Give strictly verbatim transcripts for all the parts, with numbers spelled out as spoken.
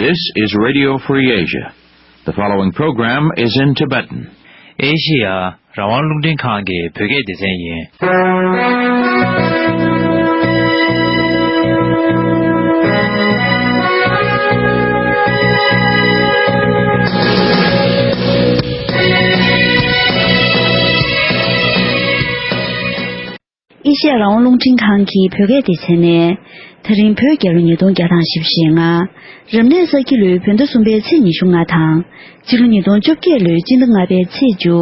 This is Radio Free Asia. The following program is in Tibetan. ཨེ་ཤི་ཡ་རང་དབང་རླུང་འཕྲིན་ཁང་གི་བོད་སྐད་སྡེ་ཚན་ཡིན། ཨེ་ཤི་ཡ་རང་དབང་རླུང་འཕྲིན་ཁང་གི་བོད་སྐད་སྡེ་ཚན་ནས། ད་རིང་བོད་རྒྱལ་ལོ་ཉིས་སྟོང་བརྒྱ་དང་བཞི་བཅུ་ཞེ་ལྔ། རབ་གནས་ས་ཁྱི་ལོའི་བོད་ཟླ་གསུམ་པའི་ཚེས་ཉི་ཤུ་ལྔ་དང་། སྤྱི་ལོ་ཉིས་སྟོང་བཅོ་བརྒྱད་ལོའི་སྤྱི་ཟླ་ལྔ་པའི་ཚེས་བཅུ།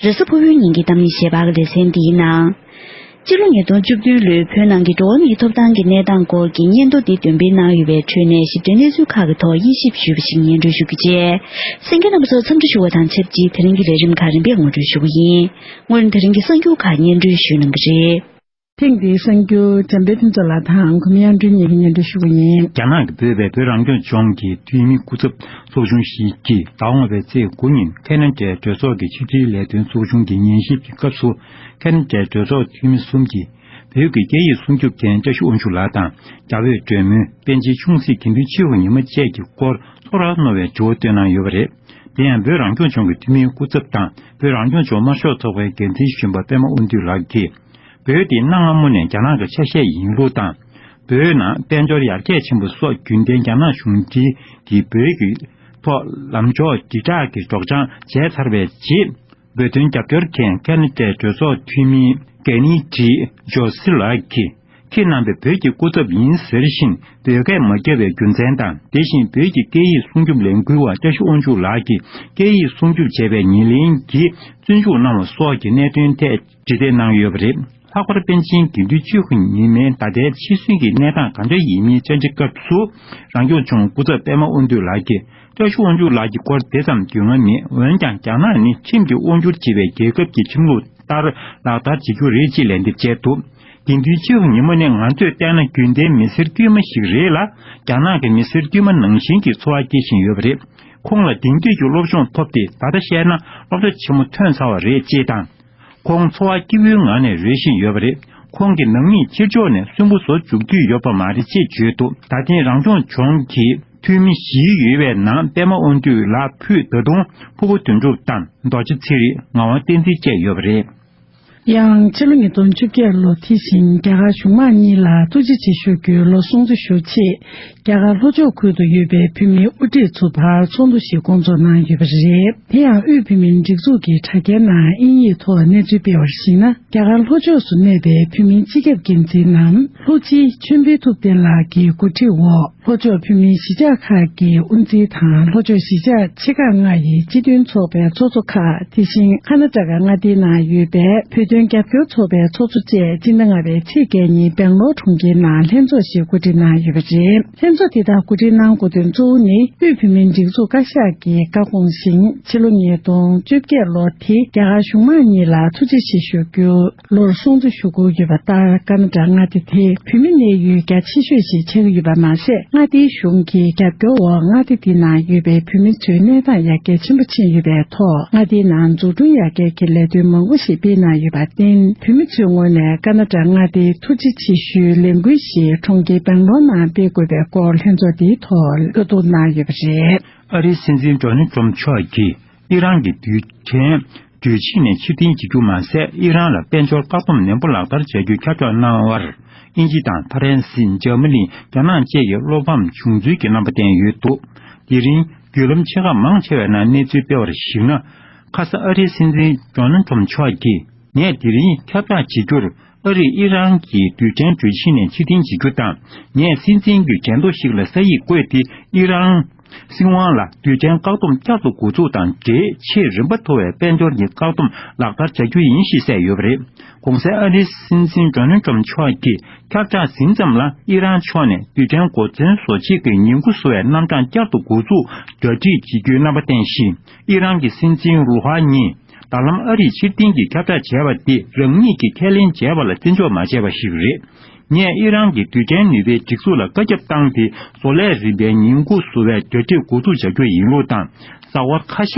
རེས་གཟའ་ཕུར་བུའི་ཉིན་གྱི་གཏམ་ངན་ཞལ་པར་གྱི་ལེ་ཚན་འདིའི་ནང་། སྤྱི་ལོ་ཉིས་སྟོང་བཅུ་བདུན་ལོའི་བོད་ནང་གི་འགྲོ་བ་མིའི་ཐོབ་ཐང་གི་གནས་སྟངས་སྐོར་གྱི་སྙན་ཐོ་འདི་འདོན་སྤེལ་གནང་ཡོད་པའི་ཁྲོད་ནས་ཞིབ་ཕྲའི་གནས་ཚུལ་ཁག་གི་ཐོག་དབྱེ་ཞིབ་ཞུས་པ་ཞིག་སྙན་སྒྲོན་ཞུ་རྒྱུ་བཅས། གསན་མཁན་རྣམ་པ་ཚོ་འཚམས་འདྲི་ཞུ་བ་དང་ཆབས་ཅིག་དེ་རིང་གི་ལས་རིམ་ཁག་རིམ་པས་ངོ་སྤྲོད་ཞུ་གི་ཡིན། སྔོན་དེ་རིང་གི་གསར་འགྱུར་ཁག་སྙན་སྒྲོན་ཞུ་གནང་གི་རེད། ཐེངས་འདིའི་གསར་འགྱུར་འཇམ་དཔལ་ཕུན་ཚོགས་ལགས་དང་གོ་མི་དབྱངས་སྒྲོན་གཉིས་ཀྱིས་སྙན་སྒྲོན་ཞུ་གི་ཡིན། རྒྱ་ནག་གིས་བོད་པའི་བོད་རང་སྐྱོང་ལྗོངས་ཀྱི་འཐུས་མི་སྐུ་ཚབ་ཚོགས་ཆུང་ཞིག་གིས་ཟླ་བ་སྔོན་མའི་ཚེས་དགུ་ཉིན་ཁེ་ན་ཌའི་གྲོས་ཚོགས་ཀྱི་ཕྱི་དྲིལ་ལས་དོན་ཚོགས་ཆུང་གི་ཉན་ཞིབ་ཀྱི་སྐབས་སུ། ཁེ་ན་ཌའི་གྲོས་ཚོགས་འཐུས་མི་གསུམ་གྱིས་བོད་ཀྱི་སྐད་ཡིག་སྲུང་སྐྱོབ་མཁན་བཀྲ་ཤིས་དབང་ཕྱུག་ལགས་དང་། རྒྱ་བོད་གྲོས་མོལ་པཎ་ཆེན་ཆུང་སྲིད་དགེ་འདུན་ཆོས་དབྱིངས་ཉི་མ་བཅས་ཀྱི་སྐོར་ཚོགས་རར་རྣོ་བའི་དྲི་བ་བཏོན་གནང་ཡོད་པ་རེད། དེ་ཡང་བོད་རང་སྐྱོང་ལྗོངས་ཀྱི་འཐུས་མིའི་སྐུ་ཚབ་དང་། བོད་རང་སྐྱོང་ལྗོངས་དམར་ཤོག་ཚོགས་པའི་འགན་འཛིན་གཞོན་པ་པད་མ་དབང་འདུས་ལགས་ཀྱིས། བོད་དེ་གནའ་སྔ་མོ་ནས་རྒྱ་ནག་གི་ཆ་ཤས་ཡིན་ལུགས་དང་། བོད་ནང་དཔལ་འབྱོར་ཡར་རྒྱས་ཕྱིན་པ་སོགས་རྒྱུན་ལྡན་རྒྱ་ནག་གཞུང་འབྲེལ་གྱིས་བོད་ཀྱི་ཐོག་ལམ་ཕྱོགས་དྲིལ་བསྒྲགས་ཀྱི་སྒྲོག་སྦྱང་བྱས་ཚར་བའི་རྗེས། བོད་དོན་རྒྱབ་སྐྱོར་མཁན་ཁེ་ན་ཌའི་གྲོས་ཚོགས་འཐུས་མི་གྷན་ནི་ཌི་ཇོ་སི་ལགས་ཀྱིས། ཁྱེད་རྣམ་པས་བོད་ཀྱི་སྐུ་ཚབ་ཡིན་ཟེར་བཞིན་བོད་སྐད་མ་བརྒྱབ་པའི་རྒྱུ་མཚན་དང་། དེ་བཞིན་བོད་ཀྱི་སྐད་ཡིག་སྲུང་སྐྱོབ་ལས་འགུལ་བ་བཀྲ་ཤིས་དབང་ཕྱུག་ལགས་ཀྱིས་སྐད་ཡིག་སྲུང་སྐྱོབ་བྱས་པའི་ཉེར་ལེན་གྱི་བཙོན་འཇུག་གནང་བ་སོགས་ཀྱི་གནད་དོན་ཐད་འགྲེལ་བརྗོད་གནང་ཡོད་པ་རེད། ལྷག་པར་པཎ་ཆེན་དགེ་འདུན་ཆོས་དབྱིངས་ཉི་མའི་ད་ལྟའི་འཆི་གསོན་གྱི་གནས་སྟངས་ག་འདྲ་ཡིན་མིན་བཅར་འདྲི་སྐབས་སུ། རང་སྐྱོང་ལྗོངས་སྐུ་ཚབ་པད་མ་དབང་འདུས་ལགས་ཀྱིས། བཀྲ་ཤིས་དབང་ཕྱུག་ལགས་ཀྱི་སྐོར་དེ་ཙམ་རྒྱུས་མངའ་མེད། འོན་ཀྱང་རྒྱ་ནག་ནི་ཁྲིམས་ཀྱིས་དབང་བསྒྱུར་བྱེད་པའི་རྒྱལ་ཁབ་ཀྱི་ཁྲིམས་ལུགས་ལྟར་ལག་བསྟར་བྱེད་རྒྱུ་རེད་ཅེས་ལན་འདེབས་བྱས་འདུག་དགེ་འདུན་ཆོས་དབྱིངས་ཉི་མ་ནི་ང་ཚོས་བལྟས་ན་རྒྱུན་ལྡན་མི་སེར་དཀྱུས་མ་ཞིག་རེད་ལ། རྒྱ་ནག་གི་མི་སེར་དཀྱུས་མ་ནང་བཞིན་གྱི་འཚོ་བ་སྐྱེལ་བཞིན་ཡོད་པ་རེད། ཁོང་ལ་དེང་དུས་ཀྱི་སློབ་སྦྱོང་ཐོབ་སྟེ། ད་ལྟ་བཤད་ན་སློབ་གྲྭ་ཆེན་མོ་ཐོན་ཚར་བ་རེད་ཅེས་དང་། ཁོང་འཚོ་བ་སྐྱིད་པོའི་ངང་ནས་རོལ་བཞིན་ཡོད་པ་རེད། ཁོང་གི་ནང་མིས་ཕྱིར་ཕྱོགས་ནས་གསོན་པོ་བཟོ་འཇུག་རྒྱུ་ཡོད་པ་མ་རེད་ཅེས་བརྗོད་འདུག་ད་ཐེངས་རང་སྐྱོང་ལྗོངས་ཀྱི་འཐུས་མི་བཞི་ཡོད་པའི་ནང་པད་མ་དབང་འདུས་ལགས་ཕུད་ད་དུང་ཕུར་བུ་དོན་གྲུབ་དང་། རྡོ་རྗེ་ཚེ་རིང་། ངག་དབང་བསྟན་འཛིན་བཅས་ཡོད་པ་རེད། ཡང་ཕྱི་ལོ་ཉིས་སྟོང་བཅོ་བརྒྱད་ལོ་དེ་བཞིན་རྒྱ་གར་གཞུང་མང་གཉིས་ལ་ཐུགས་རྗེ་ཆེ་ཞུ་རྒྱུའི་ལོ་སྲུང་བརྩི་ཞུ་ཆེད། རྒྱ་གར་ལྷོ་ཕྱོགས་ཁུལ་དུ་ཡོད་པའི་བོད་མིའི་དབུ་ཁྲིད་ཚོ་བར་ཚོགས་འདུ་ཞིག་བསྐོང་ཚོགས་གནང་ཡོད་པ་རེད། དེ་ཡང་དབུས་བོད་མིའི་སྒྲིག་འཛུགས་ཀྱི་དྲ་རྒྱའི་ནང་དབྱིན་ཡིག་ཐོག་གནས་ཚུལ་སྤེལ་བར་གཞིགས་ན། རྒྱ་གར་ལྷོ་ཕྱོགས་སུ་གནས་པའི་བོད་མིའི་སྤྱི་ཁྱབ་འགན་འཛིན་ནམ་ལྷོ་སྤྱི་ཆོས་འཕེལ་ཐུབ་བསྟན་ལགས་ཀྱི་འགོ་ཁྲིད་འོག་ལྷོ་ཕྱོགས་བོད་མིའི་གཞིས་ཆགས་ཁག་གི་དབུ་འཛིན་དང་ལྷོ་ཕྱོགས་གཞིས་ཆགས་ཆེ་ཁག་ལྔ་ཡི་སྤྱི་མཐུན་ཚོགས་པའི་ཚོགས་གཙོ་ཁག་དེ་བཞིན་ཁ་ན་ཊ་ཀ་མངའ་སྡེའི་ནང་ཡོད་པའི་བོད་དོན་རྒྱབ་སྐྱོར་ཚོགས་པའི་ཚོགས་གཙོ་བཅས་སྤྱི་ཟླ་ལྔ་པའི་ཚེས་བརྒྱད་ཉིན་སྦེང་ལོར་གྲོང་ཁྱེར་ནང་ལྷན་ཚོགས་ཤིག་གོ་སྒྲིག་གནང་ཡོད་པ་རེད། ལྷན་ཚོགས་དེ་དག་གོ་སྒྲིག་གནང་དགོས་དོན་གཙོ་བོ་ནི་དབུས་བོད་མིའི་སྒྲིག་འཛུགས་བཀའ་ཤག་གི་བཀའ་དགོངས་བཞིན་ཕྱི་ལོ་ཉིས་སྟོང་བཅོ་བརྒྱད་ལོ་དེ་རྒྱ་གར་གཞུང་མང་གཉིས་ལ་ཐུགས་རྗེ་ཆེ་ཞུ་རྒྱུ། ལོར་སྲུང་བརྩི་ཞུ་དགོས་ཡོད་པ་ལྟར། ཀ་ན་ཌ་མངའ་སྡེ་དེ་བོད་མི་གནས་ཡུལ་རྒྱ་ཆེ་ཤོས་ཤིག་ཆགས་ཀྱི་ཡོད་པ་མ་ཟད། མངའ་སྡེའི་གཞུང་གི་རྒྱབ་སྐྱོར་འོག་མངའ་སྡེ་འདི་ནང་ཡོད་པའི་བོད་མི་ཚོའི་གནས་སྟངས་ཡར་རྒྱས་ཆེན་པོ་ཕྱིན་ཡོད་པའི་ཐོག་མངའ་སྡེའི་ནང་འཛུགས་སྐྲུན་ཡར་རྒྱས་ཀྱི་ལས་དོན་མང་པོ་ཞིག་སྤེལ་གནང་ཡོད་པར་བརྟེན། བོད་མི་ཚོའི་ངོས་ནས་ཀ་ན་ཌ་མངའ་སྡེའི་ཐུགས་རྗེ་ཆེ་ཞུའི་ལས་འགུལ་ཞིག་གྲོང་ཁྱེར་སྦེང་ལོར་ནང་སྤེལ་དགོས་པའི་སྐོར་ལྷན་ཚོགས་འདིའི་ཐོག་བཀའ་བསྡུར་གནང་ཡོད་པ་རེད། ཨ་རིའི་སྲིད་འཛིན་ཌོ་ནལ་ཊམ་མཆོག་གིས། ཨི་རན་གྱི་རྡུལ་ཕྲན་རྡུལ་ཕྱིན་ནས་ཕྱིར་འཐེན་བྱེད་རྒྱུ་མ་ཟད། ཨི་རན་ལ་དཔལ་འབྱོར་བཀག་སྡོམ་ནན་པོ་ལག་བསྟར་བྱ་རྒྱུའི་ཁྱབ་བསྒྲགས་གནང་བར། དབྱིན་ཇི་དང་ཕ་རན་སི། འཇར་མ་ནི། རྒྱ་ནག་བཅས་ཀྱིས་བློ་ཕམ་བྱུང་ཚུལ་གྱི་རྣམ་པ་བསྟན་ཡོད་འདུག་དེ་རིང་བརྒྱུད་ལམ་ཆེ་ཁག་མང་ཆེ་བའི་ནང་གནས་ཚུལ་སྤེལ་བར་གཞིགས་ན། ཁ་ས་ཨ་རིའི་སྲིད་འཛིན་ཌོ་ནལ་ཊམ་མཆོག་གིས། ངས་དེ་རིང་ཁྱབ་བསྒྲགས་བྱེད་རྒྱུར། ཨ་རིས་ཨི་རན་གྱི་རྡུལ་ཕྲན་རྡུལ་ཕྱིན་ནས་ཕྱིར་འཐེན་བྱེད་རྒྱུ་དང་། ངས་སྲིད་འཛིན་གྱི་འགྲན་བསྡུར་ཞིག་ལ་ས་ཡིག་བཀོད་དེ། ཨི་རན་སྲིད་དབང་ལ་རྡུལ་ཕྲན་བཀག་སྡོམ་བསྐྱར་དུ་འགོ་འཛུགས་དང་འབྲེལ། ཆེས་རིམ་པ་མཐོ་བའི་དཔལ་འབྱོར་གྱི་བཀག་སྡོམ་ལག་བསྟར་བྱ་རྒྱུ་ཡིན་ཞེས་གསལ་ཡོད་པ་རེད། གོང་གསལ་ཨ་རིའི་སྲིད་འཛིན་ཌོ་ནལ་ཊམ་མཆོག་གིས་ཁྱབ་བསྒྲགས་ཟིན་ཙམ་ལ། ཨི་རན་ཕྱོགས་ནས་རྡུལ་ཕྲན་འགོ་འཛིན་བཟོ་བྱེད་ཀྱི་ཉིན་གུང་བཟོ་བའི་རྣམ་གྲངས་བསྐྱར་དུ་འགོ་འཛུགས་གྲ་སྒྲིག་བྱེད་རྒྱུའི་རྣམ་པ་བསྟན་ཞིང་། ཨི་རན་གྱི་སྲིད་འཛིན་རུ་ཧ་ནི། ད་ལམ་ཨ་རིས་ཕྱིར་འཐེན་གྱི་ཁྱབ་བསྒྲགས་བྱས་པ་དེ་རང་ཉིད་ཀྱིས་ཁས་ལེན་བྱས་པ་ལ་བརྩི་འཇོག་མ་བྱས་པ་ཞིག་རེད། ངས་ཨི་རན་གྱི་རྡུལ་ཕྲན་ནུས་པའི་སྒྲིག་འཛུགས་ལ་བཀའ་ཁྱབ་བཏང་སྟེ། བཟོ་ལས་རིམ་པའི་ཉིན་གུང་བཟོ་བའི་གྲ་སྒྲིག་འགོ་འཛུགས་བྱ་རྒྱུ་ཡིན་ལུགས་དང་། ཟ་ཧོར་ཁ་ཤས་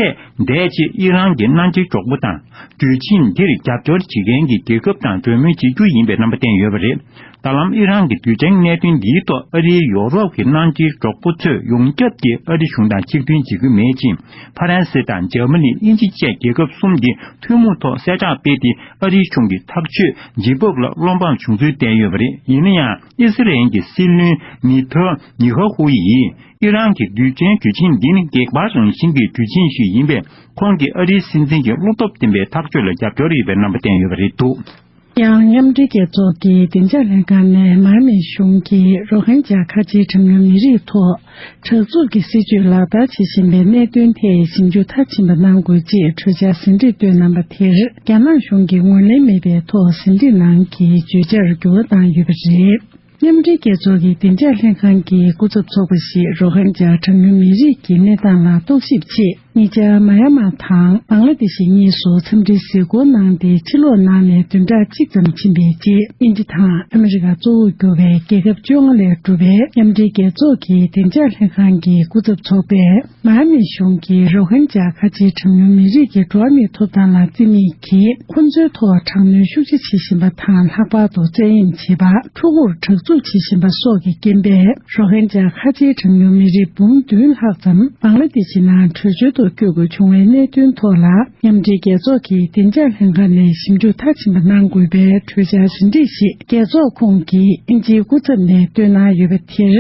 འདས་རྗེས་ཨི་རན་གྱི་མནའ་འབྲེལ་གྲོགས་པོ་དང་། རྡུལ་ཕྱིན་འདིར་རྒྱབ་སྐྱོར་བྱེད་མཁན་གྱི་རྒྱལ་ཁབ་དང་གྲོས་མོལ་བྱེད་རྒྱུ་ཡིན་པའི་རྣམ་པ་བསྟན་ཡོད་པ་རེད། ད་ལམ་ཨི་རན་གྱི་དུས་ཆེན་གནད་དོན་འདིའི་ཐོག་ཨ་རིའི་ཡོ་རོབ་ཀྱི་གནམ་གྲུའི་གྲོགས་པོ་ཚོས་ཡོངས་ཁྱབ་ཀྱིས་ཨ་རི་གཞུང་དང་ཆིག་མཐུན་བྱེད་ཀྱི་མེད་ཅིང་། ཕ་རན་སི་དང་འཇར་མ་ནི། དབྱིན་ཇི་བཅས་རྒྱལ་ཁབ་གསུམ་གྱིས་ཐུན་མོང་ཐོག་གསལ་བསྒྲགས་སྤེལ་ཏེ། ཨ་རིའི་གཞུང་གི་ཐག་གཅོད་འཇིགས་སྤོབས་ལ་བློ་ཕམ་བྱུང་ཚུལ་བསྟན་ཡོད་པ་རེད། ཡིན་ན་ཡང་། ཨི་སི་རན་གྱི་སྲིད་བློན་ནེ་ཐན་ཡ་ཧུ་ཡིས་ཨི་རན་གྱི་དུས་ཆེན་དུས་ཆེན་འདི་ནི་སྒེག་པ་རང་བཞིན་གྱི་དུས་ཆེན་ཞིག་ཡིན་པས། ཁོང་གིས་ཨ་རིའི་སྲིད་འཛིན་གྱི་བློ་སྟོབས་ལྡན་པའི་ཐག་གཅོད་ལ་རྒྱབ་སྐྱོར་ཡོད་པའི་རྣམ་པ་བསྟན་ཡོད་པ་རེད་འདུག། ཡང་མཉམ་འབྲེལ་རྒྱལ་ཚོགས་ཀྱི་བདེ་འཇགས་ལྷན་ཁང་ནས་མར་མེ་གཞུང་གིས་རོ་ཧིན་ཇཱ་ཁ་ཆེའི་གྲངས་ཉུང་མི་རིགས་ཐོག་དྲག་རྩུབ་ཀྱི་སྲིད་བྱུས་ལག་བསྟར་བྱེད་བཞིན་པའི་གནད་དོན་ཐད་ཞིབ་འཇུག་མཐའ་ཕྱིན་པ་གནང་དགོས་ཅེས་གྲོས་འཆར་ཟིན་བྲིས་བཏོན་གནང་པ་དེར། རྒྱ་ནག་གཞུང་གིས་ངོས་ལེན་མེད་པའི་ཐོག་ཟིན་བྲིས་ནང་གི་བརྗོད་བྱར་འགྱུར་བ་བཏང་ཡོད་པ་རེད། མཉམ་འབྲེལ་རྒྱལ་ཚོགས་ཀྱི་བདེ་འཇགས་ལྷན་ཁང་གི་སྐུ་ཚབ་ཚོགས་པ་ཞིག་རོ་ཧིན་ཇཱ་གྲངས་ཉུང་མི་རིགས་ཀྱི་གནས་སྟངས་ལ་རྟོག་ཞིབ་ཆེད། ཉེ་ཆར་མ་ཡ་མ་དང་བང་ལ་དེ་ཤི་གཉིས་སུ་འཚམས་འདྲིའི་གཟིགས་སྐོར་གནང་སྟེ། ཕྱི་ལོགས་གནང་ནས་བདུན་ཕྲག་གཅིག་ཙམ་ཕྱིན་པའི་རྗེས། དབྱིན་ཇི་དང་ཨ་མི་རི་ཀ་གཙོ་བོར་གྱུར་པའི་རྒྱལ་ཁབ་བཅོ་ལྔ་ལས་གྲུབ་པའི་མཉམ་འབྲེལ་རྒྱལ་ཚོགས་ཀྱི་བདེ་འཇགས་ལྷན་ཁང་གི་སྐུ་ཚབ་ཚོགས་པས། མ་ཧ་མེ་གཞུང་གིས་རོ་ཧིན་ཇཱ་ཁ་ཆེའི་གྲངས་ཉུང་མི་རིགས་ཀྱི་འགྲོ་བ་མིའི་ཐོབ་ཐང་ལ་བརྩི་མེད་ཀྱིས། ཁོ་ཚོའི་ཐོག་དྲག་གནོན་ཤུགས་ཆེ་བྱེད་བཞིན་པ་དང་། ལྷག་པར་དུ་བཙན་གཡེམ་བྱེད་པ། ཕྲུ་གུར་དྲག་རྩུབ་བྱེད་བཞིན་པ་སོགས་ཀྱི་རྐྱེན་པས། རོ་ཧིན་ཇཱ་ཁ་ཆེའི་གྲངས་ཉུང་མི་རིགས་འབུམ་བདུན་ལྷག་ཙམ་བང་ལ་དེ་ཤི་ནང་བྲོས་བྱོལ་དུ་བསྐྱོད་དགོས་བྱུང་བའི་གནད་དོན་ཐོག་ལ། མཉམ་འབྲེལ་རྒྱལ་ཚོགས་ཀྱི་བདེ་འཇགས་ལྷན་ཁང་ནས་ཞིབ་འཇུག་མཐའ་ཕྱིན་པ་གནང་དགོས་པའི་གྲོས་འཆར་ཟིན་བྲིས་ཤིག་རྒྱལ་ཚོགས་ཁོངས་ཀྱི་དབྱིན་ཇིའི་སྐུ་ཚབ་ནས་བཏོན་གནང་ཡོད་པ་དེར།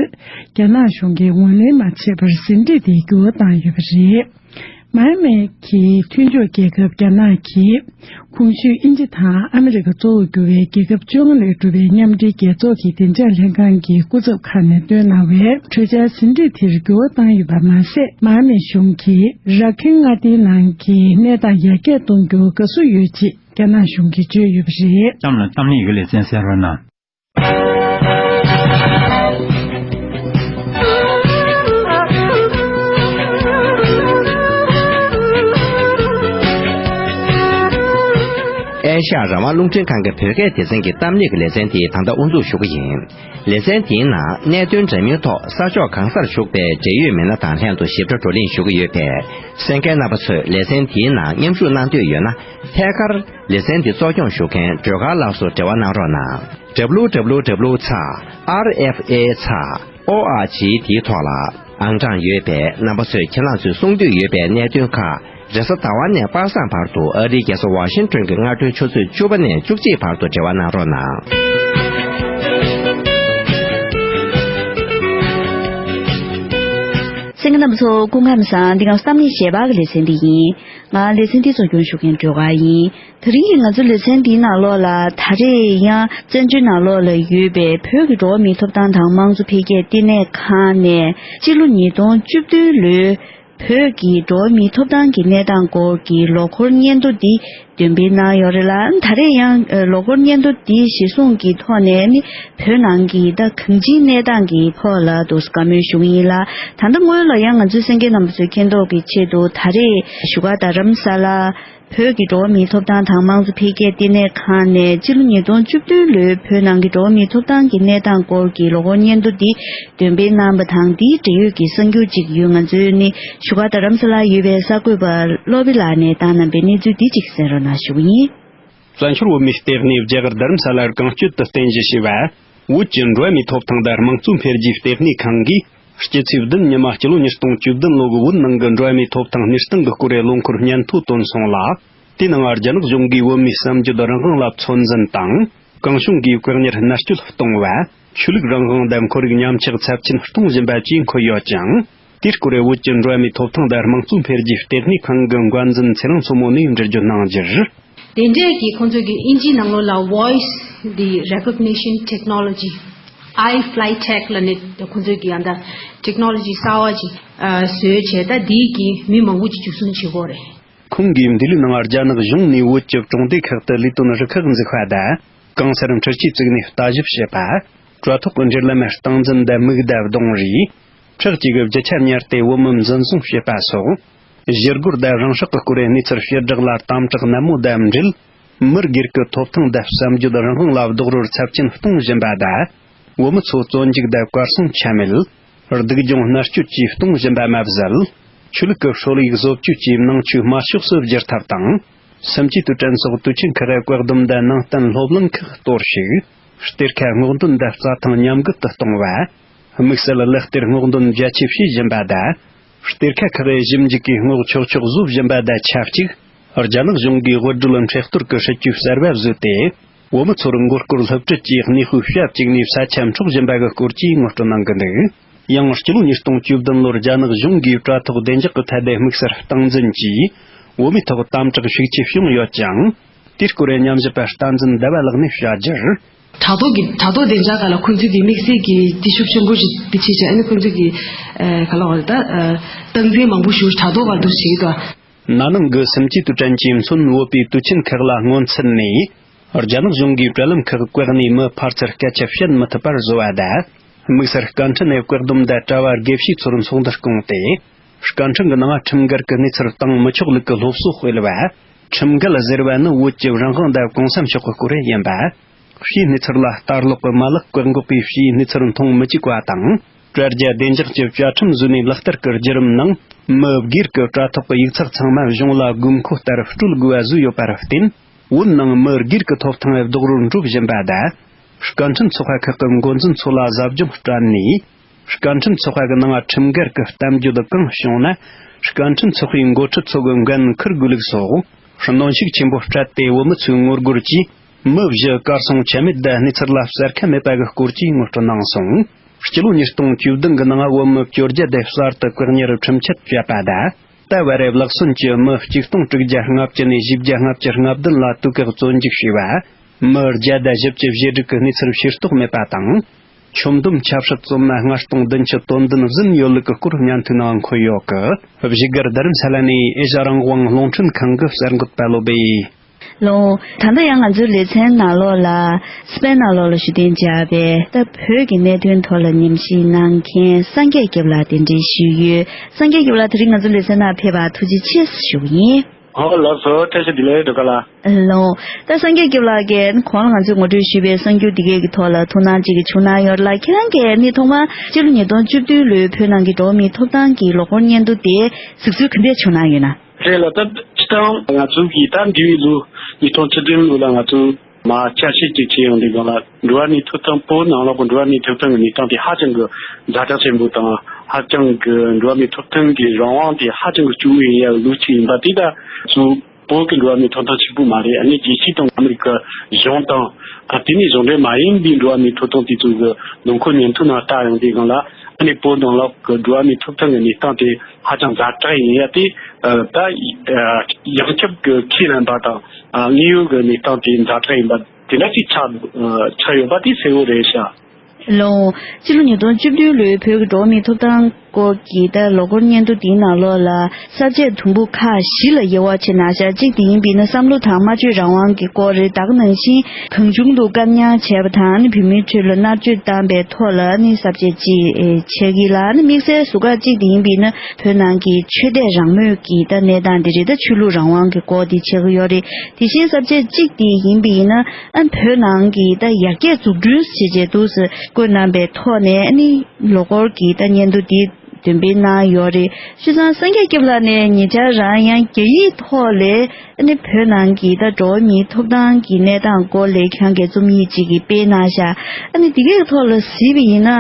རྒྱ་ནག་གཞུང་གིས་ངོས་ལེན་མ་བྱས་པར་ཟིན་བྲིས་དེ་འགྱུར་བ་བཏང་ཡོད་པ་རེད། མཱ་ཧེ་མའི་གི་མཐུན་ཕྱོགས་རྒྱལ་ཁབ་རྒྱ་ནག་གིས། གོང་ཞུས་དབྱིན་ཇི་དང་ཨ་མི་རི་ཀ་གཙོ་བོར་གྱུར་བའི་རྒྱལ་ཁབ་བཅོ་ལྔ་ལས་གྲུབ་པའི་མཉམ་འབྲེལ་རྒྱལ་ཚོགས་ཀྱི་བདེ་འཇགས་ལྷན་ཁང་གི་སྐུ་ཚབ་ཁག་ནས་བཏོན་གནང་བའི་གྲོས་འཆར་ཟིན་བྲིས་དེར་འགྱུར་བ་བཏང་ཡོད་པ་མ་ཟད། མཱ་ཧེ་མའི་གཞུང་གིས་ར་ཁེན་མངའ་སྡེའི་ནང་གི་གནས་སྟངས་ཡར་རྒྱས་གཏོང་རྒྱུར་དགའ་བསུ་ཡོད་ཅེས་རྒྱ་ནག་གཞུང་གིས་བརྗོད་ཡོད་པ་རེད། གཤམ་ལ་གཏམ་གླེང་ཡོད་ལེ་ཚན་གསན་རོགས་གནང་། ཨེ་ཤ་ཡ་རང་དབང་རླུང་འཕྲིན་ཁང་གི་བོད་སྐད་སྡེ་ཚན་གྱི་གཏམ་གླེང་གི་ལེ་ཚན་དེ་ད་ལྟ་དབུ་འཛུགས་ཞུ་གི་ཡིན། ལེ་ཚན་དེའི་ནང་གནད་དོན་འདྲ་མིན་ཐོག་ས་ཕྱོགས་གང་སར་བཞུགས་པའི་འབྲེལ་ཡོད་མི་སྣ་དང་ལྷན་དུ་ཞིབ་ཕྲ་བགྲོ་གླེང་ཞུ་གི་ཡོད་པས། གསན་མཁན་རྣམ་པ་ཚོས་ལེ་ཚན་དེའི་ནང་མཉམ་ཞུགས་གནང་འདོད་ཡོད་ན། ཐད་ཀར་ལེ་ཚན་འདི་གཙོ་སྐྱོང་ཞུ་མཁན་སྒྲོལ་དཀར་ལགས་སུ་འབྲེལ་བ་གནང་རོགས་གནང་། www ཚེག་rfa ཚེག་org དེའི་ཐོག་ལ་ཨང་གྲངས་ཡོད་པས། རྣམ་པ་ཚོས་ཁྱེད་རང་ཚོས་གསུང་འདོད་ཡོད་པའི་གནད་དོན་ཁག་རེས་གཟའ་ཟླ་བ་ནས་པ་སངས་བར་དུ་ཨ་རིའི་རྒྱལ་ས་ཝ་ཤིང་ཏོན་གྱི་སྔ་དྲོའི་ཆུ་ཚོད་བཅུ་པ་ནས་བཅུ་གཅིག་བར་དུ་འབྲེལ་བ་གནང་རོགས་གནང་། གསན་མཁན་རྣམ་པ་ཚོ་སྐུ་ཁམས་བཟང་། འདི་ག་གཏམ་གླེང་ཞལ་པར་གྱི་ལེ་ཚན་འདི་ཡིན། ང་ལེ་ཚན་འདི་གཙོ་སྐྱོང་ཞུ་མཁན་སྒྲོལ་དཀར་ཡིན། དེ་རིང་གི་ང་ཚོའི་ལེ་ཚན་འདིའི་ནང་ལོགས་ལ་ད་རེས་ཡང་བཙན་བྱོལ་ནང་ལོགས་ལ་ཡོད་པའི་བོད་ཀྱི་འགྲོ་བ་མིའི་ཐོབ་ཐང་དང་དམངས་གཙོ་འཕེལ་རྒྱས་ལྟེ་གནས་ཁང་ནས་སྤྱི་ལོ་ཉིས་སྟོང་བཅུ་བདུན་ལོའི་བོད་ཀྱི་འགྲོ་བ་མིའི་ཐོབ་ཐང་གི་གནས་སྟངས་སྐོར་གྱི་ལོ་འཁོར་སྙན་ཐོ་འདི་འདོན་སྤེལ་གནང་ཡོད་རེད་ལ། ད་རེས་ཡང་ལོ་འཁོར་སྙན་ཐོ་འདི་གཞིར་བཟུང་གི་ཐོག་ནས་ནི་བོད་ནང་གི་ད་གང་ཅིའི་གནས་སྟངས་ཀྱི་ཐོག་ལ་འདུག་བཀའ་མོལ་ཞུ་གི་ཡིན་ལ། ད་ལྟ་སྔོན་ལ་ཡང་ང་ཚོའི་གསན་མཁན་རྣམ་པ་ཚོའི་མཁྱེན་རྟོགས་ཀྱི་ཆེད་དུ་ད་རེས་བཞུགས་སྒར་རྡ་རམ་ས་ལ། བོད་ཀྱི་འགྲོ་བ་མིའི་ཐོབ་ཐང་དང་དམངས་གཙོ་འཕེལ་རྒྱས་ལྟེ་གནས་ཁང་ནས་སྤྱི་ལོ་ཉིས་སྟོང་བཅུ་བདུན་ལོའི་བོད་ནང་གི་འགྲོ་བ་མིའི་ཐོབ་ཐང་གི་གནས་སྟངས་སྐོར་གྱི་ལོ་འཁོར་སྙན་ཐོ་འདི་འདོན་སྤེལ་གནང་བ་དང་། འདིའི་འབྲེལ་ཡོད་ཀྱི་གསར་འགྱུར་ཅིག་ཡོད། ང་ཚོའི་ནི་བཞུགས་སྒར་རྡ་རམ་ས་ལར་ཡོད་པའི་གསར་འགོད་པ་བློ་བྷེ་ལགས་ནས་བཏང་གནང་པའི་གནས་ཚུལ་འདི་གཅིག་གསན་རོགས་གནང་ཞུ་གི་ཡིན། བཙན་བྱོལ་བོད་མིའི་ལྟེ་གནས་རྒྱ་གར་རྡ་རམ་ས་ལར་རྐང་བསྐྱོད་དུ་རྟེན་གཞི་བྱས་པ། བོད་ཀྱི་འགྲོ་བ་མིའི་ཐོབ་ཐང་དང་དམངས་གཙོ་འཕེལ་རྒྱས་ལྟེ་གནས་ཁང་གིས། སྤྱི་ཚེས་བདུན་ཉི་མ་སྤྱི་ལོ་ཉིས་སྟོང་བཅུ་བདུན་ལོ་གི་བོད་ནང་གི་འགྲོ་བ་མིའི་ཐོབ་ཐང་གནས་སྟངས་ཀྱི་སྐོར་ལོ་འཁོར་སྙན་ཐོ་བཏོན་སོང་ལ། དེའི་ནང་རྒྱ་ནག་གཞུང་གིས་བོད་མིའི་བསམ་སྤྱོད་རང་དབང་ལ་ཚོད་འཛིན་དང་། གང་བྱུང་གིས་བཀག་ཉར་མནར་གཅོད་གཏོང་བ། ཆོས་ལུགས་རང་དབང་དང་ཁོར་ཡུག་ཉམས་ཆག་ཚབས་ཆེན་གཏོང་བཞིན་པ་བཅས་འཁོད་ཡོད་ཅིང་། དེའི་སྐོར་བོད་ཀྱི་འགྲོ་བ་མིའི་ཐོབ་ཐང་དང་དམངས་གཙོ་འཕེལ་རྒྱས་ལྟེ་གནས་ཁང་གི་འགན་འཛིན་ཚེ་རིང་མཚོ་མོ་ནས་འགྲེལ་བརྗོད་གནང་རྒྱུར། དེ་འདྲས་ཀྱི་ཁོང་ཚོས་ཀྱི་དབྱིན་ཇིའི་ནང་ལོགས་ལ་Voice the Recognition Technology, iFlyTech ལབ་ནས་ཁོང་ཚོས་ཀྱི་ཡང་ད་ཊེག་ནོ་ལོ་ཇི་གསར་བ་ཅིག་ཨ་བཟོས་བྱས། ད་འདིའི་གི་མི་མང་པོ་ཅིག་འཇུ་བཟུང་བྱེད་ཀྱི་ཡོད་རེད། ཁོང་གིས་འདི་ལོའི་ནང་རྒྱ་ནག་གཞུང་ནས་བོད་ཀྱི་གྲོང་སྡེ་ཁག་ཏུ་ལས་དོན་རུ་ཁག་འཛུགས་པ་དང་། གང་སར་འཕྲུལ་ཆས་བཙུགས་ནས་ལྟ་ཞིབ་བྱེད་པ། དྲ་ཐོག་གི་འབྲེལ་ལམ་སྟངས་འཛིན་དང་མིག་བརྡ་གདོང་རིས། ཁྲག་བཅས་ཀྱི་རྒྱུ་ཆ་ཉར་ཏེ་བོད་མི་འཛིན་བཟུང་བྱེད་པ་སོགས། བཞུར་རྒོལ་དང་རང་སྲོག་གི་སྐོར་གནས་ཚུལ་ཕྱིར་བསྒྲགས་ལ་དམ་དྲག་ནན་མོ་དང་འབྲེལ། མི་སྒེར་གྱི་ཐོབ་ཐང་དང་བསམ་སྤྱོད་རང་དབང་ལ་རྡོག་རོལ་ཚབས་ཆེན་གཏོང་བཞིན་པ་དང་། བོད་མི་ཚོ་བཙོན་འཇུག་དང་གར་སོང་ཆ་མེད། སྡུག་སྦྱོང་མནར་གཅོད་བཅས་གཏོང་བཞིན་པ་མ་ཟད། ཆོས་ལུགས་ཀྱི་སྲོལ་ཡིག་བཟོ་བཅོས་ཀྱིས་ནང་ཆོས་དམར་ཕྱོགས་སུ་བསྒྱུར་ཐབས་དང་། སུམ་ཅུའི་དུས་དྲན་སོགས་དུས་ཆེན་ཁག་བཀག་སྡོམ་དང་ནང་བསྟན་སློབ་གླིང་ཁག་གཏོར་བཤིག་གཏེར་ཁ་སྔོག་འདོན་དང་རྩྭ་ཐང་ཉམས་རྒུད་དུ་གཏོང་བ། དམིགས་བསལ་ལག་གཏེར་སྔོག་འདོན་རྒྱ་ཆེ་བྱེད་བཞིན་པ་དང་། གཏེར་ཁ་ཁག་གི་ཞིབ་འཇུག་གིས་སྔོག་ཆོག་ཆོག་བཟོ་བཞིན་པ་དང་ཆབས་ཅིག་རྒྱ་ནག་གཞུང་གིས་དབུལ་སྒྲོལ་མཁྲེགས་གཏོར་གྱི་སྲིད་ཇུས་གསར་བ་བཟོས་ཏེ། བོད་མི་ཚོར་མགོ་སྐོར་སློབ་ཁྲིད་ཀྱི་གནས་སྤོས་ཞབས་བཅུག་ནས་ས་ཆ་འཕྲོག་བཞིན་པ་གི་སྐོར་གྱི་ངོ་སྤྲོད་གནང་གི་འདུག་ཡང་། སྤྱི་ལོ་ཉིས་སྟོང་བཅུ་བདུན་ལོར་རྒྱ་ནག་གཞུང་གིས་དྲ་ཐོག་བདེ་འཇགས་ཀྱི་ཐད་དེ་དམིགས་བསལ་སྟངས་འཛིན་གྱིས། བོད་མིའི་ཐོག་དམ་དྲག་ཤུགས་ཆེ་བྱུང་ཡོད་ཅིང་། དེའི་སྐོར་ཉམས་ཞིབ་པ་བསྟན་འཛིན་ཟླ་བ་ལགས་ནས་བཤད་རྒྱུར། དྲ་ཐོག་གི་དྲ་ཐོག་བདེ་འཇགས་སྒང་ལ་ཁོང་ཚོས་ཀྱི་དམིགས་བསལ་གྱི་འདི་ཤུགས་ཆེན་པོ་ཞིག་འདི་བྱེད་བྱས། ཨ་ནི་ཁོང་ཚོས་ཀྱི་ཨ་ག་ལ་བ་ད་ཨ་སྟངས་འཛིན་མང་པོ་ཞིག་དྲ་ཐོག་སྒང་དུ་བྱེད་ཀྱི་འདུག་ན་ནིང་གི་སུམ་ཅུ་དུས་དྲན་གྱིས་མཚོན། བོད་པའི་དུས་ཆེན་ཁག་ལ་སྔོན་ཚུད་ནས་རྒྱ་ནག་གཞུང་གིས་དྲ་ལམ་ཁག་བཀག་ནས་མི་ཕལ་ཆེར་སྐད་ཆ་བཤད་མི་ཐུབ་པར་བཟོ་བ་དང་། དམིགས་བསལ་སྐད་འཕྲིན་ནས་བཀག་སྡོམ་དང་དྲ་བ་དགེ་བཤེས་ཚོར་ཚོགས་འདུར་བསྐོངས་ཏེ། སྐད་འཕྲིན་གྱི་ནང་ཁྲིམས་འགལ་གྱི་གནས་ཚུལ་བཏང་མི་ཆོག་ལུགས་ཀྱི་སློབ་གསོ་སྤེལ་བ། ཁྲིམས་འགལ་ཟེར་བ་ནི་བོད་ཀྱི་རང་དབང་དང་གོང་ས་མཆོག་གི་སྐོར་ཡིན་པ། ཕྱིའི་གནས་ཚུལ་ལ་ལྟ་ཀློག་གི་མ་ལག་བཀག་འགོག་གིས་ཕྱིའི་གནས་ཚུལ་མཐོང་མི་བཅུག་པ་དང་། དྲ་རྒྱ་བདེ་འཇགས་ཀྱི་བཅའ་ཁྲིམས་བཟོས་ནས་ལག་བསྟར་གྱི་བརྒྱུད་རིམ་ནང་། མི་སྒེར་གྱི་དྲ་ཐོག་གི་ཡིག་ཚགས་ཚང་མ་གཞུང་ལ་དགོས་མཁོ་ལྟར་སྤྲོད་དགོས་པ་བཟོས་ཡོད་པར་བརྟེན། བོད་ནང་མི་སྒེར་གྱི་ཐོབ་ཐང་རྡོག་རོལ་འགྲོ་བཞིན་པ་དང་། སྐད་འཕྲིན་ཚོགས་པ་ཁག་གི་འགོ་འཛིན་ཚོ་ལ་ཟབ་སྦྱོང་སྤྲད་ནས། སྐད་འཕྲིན་ཚོགས་པ་གི་ནང་ཁྲིམས་འགལ་གྱི་གཏམ་བརྗོད་གང་བྱུང་ན། སྐད་འཕྲིན་ཚོགས་པའི་འགོ་ཁྲིད་ཚོ་གི་འགན་འཁུར་དགོས་ལུགས་སོགས། གནོན་ཤུགས་ཆེན་པོ་སྤྲད་དེ། བོད་མི་ཚོའི་ངོ་རྒོལ་གྱིས་མི་བཞི་གར་སོང་ཆ་མེད་དང་གནས་ཚུལ་ལ་གསལ་ཁ་མེད་པ་གི་སྐོར་གྱི་ངོ་སྤྲོད་གནང་སོང་། སྤྱི་ལོ་ཉིས་སྟོང་བཅུ་བདུན་གྱི་ནང་བོད་མི་བཅོ་བརྒྱད་དེ་གསར་དུ་བཀག་ཉར་ཁྲིམས་ཆད་བཅད་པ་དང་། ད་བར་དུ་ལག་སོན་གྱི་མི་གཅིག་སྟོང་དྲུག་བརྒྱ་ལྔ་བཅུ་ནས་བཞི་བརྒྱ་ལྔ་བཅུ་ང་བདུན་ལ་དུས་བཀག་བཙོན་འཇུག་བྱས་པ། མི་བརྒྱ་དང་བཞི་བཅུ་ཞེ་དྲུག་གི་གནས་ཚུལ་ཤེས་རྟོགས་མེད་པ་དང་། ཁྱོན་བསྡོམས་ཆབ་སྲིད་བཙོན་ན་ལྔ་སྟོང་བདུན་ཅུ་དོན་བདུན་ཟིན་ཡོད་ལུགས་ཀྱི་སྐོར་སྙན་ཐོའི་ནང་འཁོད་ཡོད་ཀི། བཞུགས་སྒར་རྡ་རམ་ས་ལ་ནས་ཨེ་ཤ་རང་དབང་རླུང་འཕྲིན་ཁང་གི་གསར་འགོད་པ་བློ་བྷེ། ལོ། ད་ལྟ་ཡང་ང་ཚོའི་ལེ་ཚན་ནང་ལོགས་ལ་སྤེན་ནང་ལོགས་ལ་བཞུགས་གདན་འཇགས་པའི་ད་བོད་ཀྱི་གནད་དོན་ཐོག་ལ་ཉམས་ཞིབ་གནང་མཁན་སངས་རྒྱས་སྐྱབས་ལགས་གདན་འདྲེན་ཞུས་ཡོད། སངས་རྒྱས་སྐྱབས་ལགས་དེ་རིང་ང་ཚོའི་ལེ་ཚན་ནང་ཕེབས་པར་ཐུགས་རྗེ་ཆེ་ཞུ་གི་ཡིན། ཨོ་ལགས་སོ། བཀྲ་ཤིས་བདེ་ལེགས་སྒྲོལ་དཀར་ལགས། ལོ། ད་སངས་རྒྱས་སྐྱབས་ལགས་ཀྱིས་གོང་ལ་ང་ཚོས་ངོ་སྤྲོད་ཞུས་པའི་གསར་འགྱུར་འདི་གའི་གི་ཐོག་ལ་ཐུགས་སྣང་གཅིག་གི་བྱུང་གནང་ཡོད་ལ། ཁྱེད་རང་གིས་ནི་ཐོག་མར་སྤྱི་ལོ་ཉིས་སྟོང་བཅུ་བདུན་ལོའི་བོད་ནང་གི་འགྲོ་བ་མིའི་ཐོབ་ཐང་གི་ལོ་འཁོར་སྙན་ཐོ་དེ་གཟིགས་ཚུལ་ག་འདྲས་བྱུང་གནང་ཡོད་ན། རེད་ལ། ད་སྤྱིར་བཏང་ང་ཚོ་གིས་ད་འདས་པའི་ལོ་ཉིས་སྟོང་བཅུ་བདུན་ལོ་ལ་ང་ཚོ་མ་བསྐྱར་ཞིབ་ཅིག་བྱས་ཡོང་དུས་སྒང་ལ། འགྲོ་བ་མིའི་ཐོབ་ཐང་། བོད་ནང་ལོགས་ཀྱི་འགྲོ་བ་མིའི་ཐོབ་ཐང་གི་གནས་སྟངས་དེ་ཧ་ཅང་གི་ཛ་དྲག་ཆེན་པོ་དང་། ཧ་ཅང་གི་འགྲོ་བ་མིའི་ཐོབ་ཐང་གི་རང་དབང་དེ་ཧ་ཅང་གི་སྐྱོ་བོ་ཡིན་ཡ་ལོ་གཅིག་ཡིན་པ་དེ། ད་ཚོ་བོད་ཀྱི་འགྲོ་བ་མིའི་ཐོབ་ཐང་གཅིག་པུ་མ་རེད། ཨ་ནི་རྒྱལ་སྤྱི་དང་ཨ་མི་རི་ཀ་གཞུང་དང་། ཨ། དེ་ནས་གཞུང་འབྲེལ་མ་ཡིན་པའི་འགྲོ་བ་མིའི་ཐོབ་ཐང་དེ་ཚོ་གི་ལོ་འཁོར་སྙན་ཐོ་ནང་ལྟ་ཡོང་དུས་སྒང་ལ། ཨ་ནི་བོད་ནང་ལོགས་ཀྱི་འགྲོ་བ་མིའི་ཐོབ་ཐང་གི་གནས་སྟངས་དེ་ཧ་ཅང་ཛ་དྲག་ཡིན་ཡ་དེ། ཨ། ད་ཡང་ཁྱབ་ཀྱི་ཁས་ལེན་པ་དང་། ཨ། དངོས་ཡོད་ཀྱི་གནས་སྟངས་དེ་ཛ་དྲག་ཡིན་པ་དེ་འདྲ་ཅིག་ཆགས། ཨ། ཆགས་ཡོད་པ་དེ་གསལ་བོ་རེད་ཤག་ལོ། སྤྱི་ལོ་ཉིས་སྟོང་བཅུ་བདུན་ལོའི་བོད་ཀྱི་འགྲོ་བ་མིའི་ཐོབ་ཐང་སྐོར་གྱི་ད་ལོ་འཁོར་སྙན་ཐོ་དེའི་ནང་ལོགས་ལ་ས་བཅད་དུམ་བུ་ཁག་བཞི་ལ་དབྱེ་བ་ཕྱེ་གནང་ཤག་གཅིག་དེ་ཡིན་པས་ན་བསམ་བློ་དང་སྨྲ་བརྗོད་རང་དབང་གི་སྐོར་རེད། ད་ག་ནང་བཞིན་གང་བྱུང་དུ་བཀག་ཉར་བྱས་པ་དང་། ཨ་ནི་བོད་མིའི་ཁྲོད་ལ་མནར་གཅོད་བཏང་པའི་ཐོག་ལ་ཨ་ནི་ས་བཅད་གཅིག་ཕྱེ་གི་ལ། ཨ་ནི་དམིགས་བསལ་ཟུར་ཁག་གཅིག་དེ་ཡིན་པས་ན་བོད་ནང་གི་ཆོས་དད་རང་མོས་ཀྱི་ད་གནས་སྟངས་དེ་རེད། ད་ཆོས་ལུགས་རང་དབང་གི་སྐོར་དེ་ཕྱེ་གི་ཡོད་རེད། དེ་བཞིན་ས་བཅད་གཅིག་དེ་ཡིན་པས་ན། ཨ། བོད་ནང་གི་ད་ཡར་རྒྱས་འཛུགས་སྐྲུན་ཟེར་བྱས་འདུག་སེ་བཀོད་གནང་པའི་ཐོག་ནས། ཨ་ནི་ལོ་འཁོར་གྱི་ད་སྙན་ཐོ་འདི་འདོན་སྤེལ་གནང་ཡོད་རེད། བྱས་ཙང་སངས་རྒྱས་སྐྱབས་ལགས་ནས་ཉེ་ཆར་རང་ཡང་རྒྱ་ཡིག་ཐོག་ལས། ཨ་ནི་བོད་ནང་གི་ད་འགྲོ་བ་མིའི་ཐོབ་ཐང་གི་གནས་སྟངས་སྐོར་ལས་ཁྱེད་རང་གིས་རྩོམ་ཡིག་ཅིག་གི་སྤེལ་གནང་ཤག་ཨ་ནི་འདི་གའི་ཐོག་ལ་གཟིགས་པ་ཡིན་ན།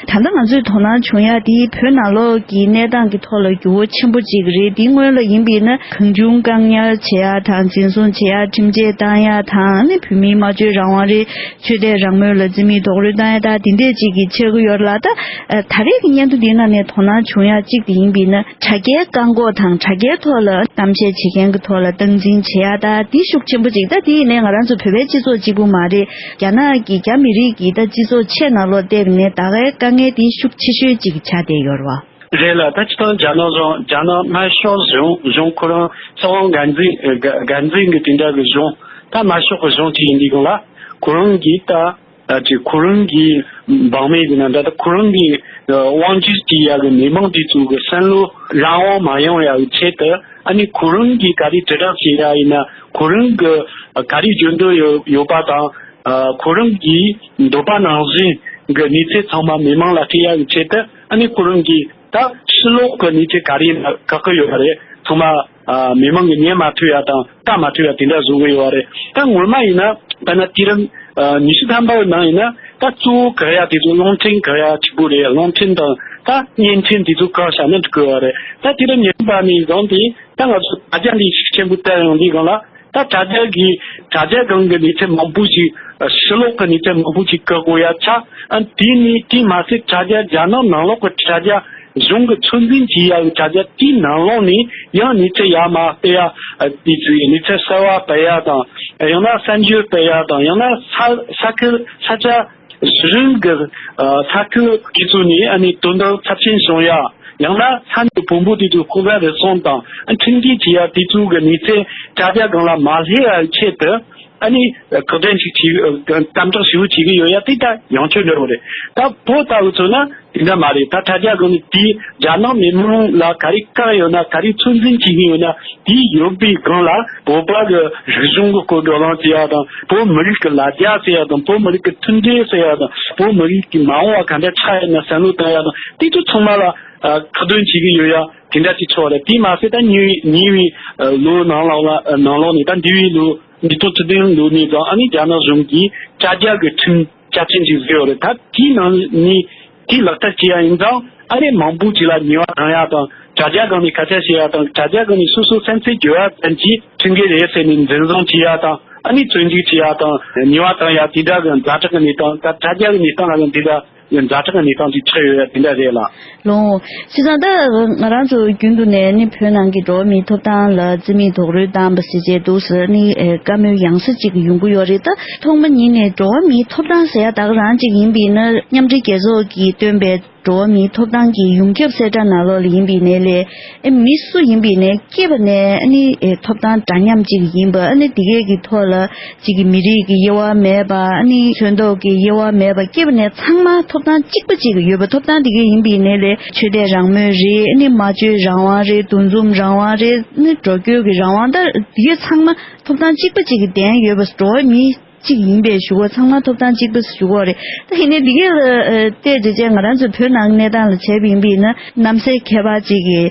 ད་ལྟ་ང་ཚོས་དོ་སྣང་བྱུང་ཡ་དེ་བོད་ནང་ལོགས་ཀྱི་གནས་སྟངས་ཀྱི་ཐོག་ལ་འགྱུར་བ་ཆེན་པོ་ཅིག་རེད། དེའི་སྔོན་ལ་ཡིན་པས་ན་གང་བྱུང་བཀག་ཉར་བྱེད་ཡ་དང་། འཛིན་བཟུང་བྱེད་ཡ། ཁྲིམས་ཆད་བཏང་ཡ་དང་། ཨ་ནི་བོད་མིའི་སྨྲ་བརྗོད་རང་དབང་རེད། ཆོས་དད་རང་མོས་ལ་རྩིས་མེད་རྡོག་རོལ་བཏང་ཡ་དང་། དེ་འདྲས་ཅིག་གི་ཆགས་ཀྱི་ཡོད་རེད་ལ། ད་ད་རེས་ཀྱི་སྙན་ཐོ་འདིའི་ནང་ནས་དོ་སྣང་བྱུང་ཡ་གཅིག་དེ་ཡིན་པས་ན། དྲ་རྒྱའི་བཀག་འགོག་དང་། དྲ་རྒྱའི་ཐོག་ལ་གཏམ་བཤད་བྱེད་མཁན་གྱི་ཐོག་ལ་སྟངས་འཛིན་བྱེད་ཡ་ད་དེ་ཤུགས་ཆེན་པོ་ཅིག་ད་དེ་ཡིན་ནའི་ང་རང་ཚོ་བོད་པའི་སྤྱི་ཚོགས་གཅིག་པུ་མ་རེད། རྒྱ་ནག་གི་རྒྱ་མི་རིགས་ཀྱི་ད་སྤྱི་ཚོགས་ཆེད་ནང་ལོགས་བལྟས་པ་ཡིན་ནའི་ད་གའི་དཀའ་ངལ་དེ་ཤུགས་ཆེ་ཤོས་ཅིག་ཆགས་བསྡད་ཡོད་རེད་བ། རེད་ལ། ད་སྤྱིར་བཏང་རྒྱ་ནག་གཞུང་། རྒྱ་ནག་དམར་ཤོག་གཞུང་། གཞུང་ཁོ་རང་རྩ་དབང་སྒེར་འཛིན། སྒེར་འཛིན་གྱི་དེ་འདྲ་གི་གཞུང་། ད་དམར་ཤོག་གི་གཞུང་ཅིག་ཡིན་དུས་སྒང་ལ། ཁོ་རང་གིས་ད། ཨ། ཅིག་ཁོ་རང་གི་འབངས་མི་ཡིན་ན་འདྲ། ད་ཁོ་རང་གི་དབང་སྒྱུར་བྱེད་ཡ་གི་མི་མང་དེ་ཚོ་གི་བསམ་བློ་རང་དབང་མ་ཡོང་ཡ་གི་ཆེད་དུ། ཨ་ནི་ཁོ་རང་གིས་ག་རེ་དྲིལ་བསྒྲགས་བྱེད་ཡ་ཡིན་ན། ཁོ་རང་གི་ག་རེ་བརྗོད་འདོད་ཡོད་ཡོད་པ་དང་། ཨ། ཁོ་རང་གི་འདོད་པ་ནང་བཞིན་གྱི་གནས་ཚུལ་ཚང་མ་མི་མང་ལ་སྤྲད་ཡ་གི་ཆེད་དུ། ཨ་ནི་ཁོ་རང་གིས་ད་ཕྱི་ལོགས་ཀྱི་གནས་ཚུལ་ག་རེ་ཡིན་ན་བཀག་གི་ཡོད་པ་རེད། ཚང་མ། ཨ། མི་མང་གིས་ཉན་མ་ཐུབ་ཡ་དང་ལྟ་མ་ཐུབ་ཡ་དེ་འདྲ་བཟོ་གི་ཡོད་པ་རེད། ད་སྔོན་མ་ཡིན་ན། ད་ན་དུས་རིམ་ ཉི་ཤུ་ཐམ་པ་ནང་ཡིན་ན་ད་གཙོ་བོ་ག་ཡ་དེ་ཚོ་རླུང་འཕྲིན་ག་ཡ་གཅིག་པུ་རེད། རླུང་འཕྲིན་དང་ད་བརྙན་འཕྲིན་དེ་ཚོ་གང་བཞག་ན་འགྲིག་གི་ཡོད་རེད། ད་དེ་ལ་ཉེ་བ་ནས་བཟུང་སྟེ་ད་ང་ཚོ་དྲ་རྒྱ་འདི་ཤུགས་ཆེན་པོ་བཏང་ཡོང་དུས་སྒང་ལ། ད་དྲ་རྒྱ་གི་དྲ་རྒྱ་སྒང་གི་གནས་ཚུལ་མང་པོ་ཞིག་ཕྱི་ལོགས་ཀྱི་གནས་ཚུལ་མང་པོ་ཞིག་བཀག་དགོས་ཡ་ཆགས། ཨ་དེ་ནི་དེ་མ་ཟད་དྲ་རྒྱ་རྒྱ་ནག་ནང་ལོགས་ཀྱི་དྲ་རྒྱ་གཞུང་གི་ཚོད་འཛིན་བྱེད་ཡ་གི་དྲ་རྒྱ་དེའི་ནང་ལོགས་ནས་ཡང་གནས་ཚུལ་ཡར་མར་སྤེལ་ཡ། ཨ་དེ་ཚོའི་གནས་ཚུལ་གསར་བ་སྤེལ་ཡ་དང་། ཡང་ན་གསར་འགྱུར་སྤེལ་ཡ་དང་། ཡང་ན་ས་ས་ཁུལ་ས་ཆ་གཞི་རིམ་གྱི་ས་ཁུལ་དེ་ཚོ་ནས་ཨ་ནི་དོན་དག་ཚབས་ཆེན་བྱུང་ཡ། ཡང་ན་ས་གནས་བོན་པོ་དེ་ཚོའི་ལྐོག་ཟ་རུལ་སུངས་དང་ཁྲིམས་འགལ་བྱེད་ཡ་དེ་ཚོའི་གི་གནས་ཚུལ་དྲ་རྒྱ་སྒང་ལ་མ་སླེབས་པའི་ཆེད་དུ། ཨ་ནི་ཁག་དོན་ཞིག་བྱེད་དམ་དྲག་ཞེ་པོ་བྱེད་ཀྱི་ཡོད་ཡ་དེ་ད་ཡང་ཁྱོད་འདྲ་བོ་རེད། ད་བོད་ལྟ་བུ་ཚོ་ན་དེ་འདྲ་མ་རེད། ད་དྲ་རྒྱ་སྒང་ནས་དེ་རྒྱ་ནག་མི་མང་ལ་ག་རེ་བཀག་ཡོད་ན། ག་རེ་ཚོད་འཛིན་བྱེད་ཀྱི་ཡོད་ན། དེ་ཡོད་པའི་སྒང་ལ་བོད་པ་གི་རིག་གཞུང་གི་སྐོར་བགྲོ་གླེང་བྱེད་ཡ་དང་། བོད་མི་རིགས་ཀྱི་ལ་རྒྱ་ཟེར་ཡ་དང་། བོད་མི་རིགས་ཀྱི་མཐུན་སྒྲིལ་ཟེར་ཡ་དང་། བོད་མི་རིགས་ཀྱི་མ་འོངས་པ་ག་འདྲ་ཆགས་ཡོད་ན་བསམ་བློ་བཏང་ཡ་དང་། དེ་ཚོ་ཚང་མ་ལ་ཁ་འདོན་བྱེད་ཀྱི་ཡོད་ཡ་དེ་འདྲ་ཅིག་ཆགས་རེད། དེ་མ་ཟད་ད་ཉེ་ཉེ་བའི་ལོ་ནང་ལོགས་ལ་ནང་ལོགས་ནས་ད་འདས་པའི་ལོ་ཉིས་སྟོང་བཅུ་བདུན་ལོ་ནས་ཀྱང་ཨ་ནི་རྒྱ་ནག་གཞུང་གིས་དྲ་རྒྱ་གི་ཁྲིམས་བཅའ་ཁྲིམས་ཅིག་བཟོས་ཡོད་རེད། ད་དེའི་ནང་ནས་དེ་ལག་བསྟར་བྱེད་ཡ་ཡིན་ཙང་ཨ་ནི་མང་པོ་ཅིག་ལ་ཉེས་པ་བཏང་ཡ་དང་། དྲ་རྒྱ་སྒང་ནས་སྐད་ཆ་བཤད་ཡ་དང་། དྲ་རྒྱ་སྒང་ནས་སོ་སོའི་སེམས་ཚོར་བརྗོད་ཡ་ཙམ་གྱིས་ཁྲིམས་འགལ་རེད་ཟེར་ནས་འཛིན་བཟུང་བྱེད་ཡ་དང་། ཨ་ནི་བཙོན་འཇུག་བྱེད་ཡ་དང་། ཉེས་པ་བཏང་ཡ་དེ་འདྲ་གི་ཛ་དྲག་གི་གནས་སྟངས། ད་དྲ་རྒྱ་གི་གནས་སྟངས་ལ་ཡང་དེ་འདྲ་ཡང་ཛ་དྲག་གི་གནས་སྟངས་ཅིག་ཆགས་ཡོད་ཡ་དེ་འདྲ་རེད་ལགས། ལོ། བྱས་ཙང་ད་ང་རང་ཚོ་རྒྱུན་དུ་ནས་ནི་བོད་ནང་གི་འགྲོ་བ་མིའི་ཐོབ་ཐང་ལ་རྩིས་མེད་རྡོག་རོལ་བཏང་བ་ཟེར་བྱས་འདུག་ཟེར་ནི་ཨེ་བཀའ་མོལ་ཡང་སེ་གཅིག་ཡོང་གི་ཡོད་རེད། ད་ཐོག་མ་ཉིད་ནས་འགྲོ་བ་མིའི་ཐོབ་ཐང་ཟེར་ཡ་ད་ག་རང་གཅིག་ཡིན་པས་ན། མཉམ་འབྲེལ་རྒྱལ་ཚོགས་ཀྱིས་བཏོན་པའི་འགྲོ་བ་མིའི་ཐོབ་ཐང་གི་ཡོངས་ཁྱབ་གསལ་བསྒྲགས་ནང་ལོགས་ལ་ཡིན་པའི་ནས་ལས། ཨེ་མི་སུ་ཡིན་པའི་ནས་སྐྱེས་པ་ནས་ཨ་ནི་ཨེ་ཐོབ་ཐང་འདྲ་མཉམ་གཅིག་ཡིན་པ། ཨ་ནི་དེ་གས་ཀྱི་ཐོག་ལ་གཅིག་གི་མི་རིགས་ཀྱི་དབྱེ་བ་མེད་པ། ཨ་ནི་ཚོན་མདོག་གི་དབྱེ་བ་མེད་པ། སྐྱེས་པ་ནས་ཚང་མ་ཐོབ་ཐང་གཅིག་པ་གཅིག་ཡོད་པ། ཐོབ་ཐང་དེ་གས་ཡིན་པའི་ནས་ལས་ཆོས་དད་རང་མོས་རེད། ཨ་ནི་སྨྲ་བརྗོད་རང་དབང་རེད། འདུ་འཛོམས་རང་དབང་རེད། ཨ་ནི་འགྲོ་སྐྱོད་ཀྱི་རང་དབང་། ད་དེ་གས་ཚང་མ་ཐོབ་ཐང་གཅིག་པ་གཅིག་གི་ལྡན་ཡོད་པ། འགྲོ་བ་མི་གཅིག་ཡིན་པའི་ཞུ་བ། ཚང་མ་ཐོབ་ཐང་གཅིག་པ་ཞུ་བ་རེད། ད་ཡིན་ནའི་འདི་གས་ལ་ཨ་བལྟས་བྱས་བྱས་ང་རང་ཚོའི་བོད་ནང་གནས་སྟངས་ལ་བྱས་པ་ཡིན་པས་ན་གནམ་སའི་ཁྱད་པར་ཅིག་གི་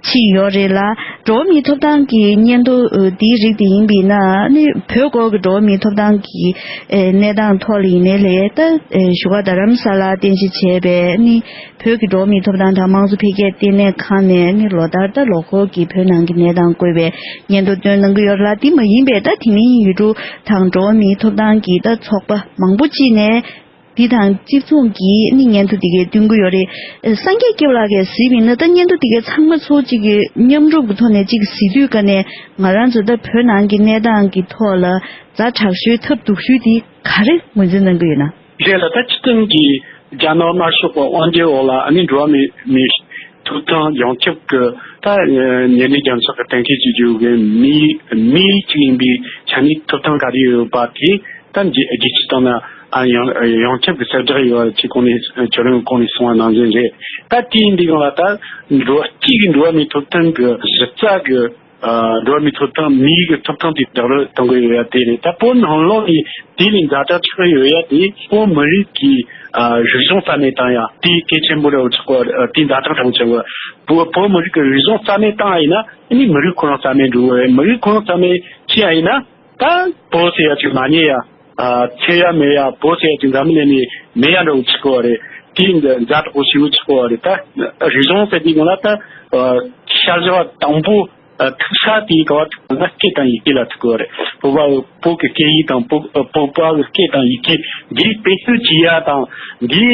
ཕྱིན་ཡོད་རེད་ལ། འགྲོ་བ་མིའི་ཐོབ་ཐང་གི་སྙན་ཐོ་ཨ་འདིའི་རིགས་དེ་ཡིན་པས་ན་ཨ་ནི་བོད་སྐོར་གྱི་འགྲོ་བ་མིའི་ཐོབ་ཐང་གི་ཨ་གནས་སྟངས་ཐོག་ལ་ཡིན་ནའི་ལས། ད་ཨ་བཞུགས་སྒར་རྡ་རམ་ས་ལར་རྟེན་གཞི་བྱས་པའི་ཨ་ནི་བོད་ཀྱི་འགྲོ་བ་མིའི་ཐོབ་ཐང་དང་དམངས་གཙོ་འཕེལ་རྒྱས་ལྟེ་གནས་ཁང་ནས་ནི་ལོ་ལྟར་ད་ལོ་འཁོར་གྱི་བོད་ནང་གི་གནས་སྟངས་བཀོད་པའི་སྙན་ཐོ་བཏོན་གནང་གི་ཡོད་ལ། དེ་མ་ཡིན་པའི་ད་དེ་མིན་ཡུལ་གྲུ་དང་འགྲོ་བ་མིའི་ཐོབ་ཐང་གི་ད་ཚོགས་པ་མང་པོ་ཅིག་ནས་དེ་དང་གཅིག་མཚུངས་ཀྱི་ནི་སྙན་ཐོ་དེ་གའི་བཏོན་གི་ཡོད་རེད། ཨ་སངས་རྒྱས་སྐྱབས་ལགས་ཀྱིས་གཟིགས་པ་ཡིན་ན་ད་སྙན་ཐོ་དེ་གའི་ཚང་མ་ཚོ་གཅིག་གི་མཉམ་རུབ་ཀྱི་ཐོག་ནས་གཅིག་གཟིགས་དུས་ཀ་ནས་ང་རང་ཚོ་ད་བོད་ནང་གི་གནས་སྟངས་ཀྱི་ཐོག་ལ་ཛ་དྲག་ཤོས་ཐབས་སྡུག་ཤོས་དེ་ག་རེ་ངོས་འཛིན་གནང་གི་ཡོད་ན། རེད་ལ། ད་སྤྱི་བཏང་གི་རྒྱ་ནག་དམར་ཤོག་པ་དབང་སྒྱུར་འོག་ལ་ཨ་ནི་འགྲོ་བ་མིའི་མིའི་ཐོབ་ཐང་ཡོངས་ཁྱབ་ཀྱི་ད་ཉེས་མིང་རྒྱ་མཚོ་གི་གཏན་འཁེལ་བྱེད་རྒྱུ་གི་མིའི་མིའི་གཅིག་ཡིན་པའི་ཆ་ནས་ཐོབ་ཐང་ག་རེ་ཡོད་པ་དེ་ད་རྒྱལ་རྒྱལ་སྤྱིའི་སྟེང་ན་ཨ་ཡོངས་ཡོངས་ཁྱབ་ཀྱི་གསལ་བསྒྲགས་ཡོད་པ་ཅིག་གོང་ནས་ཁྱོད་རང་གོང་ནས་གསུངས་པ་ནང་བཞིན་རེད། ད་དེ་ཡིན་དུས་སྒང་ལ་ད་འགྲོ་གཅིག་གི་འགྲོ་བ་མིའི་ཐོབ་ཐང་གི་གཞི་རྩ་གི་ཨ་འགྲོ་བ་མིའི་ཐོབ་ཐང་མིའི་གི་ཐོབ་ཐང་དེ་རྡོག་རོལ་གཏོང་གི་ཡོད་ཡ་དེ་རེད། ད་བོད་ནང་ལོགས་ནས་དེ་ལས་ཛ་དྲག་ཆགས་ཡོད་ཡ་དེ་བོད་མི་རིགས་ཀྱི་ཨ་རིག་གཞུང་རྩ་མེད་བཏང་ཡ་དེ་གལ་ཆེན་པོ་རེད་ཆགས་པ། དེ་ཛ་དྲག་ཆགས་ཆགས་པ། བོད་བོད་མི་རིགས་ཀྱི་རིག་གཞུང་རྩ་མེད་བཏང་ཡ་ཡིན་ན་ཨ་ནི་མི་རིགས་ཁོ་རང་རྩ་མེད་འགྲོ་གི་རེད། མི་རིགས་ཁོ་རང་རྩ་མེད་ཆགས་ཡ་ཡིན་ན་ད་བོད་ཟེར་ཡ་ཅིག་མ་རྙེད་ཡ། ཨ་ཚོར་ཡ་མེད་ཡ། བོད་ཟེར་ཡ་ཅིག་འཛམ་གླིང་ནས་མེད་ཡ་འདྲ་བོ་ཆགས་པ་རེད། དེ་ཛ་དྲག་པོ་ཞེ་པོ་ཆགས་པ་རེད། ད་རིག་གཞུང་ཟེར་དུས་སྒང་ལ་ད་ཨ་ཤར་བཞག་པ་དང་པོ། ཨ་ཐུག་ས་དེ་ག་བ་ཐུག་ན་སྐད་དང་ཡི་གེ་ལ་ཐུག་གི་རེད། བོད་པ་བོད་ཀྱི་སྐད་ཡིག་དང་བོད་བོད་པ་གི་སྐད་དང་ཡི་གེ་འདི་བེད་སྤྱོད་བྱེད་ཡ་དང་། འདི་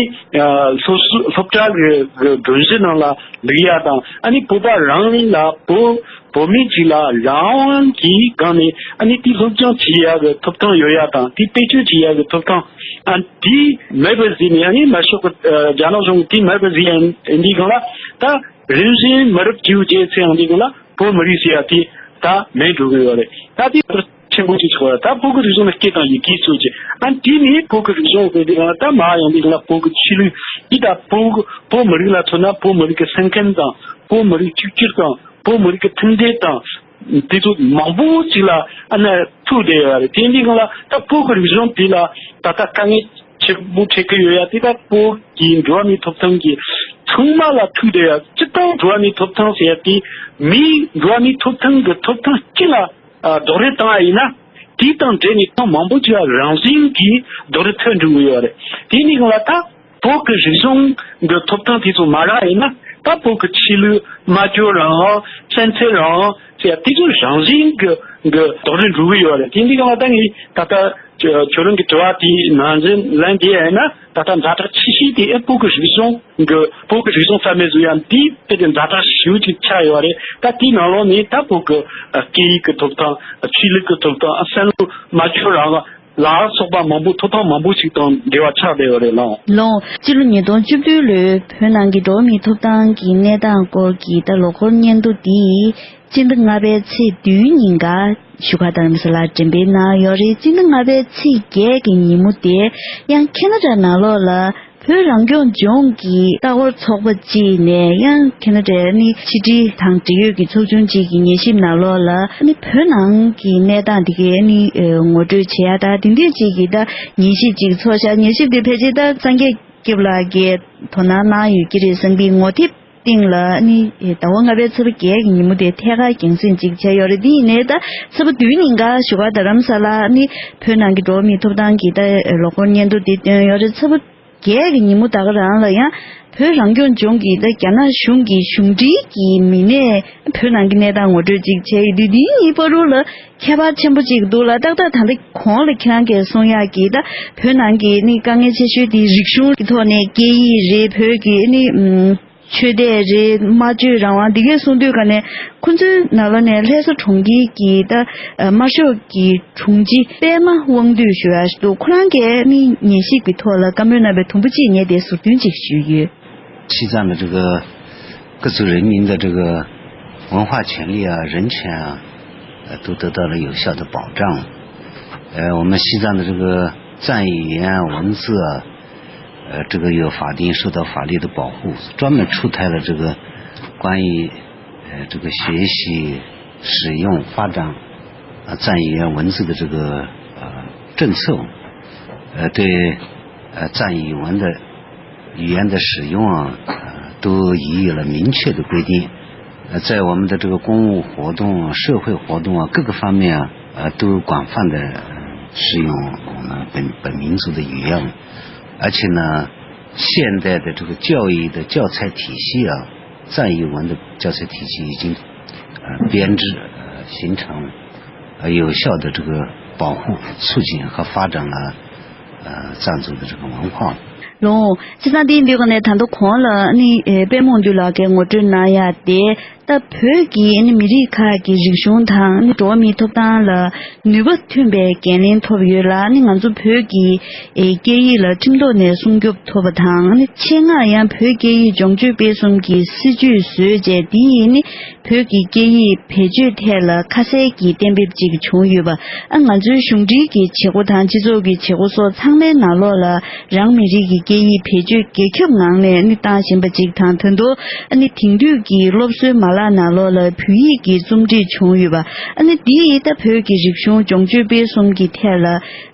ཨ་སློབ་གསོ་སློབ་གྲྭ་གི་གི་སྒྲོམ་གཞི་ནང་ལ་འདུག་ཡ་དང་། ཨ་ནི་བོད་པ་རང་ལ་བོད་བོད་མི་གཅིག་ལ་རང་དབང་གི་སྒང་ནས་ཨ་ནི་དེ་སློབ་སྦྱོང་བྱེད་ཡ་གི་ཐོབ་ཐང་ཡོད་ཡ་དང་། དེ་བེད་སྤྱོད་བྱེད་ཡ་གི་ཐོབ་ཐང་ཨ་དེ་མེད་པར་བཟོས་ནས། ཨ་ནི་དམར་ཤོག་གི་ཨ་རྒྱ་ནག་གཞུང་གིས་དེ་མེད་པར་བཟོས་ཡ་འདི་སྒང་ལ་ད། རིམ་བཞིན་མི་རབས་བཅུ་བརྒྱད་ཚེ་ཡང་འདི་སྒང་ལ་བོད་མི་རིགས་ཟེར་ཡ་དེ་ད་མེད་འགྲོ་གི་ཡོད་རེད། ད་དེ་ཆེན་པོ་ཅིག་ཆགས་པ་རེད། ད་བོད་ཀྱི་རིག་གཞུང་ནི་སྐད་དང་ཡི་གེ་ཚོ་ཅིག་ཨ་དེ་ནི་བོད་ཀྱི་རིག་གཞུང་ཟེར་དུས་སྒང་ལ་ད་མར་ཡོང་དུས་སྒང་ལ་བོད་ཀྱི་ཆོས་ལུགས་འདི་ད་བོད་བོད་མི་རིགས་ལ་མཚོན་ན་བོད་མི་རིགས་ཀྱི་སེམས་ཁམས་དང་། བོད་མི་རིགས་གཅིག་གྱུར་དང་། བོད་མི་རིགས་ཀྱི་མཐུན་སྒྲིལ་དང་། དེ་ཚོ་མང་པོ་ཅིག་ལ་ཨ་ནི་ཐུག་བསྡད་ཡོད་རེད། དེ་འདི་སྒང་ལ་ད་བོད་ཀྱི་རིག་གཞུང་དེ་ལ་ད་ལྟ་དཀའ་ངལ་ཆེན་པོ་འཕྲད་ཀྱི་ཡོད་ཡ་དེ་ད་བོད་ཀྱི་འགྲོ་བ་མིའི་ཐོབ་ཐང་གི་ཚང་མ་ལ་ཐུག་བསྡད་ཡ། སྤྱིར་བཏང་འགྲོ་བ་མིའི་ཐོབ་ཐང་ཟེར་ཡ་དེ་མིའི་འགྲོ་བ་མིའི་ཐོབ་ཐང་གི་ཐོབ་ཐང་སྤྱི་ལ་ཨ་རྡོག་རོལ་བཏང་ཡ་ཡིན་ན། དེ་དང་འབྲེལ་ནས་ཐེངས་མང་པོ་ཅིག་རང་བཞིན་གྱིས་རྡོག་རོལ་ཐོན་འགྲོ་གི་ཡོད་རེད། དེ་ནི་གང་ལ་ད་བོད་ཀྱི་རིག་གཞུང་གི་ཐོབ་ཐང་དེ་ཚོ་མ་རག་ཡིན་ན། ད་བོད་ཀྱི་ཆོས་ལུགས་སྨྲ་བརྗོད་རང་དབང་། ཚན་རྩལ་རང་དབང་ཟེར་ཡ་དེ་ཚོ་རང་བཞིན་གྱི་གི་རྡོག་རོལ་འགྲོ་གི་ཡོད་རེད། དེ་འདི་གང་ལ་ད་ངས་ད་ལྟ་ཁྱོད་རང་གི་དྲི་བ་དེའི་ནང་བཞིན་ལན་འདེབས་ཡ་ཡིན་ན། ད་ལྟ་ཛ་དྲག་ཆེ་ཤོས་དེ་ཨེ་བོད་ཀྱི་རིག་གཞུང་གི་བོད་ཀྱི་རིག་གཞུང་རྩ་མེད་བཟོ་ཡ་འདི་དཔེ་དེ་ཛ་དྲག་ཞེ་པོ་ཅིག་ཆགས་ཡོད་རེད། ད་དེའི་ནང་ལོགས་ནས་ད་བོད་ཀྱི་སྐད་ཡིག་གི་ཐོབ་ཐང་། ཆོས་ལུགས་ཀྱི་ཐོབ་ཐང་། བསམ་བློ་སྨྲ་བརྗོད་རང་དབང་ལ་སོགས་པ་མང་པོ། ཐོབ་ཐང་མང་པོ་ཞིག་དང་འབྲེལ་བ་ཆགས་བསྡད་ཡོད་རེད་ལགས། ལགས། སྤྱི་ལོ་ཉིས་སྟོང་བཅུ་བདུན་ལོའི་བོད་ནང་གི་འགྲོ་བ་མིའི་ཐོབ་ཐང་གི་གནས་སྟངས་སྐོར་གྱི་ད་ལོ་འཁོར་སྙན་ཐོ་འདི་སྤྱི་ཟླ་ལྔ་པའི་ཚེས་བདུན་ཉིན་ཀ་བཞུགས་སྒར་རྡ་རམ་ས་ལར་འགྲེམས་སྤེལ་གནང་ཡོད་རེད། སྤྱི་ཟླ་ལྔ་པའི་ཚེས་བརྒྱད་ཀྱི་ཉིན་མོ་དེ་ཡང་ཁེ་ན་ཌ་ནང་ལོགས་ལ་བོད་རང་སྐྱོང་ལྗོངས་ཀྱི་ལྟ་སྐོར་ཚོགས་པ་གཅིག་ནས་ཡང་ཁེ་ན་ཌའི་ནི་ཕྱི་དྲིལ་དང་འབྲེལ་ཡོད་ཀྱི་ཚོགས་ཆུང་གཅིག་གི་ཉན་ཞིབ་ནང་ལོགས་ལ་ནི་བོད་ནང་གི་གནས་སྟངས་དེ་གའི་ནི་ངོ་སྤྲོད་བྱེད་ཡ་ད་དེ་འདྲས་ཅིག་གི་ད་ཉན་ཞིབ་ཅིག་ཚོགས་ཤག་ཉན་ཞིབ་དེ་ཕལ་ཆེར་ད་སངས་རྒྱས་སྐྱབས་ལགས་ཀྱིས་དོ་སྣང་གནང་ཡོད་ཀྱི་རེད་བསམ་གི། ངོ་དེབ་སྟེང་ལ་ནི་ཟླ་བ་ལྔ་པའི་ཚེས་པ་བརྒྱད་ཀྱི་ཉིན་མོ་དེ་ཐད་ཀར་རྒྱང་སྲིང་ཅིག་བྱས་ཡོད་རེད། དེ་ཡིན་ནའི་ད་ཚེས་པ་བདུན་ཉིན་ཀ་བཞུགས་སྒར་རྡ་རམ་ས་ལ་ནི་བོད་ནང་གི་འགྲོ་བ་མིའི་ཐོབ་ཐང་གི་ད་ལོ་འཁོར་སྙན་ཐོ་དེ་བཏོན་ཡོད་རེད། ཚེས་པ་བརྒྱད་ཀྱི་ཉིན་མོ་ད་ག་རང་ལ་ཡང་བོད་རང་སྐྱོང་ལྗོངས་ཀྱི་ད་རྒྱ་ནག་གཞུང་གི་གཞུང་འབྲེལ་གྱི་མི་སྣས་བོད་ནང་གི་གནས་སྟངས་ངོ་སྤྲོད་ཅིག་བྱས་ཡོད་དུས། འདི་གཉིས་བར་དུ་ལ་ཁྱད་པར་ཆེན་པོ་ཅིག་འདུག་ལ། ཏག་ཏག་ད་ལྟ་གོང་ལ་ཁྱེད་རང་གིས་གསུང་ཡག་གི་ད་བོད་ནང་གི་ནི་དཀའ་ངལ་ཆེ་ཤོས་དེ་རིག་གཞུང་གི་ཐོག་ནས་སྐད་ཡིག་རེད། བོད་ཀྱི་ནི་ཨམ་ཆོས་དད་རེད། སྨྲ་བརྗོད་རང་དབང་འདི་གས་གསུང་དུས་ག་ནས་ཁོ་ཚོའི་ནང་ལོགས་ནས་ལྷ་ས་གྲོང་ཁྱེར་གྱི་ད་དམར་ཤོག་གི་དྲུང་ཆེ་པད་མ་དབང་འདུས་ཞུ་ཡག་ཞིག་འདུག་ཁོ་རང་གིས་ནི་ཉན་ཞིབ་ཀྱི་ཐོག་ལ་བཀའ་མོལ་གནང་བའི་དུམ་བུ་གཅིག་ངས་དེ་ཟུར་འདོན་ཅིག་ཞུས་ཡོད། 西藏的这个各族人民的这个文化权利啊、人权啊，呃，都得到了有效的保障。呃，我们西藏的这个藏语言文字啊，呃，这个有法定受到法律的保护，专门出台了这个关于呃这个学习、使用、发展啊藏语言文字的这个呃政策，呃对呃藏语文的语言的使用啊，呃都予以了明确的规定。呃，在我们的这个公务活动啊、社会活动啊各个方面啊，呃都广泛的使用我们本本民族的语言，而且呢，现代的这个教育的教材体系啊，藏语文的教材体系已经呃编制呃形成，呃有效的这个保护、促进和发展了呃藏族的这个文化。 ལོ། བྱས་ཙང་དེ་ཡིན་དུས་ག་ནས་ད་ལྟ་གོང་ལ་ནི་ཨེ་པད་མ་དབང་འདུས་ལགས་ཀྱིས་ངོ་སྤྲོད་གནང་ཡ་དེ། ད་བོད་ཀྱི་ནི་མི་རིགས་ཁག་གི་རིག་གཞུང་དང་ནི་འགྲོ་བ་མིའི་ཐོབ་ཐང་ལ་ནུས་པ་ཐོན་པའི་འགན་ལེན་ཐོབ་ཡོད་ལ། ནི་ང་ཚོ་བོད་ཀྱི་ཨེ་སྐད་ཡིག་ལ་ཁྲིམས་ཐོག་ནས་སྲུང་སྐྱོབ་ཐོབ་པ་དང་། ནི་ཆེད་མངགས་ཡང་བོད་སྐད་ཡིག་སྦྱོང་སྤྱོད་སྤེལ་གསུམ་གྱི་སྲིད་ཇུས་བཟོས་རྗེས། དེ་ཡིས་ནི་བོད་ཀྱི་སྐད་ཡིག་བེད་སྤྱོད་ཐད་ལ་ཁ་གསལ་གྱི་གཏན་འབེབས་ཅིག་བྱུང་ཡོད་པ། ཨ་ང་ཚོའི་གཞུང་འབྲེལ་གྱི་བྱེད་སྒོ་དང་སྤྱི་ཚོགས་ཀྱི་བྱེད་སྒོ་སོགས་ཚང་མའི་ནང་ལོགས་ལ་རང་མི་རིགས་ཀྱི་སྐད་ཡིག་བེད་སྤྱོད་རྒྱ་ཁྱབ་ངང་ནས་ནི་བཏང་བཞིན་པ་ཅིག་དང་། ད་དུང་ཨ་ནི་དེང་དུས་ཀྱི་སློབ་གསོའི་མ་ལག་ནང་ལོགས་ལ་བོད་ཡིག་གི་རྩོམ་སྒྲིག་བྱུང་ཡོད་པ། ཨ་ནི་འདི་ཡིས་ད་བོད་ཀྱི་རིག་གཞུང་སྦྱོང་སྤྱོད་སྤེལ་གསུམ་གྱི་ཐད་ལ་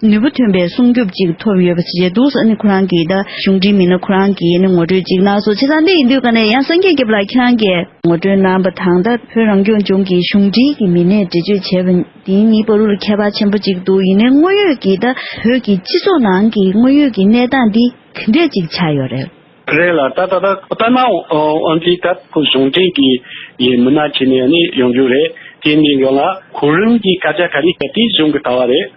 ནུས་པ་ཐོན་པའི་སྲུང་སྐྱོབ་ཅིག་ཐོབ་ཡོད་པ་ཞིག་འདུག་ཨ་ནི་ཁོ་རང་གིས་ད་གཞུང་འབྲེལ་མི་སྣ་ཁོ་རང་གིས་ནི་ངོ་སྤྲོད་ཅིག་གནང་སོང་། བྱས་ཙང་འདི་ཡིན་དུས་ག་ནས་ཡང་སངས་རྒྱས་སྐྱབས་ལགས་ཁྱེད་རང་གིས་ངོ་སྤྲོད་གནང་པ་དང་། ད་བོད་རང་སྐྱོང་ལྗོངས་ཀྱི་གཞུང་འབྲེལ་གྱི་མི་སྣས་འགྲེལ་བརྗོད་བྱས་པ་འདི་གཉིས་བར་དུ་ལ་ཁྱད་པར་ཆེན་པོ་ཅིག་འདུག་ཡིན་ནའི་དངོས་ཡོད་ཀྱི་ད་བོད་ཀྱི་སྤྱི་ཚོགས་ནང་གི་དངོས་ཡོད་ཀྱི་གནས་སྟངས་འདི་ག་འདྲས་ཅིག་ཆགས་ཡོད་རེད། རེད་ལ། ད་ད་ད་ད་ན་འོན་ཏེ་ད་ཁོ་གཞུང་འབྲེལ་གྱི་ཡི་མི་སྣ་བྱས་ནས་ནི་ཡོང་རྒྱུ་རེད། དེ་ནི་ཡང་ལ་ཁོ་རང་གི་སྐད་ཆ་ག་རེ་བཤད་དེ་གཞུང་གི་ལྟ་བ་རེད།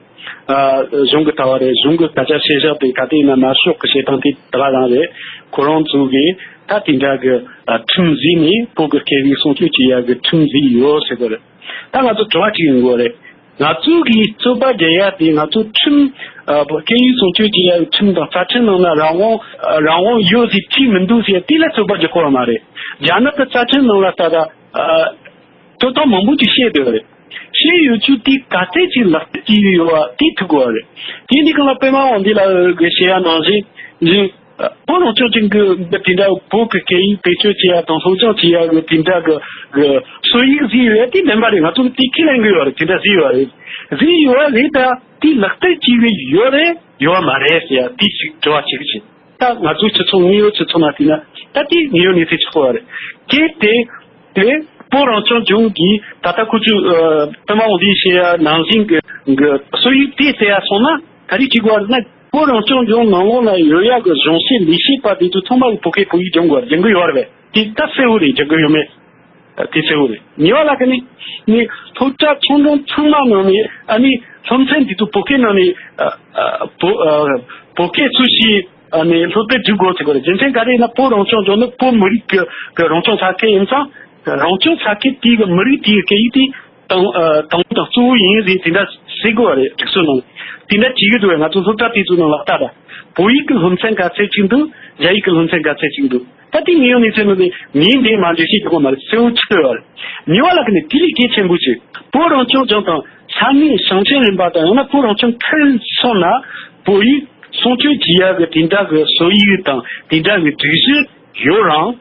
ཨ་གཞུང་གི་ལྟ་བ་རེད། གཞུང་གི་སྐད་ཆ་བཤད་བཞག་དེ་ག་དེ་ཡིན་ན་དམར་ཤོག་གི་བཤད་སྟངས་དེ་ད་ག་རང་རེད། ཁོ་རང་ཚོ་གིས་ད་དེ་འདྲ་གི་ཨ་ཁྲིམས་བཟོས་ནས་བོད་ཀྱི་སྐད་ཡིག་སྲུང་སྐྱོབ་བྱེད་ཡག་གི་ཁྲིམས་བཟོས་ཡོད་ཟེར་གི་རེད། ད་ང་ཚོ་དྲི་བ་གཅིག་ཡོང་གི་རེད། ང་ཚོ་གིས་རྩོད་པ་རྒྱག་ཡ་དེ་ང་ཚོ་ཁྲིམས་ཨ་སྐད་ཡིག་སྲུང་སྐྱོབ་བྱེད་ཡ་ཁྲིམས་དང་རྩ་ཁྲིམས་ནང་ན་རང་དབང་རང་དབང་ཡོད་ཟེར་བྲིས་མི་འདུག་ཟེར་དེ་ལ་རྩོད་པ་རྒྱག་དགོས་པ་མ་རེད། རྒྱ་ནག་གི་རྩ་ཁྲིམས་ནང་ལ་ད་ལྟ་ཨ་ཐོབ་ཐང་མང་པོ་ཅིག་བཤད་བསྡད་པ་རེད། བཤད་ཡོད་ཚུལ་དེ་ག་ཚད་ཅིག་ལག་བསྟར་བྱས་ཡོད་པ་དེ་ཐུག་དགོས་པ་རེད། དེ་འདི་གང་ལ་པད་མ་དབང་འདུས་ལགས་ཀྱིས་བཤད་ཡ་ནང་བཞིན་བཞིན། བོད་རང་སྐྱོང་ལྗོངས་ཀྱི་འདི་དེ་འདྲ་བོད་ཀྱི་སྐད་ཡིག་བེད་སྤྱོད་བྱེད་ཡ་དང་སློབ་སྦྱོང་བྱེད་ཡ་གི་དེ་འདྲ་གི་གི་སྲོལ་ཡིག་བཟོས་ཡོད་ཡ་དེ་བདེན་པ་རེད། ང་ཚོ་གི་དེ་ཁས་ལེན་གི་ཡོད་རེད། དེ་འདྲ་བཟོས་ཡོད་རེད། བཟོས་ཡོད་རེད། ད་དེ་ལག་བསྟར་བྱས་པའི་ཡོད་རེད་ཡོད་མ་རེད་ཟེར་ཡ་དེ་ཞིག་དྲི་བ་བྱེད་ཀྱི་བྱེད། ད་ང་ཚོའི་སྤྱི་ཚོགས་དངོས་ཡོད་སྤྱི་ཚོགས་ནང་བལྟས་ན་ད་དེ་དངོས་ཡོད་གནས་ཚུལ་ཆགས་ཡོད་རེད། གལ་ཏེ་དེ་བོད་ བོད་རང་སྐྱོང་ལྗོངས་ཀྱིས་ད་ལྟ་ཁོ་ཚོས་ཨ་པད་མ་དབང་འདུས་བཤད་ཡ་ནང་བཞིན་གྱི་གི་སྲོལ་ཡིག་དེ་བཙལ་ཡ་སོང་ན་ག་རེ་བྱེད་དགོས་རེད་ན། བོད་རང་སྐྱོང་ལྗོངས་ནང་ལོགས་ལ་ཡོད་ཡ་གི་གཞུང་བཤད་ལས་བྱེད་པ་དེ་ཚོ་ཚང་མ་གི་བོད་སྐད་བོད་ཡིག་སྦྱང་དགོས་རེད། སྦྱང་གི་ཡོད་རེད་པས། དེ་ད་གསལ་བོ་རེད། སྦྱང་གི་ཡོད་མེད་དེ་གསལ་བོ་རེད། གཉིས་པ་ལ་ཀ་ནི་ནི་སློབ་གྲྭ་ཆུང་ཆུང་ཚང་མ་ནང་ནས་ཨ་ནི་སློབ་ཚན་དེ་ཚོ་བོད་སྐད་ནང་ནས་ཨ་ཨ་བོད་ཨ་བོད་སྐད་ཚུལ་བཞིན་ཨ་ནི་སློབ་དེབ་སྒྲིག་དགོས་ཟེར་གི་རེད། རྒྱུ་མཚན་ག་རེ་ཡིན་ན། བོད་རང་སྐྱོང་ལྗོངས་ནི་བོད་མི་རིགས་ཀྱི་ཀྱི་རང་སྐྱོང་ས་ཁུལ་ཡིན་ཙང་། རང་སྐྱོང་ས་ཁུལ་དེའི་གི་མི་རིགས་དེའི་སྐད་ཡིག་དེ་དང་ཨ་དང་པོ་དང་གཙོ་བོ་ཡིན་ཟེར་དེ་འདྲ་ཟེར་དགོས་པ་རེད། སྒྲིག་སྲོལ་ནང་དེ་འདྲ་བྱེད་ཀྱི་འདུག་ང་ཚོ་སློབ་གྲྭ་དེ་ཚོའི་ནང་ལ་ལྟ་དང་། བོད་ཡིག་གི་སློབ་ཚན་ག་ཚད་ཅིག་འདུག་རྒྱ་ཡིག་གི་སློབ་ཚན་ག་ཚད་ཅིག་འདུག་ད་དེ་ངས་ཡོང་ནས་ཚོད་ནོ་དེ་ངས་འདི་མ་འདྲི་ཤེས་ཀྱི་གོ་མ་རེད། གསལ་བོ་ཆགས་ཡོད་རེད། གཉིས་པ་ལ་ཀ་ནས་དེ་ལས་གལ་ཆེན་པོ་ཅིག་བོད་རང་སྐྱོང་ལྗོངས་དང་ས་གནས་ཞིང་ཆེན་རིམ་པ་དང་ཡང་ན་བོད་རང་སྐྱོང་ཁུལ་སོགས་ན་བོད་ཡིག་སྲུང་སྐྱོབ་བྱེད་ཡག་གི་དེ་འདྲ་གི་སྲོལ་ཡིག་དང་དེ་འདྲ་གི་སྒྲིག་གཞི་ཡོད་རུང་།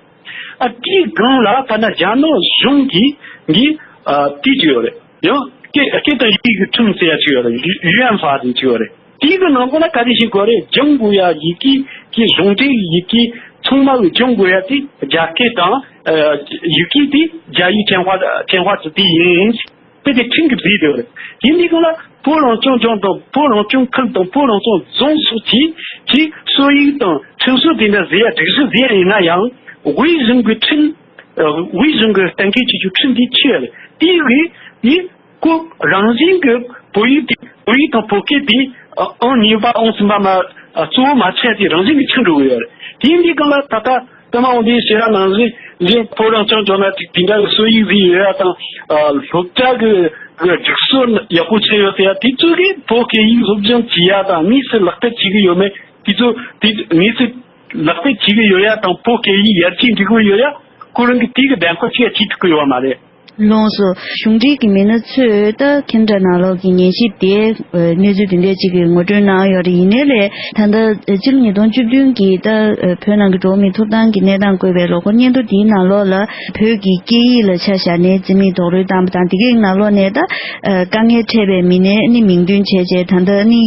ཨ་དེའི་སྒང་ལ་ཐ་ན་རྒྱ་ནག་གཞུང་གིས་གིས་ཨ་དེ་བྱས་ཡོད་རེད། ཡང་སྐད་སྐད་དང་ཡི་གེ་གི་ཁྲིམས་ཟེར་ཡ་བྱས་ཡོད་རེད། ཡུ་ཡུ་ཨན་ཧྥ་ཟེར་བྱས་ཡོད་རེད། དེའི་གི་ནང་ཁོ་ན་ག་རེ་ཞིག་དགོས་རེད། སྦྱང་དགོས་ཡ་ཡི་གེ་གི་གཞུང་འབྲེལ་ཡི་གེ་ཚང་མ་གི་སྦྱང་དགོས་ཡ་དེ་རྒྱ་སྐད་དང་ཨ་ཡི་གེ་དེ་རྒྱ་ཡིག་ཅན་ཧྭ་ཅན་ཧྭ་ཙི་དེ་ཡིན། དེ་དེ་ཁྲིམས་ཀྱི་བཟོས་ཡོད་རེད། དེ་འདི་སྒང་ལ་བོད་རང་སྐྱོང་ལྗོངས་དང་བོད་རང་སྐྱོང་ཁུལ་དང་བོད་རང་སྐྱོང་རྫོང་སོགས་ཀྱི་ཀྱི་སྲོལ་ཡིག་དང་ཁྲིམས་སྲོལ་དེ་འདྲ་བཟོས་ཡ་སྒྲིག་གཞི་བཟོས་ཡ་ཡིན་ན་ཡང་། དབུས་གཞུང་གི་ཁྲིམས་ཨ་དབུས་གཞུང་གི་གཏན་འཁེལ་བྱེད་རྒྱུ་ཁྲིམས་དེ་ཆད་ཡོད་རེད། དེ་ཡི་ཡི་ཁོ་རང་བཞིན་གྱི་བོད་ཡིག་དེ་བོད་ཡིག་དང་བོད་སྐད་དེ་ཨང་གཉིས་པ་ཨང་གསུམ་པ་མ་གཙོ་བོ་མ་ཆགས་དེ་རང་བཞིན་གྱི་ཆགས་འགྲོ་གི་ཡོད་རེད། དེ་འདི་སྒང་ལ་ད་ལྟ། ད་མ་འོང་དེའི་ཤེས་ར་ནང་བཞིན་བཞིན་ཕོ་རང་སྐྱོང་ལྗོངས་ན་དེ་དེ་འདྲ་གི་སྲོལ་ཡིག་ཟིག་ཡོད་ཡ་དང་། ཨ་སློབ་གྲྭ་གི་གི་སྒྲིག་སྲོལ་ཡག་པོ་ཆགས་ཡོད་ཟེར་ཡ་དེ་ཚོ་གིས་བོད་སྐད་ཡིག་སློབ་སྦྱོང་བྱེད་ཡ་དང་དངོས་སུ་ལག་བསྟར་བྱེད་གི་ཡོད་མེད། དེ་ཚོ་དེ་དངོས་སུ་ལག་བསྟར་བྱེད་གི་ཡོད་ཡ་དང་བོད་སྐད་ཡིག་ཡར་རྒྱས་འགྲོ་གི་ཡོད་ཡ་ཁོ་རང་གི་དེ་གི་གདེང་ཁ་ཅིག་བྱེད་ཐུབ་གི་ཡོད་མ་རེད། ལགས་སོ། གཞུང་འབྲེལ་གྱི་མི་སྣ་ཚོས་ད་ཁེ་ན་ཌ་ནང་ལོགས་ཀྱི་ཉན་ཞིབ་དེ་གནས་ཚུལ་དེ་འདྲ་ཅིག་གི་ངོ་སྤྲོད་གནང་ཡོད་རེད། ཡིན་ནའི་ལས་ད་ལྟ་ཕྱི་ལོ་ཉིས་སྟོང་བཅུ་བདུན་གྱི་ད་བོད་ནང་གི་འགྲོ་བ་མིའི་ཐོབ་ཐང་གི་གནས་སྟངས་བཀོད་པའི་ལོ་འཁོར་སྙན་ཐོ་དེའི་ནང་ལོགས་ལ་བོད་ཀྱི་སྐད་ཡིག་ལ་ཆ་བཞག་ནས་རྩིས་མེད་རྡོག་རོལ་བཏང་བ་དང་། དེ་གའི་ནང་ལོགས་ནས་ད་དཀའ་ངལ་འཕྲད་པའི་མི་སྣའི་ནི་མིང་འདོན་བྱས་བྱས། ད་ལྟ་ནི་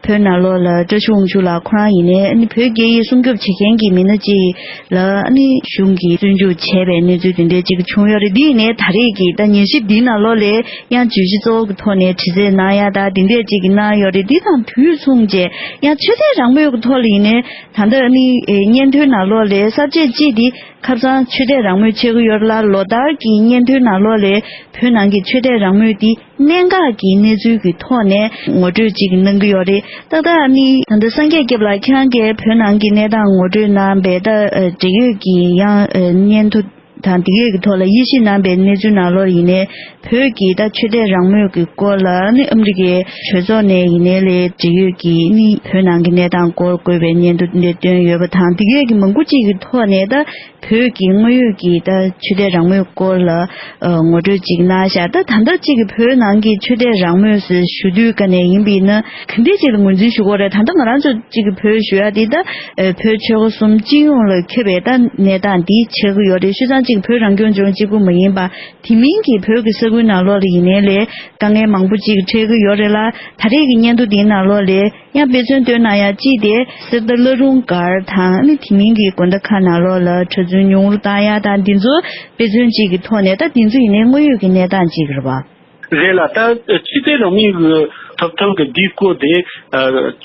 བོད་ནང་ལོགས་ལ་བཀྲ་ཤིས་དབང་ཕྱུག་ལགས་ཁོ་རང་ཡིན་ནའི་ནི་བོད་སྐད་ཡིག་སྲུང་སྐྱོབ་བྱེད་མཁན་གྱི་མི་སྣ་ཅིག་ལ་ནི་གཞུང་གིས་བཙོན་འཇུག་བྱས་པའི་གནས་ཚུལ་དེ་འདྲའི་ཅིག་བྱུང་ཡོད་རེད། འདི་ཡིན་ནའི་ད་རེས་ཀྱི་ད་ཉན་ཞིབ་འདིའི་ནང་ལོགས་ལས་ཡང་བརྗོད་གཞི་གཙོ་བོ་གི་ཐོག་ནས་དྲི་རྩད་གནང་ཡ་ད་དེ་འདྲའི་ཅིག་གནང་ཡོད་རེད། འདི་དང་དུས་མཚུངས་བྱས་ཡང་ཆོས་དད་རང་མོས་ཀྱི་ཐོག་ལ་ཡིན་ནའི་ད་ལྟ་ནི་སྙན་ཐོའི་ནང་ལོགས་ལས་གསར་བརྗེ་སྤྱི་འདི་ཁ་སང་ཆོས་དད་རང་མོས་ཆགས་ཀྱི་ཡོད་རེད་ལ། ལོ་ལྟར་གྱི་སྙན་ཐོའི་ནང་ལོགས་ལས་བོད་ནང་གི་ཆོས་དད་རང་མོས་འདི་གནད་འགག་གི་གནས་ཚུལ་གྱི་ཐོག་ནས་ངོ་སྤྲོད་ཅིག་གནང་གི་ཡོད་རེད། ཏག་ཏག་ནི་ད་ལྟ་སངས་རྒྱས་སྐྱབས་ལགས་ཁྱེད་རང་གིས་བོད་ནང་གི་གནས་སྟངས་ངོ་སྤྲོད་གནང་བའི་ད་འབྲེལ་ཡོད་ཀྱི་ཡང་སྙན་ཐོ་དང་དེ་གའི་གི་ཐོག་ལ་དབྱེ་ཞིབ་གནང་བའི་གནས་ཚུལ་ནང་ལོགས་ཡིན་ནའི་བོད་ཀྱི་ད་ཆོས་དད་རང་མོས་ཀྱི་སྐོར་ལ་ནི་ཨ་མི་རི་ཀའི་གྲོས་ཚོགས་ནས་ཡིན་ནའི་ལས་འབྲེལ་ཡོད་ཀྱི་ནི་བོད་ནང་གི་གནས་སྟངས་སྐོར་བཀོད་པའི་སྙན་ཐོ་འདི་བཏོན་ཡོད་པ་དང་། དེ་གའི་གི་མང་པོ་ཅིག་གི་ཐོག་ནས་ད། བོད་ཀྱི་དངོས་ཡོད་ཀྱི་ད་ཆོས་དད་རང་མོས་སྐོར་ལ་ཨ་ངོ་སྤྲོད་ཅིག་གནང་ཤག་ད་ད་ལྟ་ཅིག་གི་བོད་ནང་གི་ཆོས་དད་རང་མོས་ཟེར་ཞུ་དུས་ཀ་ནས་ཡིན་པས་ན་ག་འདྲས་ཅིག་ལ་ངོས་འཛིན་ཞུ་དགོས་རེད། ད་ལྟ་ང་རང་ཚོ་ཅིག་གི་བོད་ཞུ་ཡ་དེ་ད་ཨ་བོད་ཆོལ་ཁ་གསུམ་སྤྱི་ཡོངས་ལ་ཁྱབ་པའི་ད་གནས་སྟངས་འདི་ཆགས་ཀྱི་ཡོད་རེད། བྱས་ཙང་ཅིག་བོད་རང་སྐྱོང་ལྗོངས་གཅིག་པུ་མ་ཡིན་པ་དེ་མིན་གྱི་བོད་ཀྱི་ས་ཁུལ་ནང་ལོགས་ལ་ཡིན་ནའི་ལས་དཀའ་ངལ་མང་པོ་ཅིག་འཕྲད་ཀྱི་ཡོད་རེད་ལ། ད་རེས་ཀྱི་སྙན་ཐོ་འདིའི་ནང་ལོགས་ལས། ཡང་དཔེ་མཚོན་བཏོན་ན་ཡང་གཅིག་དེ་གསེར་རྟ་བླ་རུང་སྒར་དང་ནི་དེ་མིན་གྱི་དགོན་སྡེ་ཁག་ནང་ལོགས་ལ་གྲྭ་བཙུན་ཉུང་རུ་བཏང་ཡ་དང་འདི་ཚོ་དཔེ་མཚོན་གཅིག་གི་ཐོག་ནས་ད་འདི་ཚོ་ཡིན་ནའི་དངོས་ཡོད་ཀྱི་གནས་སྟངས་གཅིག་རེད་པ། རེད་ལ། ད་ཆོས་དད་རང་མོས་ཀྱི་ཐོབ་ཐང་གི་དེའི་སྐོར་དེ་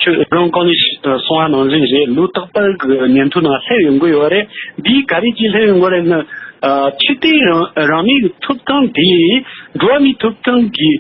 ཁྱོད་རང་གོང་ནས་གསུངས་པ་ནང་བཞིན་རེད། ལོ་རྟག་པར་གྱི་སྙན་ཐོ་ནང་སླེབས་ཡོང་གི་ཡོད་རེད། འདིས་ག་རེ་ཅིག་སླེབས་ཡོང་གི་རེད་ན། ཆོས་དད་རང་རང་མོས་ཀྱི་ཐོབ་ཐང་དེ་འགྲོ་བ་མིའི་ཐོབ་ཐང་གི་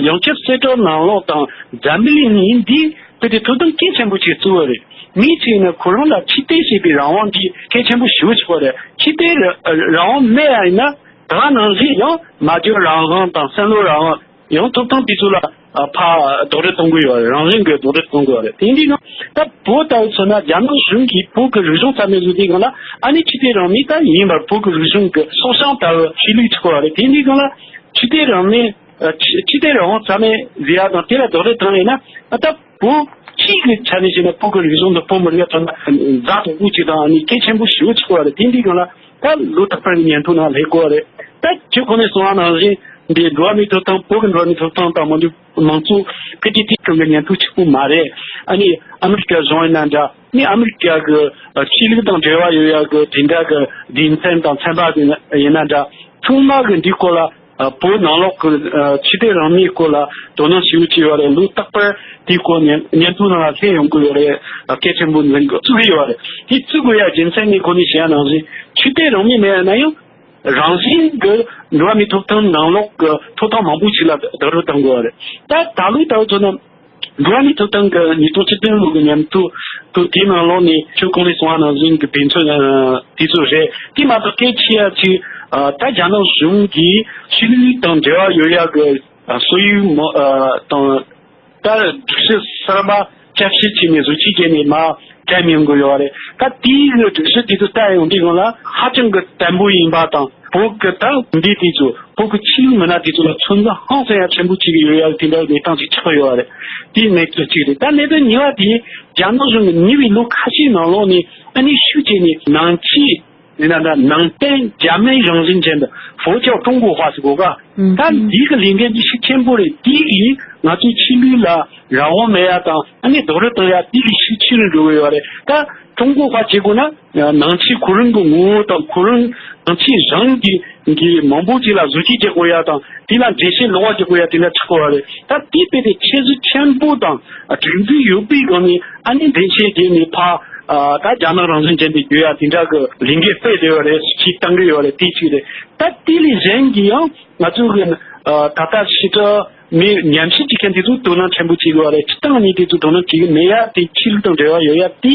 ཡང་བསྐྱར་གསལ་བསྒྲགས་ནང་ལོགས་དང་འཛམ་བུ་གླིང་གཉིས་འདིས་དཔེ་དེ་ཐོབ་ཐང་གལ་ཆེན་པོ་ཅིག་བརྩི་བ་རེད། མིའི་ཆེད་ན་ཁོ་རང་ལ་ཆོས་དད་བྱེད་པའི་རང་དབང་འདི་གལ་ཆེན་པོ་ཞེ་པོ་ཅིག་བ་རེད། ཆོས་དད་རང་དབང་མེད་ཡ་ཡིན་ན་ད་ག་ནང་བཞིན་ཡང་སྨྲ་བརྗོད་རང་དབང་དང་བསམ་བློ་རང་དབང་ཡང་ཐོབ་ཐང་དེ་ཚོ་ལ་ཕར་རྡོག་རོལ་གཏོང་གི་ཡོད་རེད། རང་བཞིན་གྱི་རྡོག་རོལ་གཏོང་གི་ཡོད་རེད། དེ་འདྲའི་ནང་ད་བོད་ལྟ་བུ་མཚོན་ན་རྒྱ་ནག་གཞུང་གིས་བོད་ཀྱི་རིག་གཞུང་རྩ་མེད་བཟོ་དུས་སྒང་ལ་ཨ་ནི་ཆོས་དད་རང་མོས་ད་ཡིན་པར་བོད་ཀྱི་རིག་གཞུང་གི་སྲོག་ཤིང་ལྟ་བུ་ཆོས་ལུགས་ཆགས་ཡོད་རེད། དེ་འདྲའི་སྒང་ལ། ཆོས་དད་རང་མོས། ཨ་ཆོས་ཆོས་དད་རང་དབང་རྩ་མེད་བཟོ་ཡ་དང་དེ་ལ་རྡོག་རོལ་བཏང་ཡིན་ན། ཨ་ད་བོད་སྤྱིའི་གི་ཆ་ནས་བཤད་ན་བོད་ཀྱི་རིག་གཞུང་དང་བོད་མི་རིགས་ཐོག་ན་ཛ་དྲག་པོ་ཅིག་དང་ཨ་ནི་གལ་ཆེན་པོ་ཞེ་པོ་ཆགས་པ་རེད། དེ་འདྲའི་སྒང་ལ་ད་ལོ་རྟག་པར་གྱི་སྙན་ཐོ་ནང་སླེབས་དགོས་རེད། ད་ཁྱོད་ཁོ་ནས་གསུངས་པ་ནང་བཞིན་འདི་འགྲོ་བ་མིའི་ཐོབ་ཐང་བོད་ཀྱི་འགྲོ་བ་མིའི་ཐོབ་ཐང་དང་མང་གཙོ་མང་གཙོ་ཕལ་ཆེར་དེའི་སྒང་གི་སྙན་ཐོ་གཅིག་པུ་མ་རེད། ཨ་ནི་ཨ་མི་རི་ཀ་གཞུང་ཡིན་ན་འདྲ། ནི་ཨ་མི་རི་ཀ་གི་ཆོས་ལུགས་དང་འབྲེལ་བ་ཡོད་ཡ་གི་དེ་འདྲ་གི་སྡེ་ཚན་དང་ཚན་པ་ཡིན་ན་འདྲ། ཚང་མ་གི་འདིའི་སྐོར་ལ་བོད་ནང་ལོགས་ཀྱི་ཆོས་དད་རང་མོས་སྐོར་ལ་དོ་སྣང་ཞེ་པོ་བྱས་ཡོད་རེད། ལོ་རྟག་པར་དེའི་སྐོར་ཉན་ཉན་ཐོས་ནང་ལ་སླེབས་ཡོང་གི་ཡོད་རེད། སྐད་ཆེན་པོ་འཛིན་གི་བཙུགས་ཀྱི་ཡོད་རེད། དེ་བཙུགས་དགོས་ཡ་རྒྱུ་མཚན་ནི་གོང་ནས་བཤད་ཡ་ནང་བཞིན་ཆོས་དད་རང་མོས་མེད་ན་ཡང་རང་བཞིན་གྱི་འགྲོ་བ་མིའི་ཐོབ་ཐང་ནང་ལོགས་ཀྱི་ཐོབ་ཐང་མང་པོ་ཞིག་ལ་རྡོག་རོལ་བཏང་དགོས་པ་རེད། ད་ད་ལོའི་ལྟ་བུ་མཚོན་ན། འགྲོ་བ་མིའི་ཐོབ་ཐང་གི་ཉིས་སྟོང་བཅུ་བདུན་ལོ་གི་ཉམས་ཐོ་དེ་དེའི་ནང་ལོགས་ནས་ཁྱོད་གོང་ནས་གསུངས་པ་ནང་བཞིན་གྱི་དཔེ་མཚོན་དེ་ཚོ་རེད། དེ་མ་གཏོགས་སྐད་ཆ་ཡ་ཅིག་ད་རྒྱ་ནག་གཞུང་གིས་ཆོས་ལུགས་དང་འབྲེལ་བ་ཡོད་ཡ་གི་སོ་ཡུལ་མོ་དང་། ད་སྒྲིག་གཞི་གསར་པ་བསྐྱར་ཞིབ་བྱས་ནས་བཟོ་བཅོས་བྱས་ནས་མར་བཀྲམ་ཡོང་གི་ཡོད་རེད། ད་དེའི་གི་སྒྲིག་གཞི་དེ་ཚོ་ལྟ་ཡོང་དུས་སྒང་ལ་ཧ་ཅང་གི་བརྟན་པོ་ཡིན་པ་དང་། བོད་ཀྱི་ད་འདི་དེ་ཚོ་བོད་ཀྱི་ཆོས་ལུགས་མི་སྣ་དེ་ཚོ་ལ་ཚོད་འཛིན་ཧང་སང་ཡ་ཆེན་པོ་བྱེད་ཀྱི་ཡོད་ཡ་དེ་འདྲ་གནས་སྟངས་ཅིག་ཆགས་ཡོད་རེད། དེའི་གནད་དོན་གཅིག་རེད། ད་གནད་དོན་གཉིས་པ་དེ་རྒྱ་ནག་གཞུང་གི་ཉེ་བའི་ལོ་ཁ་ཤས་ནང་ལོགས་ནས་ཨ་ནི་ཤུགས་ཆེ་ནས་ནང་ཆོས། ཡིན་ན་ད་ནང་བསྟན་རྒྱ་མིའི་རང་བཞིན་ཅན་དུ་佛教中国化ཟེར་གོ་ག་ད་འདི་གི་ལས་འགན་གྱི་ཤུགས་ཆེན་པོ་རེད། དེ་གིས་ང་ཚོའི་ཆོས་ལུགས་ལ་རང་དབང་མེད་ཡ་དང་ཨ་ནི་རྡོག་རོལ་བཏང་ཡ་དེ་གི་ཤུགས་ཆེ་རུ་འགྲོ་གི་ཡོད་རེད། ད་ཀྲུང་གོ་ཧྭ་བྱེད་དགོས་ན་ནང་ཆོས་ཁོ་རང་གི་ངོ་བོ་དང་ཁོ་རང་ནང་ཆོས་རང་གི་གི་མང་པོ་ཅིག་ལ་བཟོ་བཅོས་བྱེད་དགོས་ཡ་དང་དེ་ལ་འགྲེལ་བཤད་ལོགས་པ་བྱེད་དགོས་ཡ་དེ་འདྲ་ཆགས་ཡོད་རེད། ད་དེ་དཔེ་དེ་ཁྱད་གསོད་ཆེན་པོ་དང་སྒྲིག་འཛུགས་ཡོད་པའི་སྒང་ནས་ཨ་ནི་འགྲེལ་བཤད་བརྒྱབ་ནས་ཕར། ཨ་ད་རྒྱ་ནག་རང་བཞིན་ཅན་དུ་བསྒྱུར་ཡ་དེ་འདྲ་གི་ལས་འགུལ་སྤེལ་བསྡད་ཡོད་རེད། ཅིག་བཏང་གི་ཡོད་རེད། དེ་གཅིག་རེད། ད་དེ་ལས་གཞན་གྱི་ཡང་ང་ཚོ་གི་ཨ་ད་ལྟ་ཕྱི་དྲིལ་མི་ཉམས་ཞིབ་བྱེད་མཁན་དེ་ཚོ་དོ་སྣང་ཆེན་པོ་བྱེད་དགོས་རེད། སྤྱིར་བཏང་མི་དེ་ཚོ་དོ་སྣང་བྱེད་ཀྱི་མེད་ཡ་དེ་ཆོས་ལུགས་དང་འབྲེལ་བ་ཡོད་ཡ་དེ་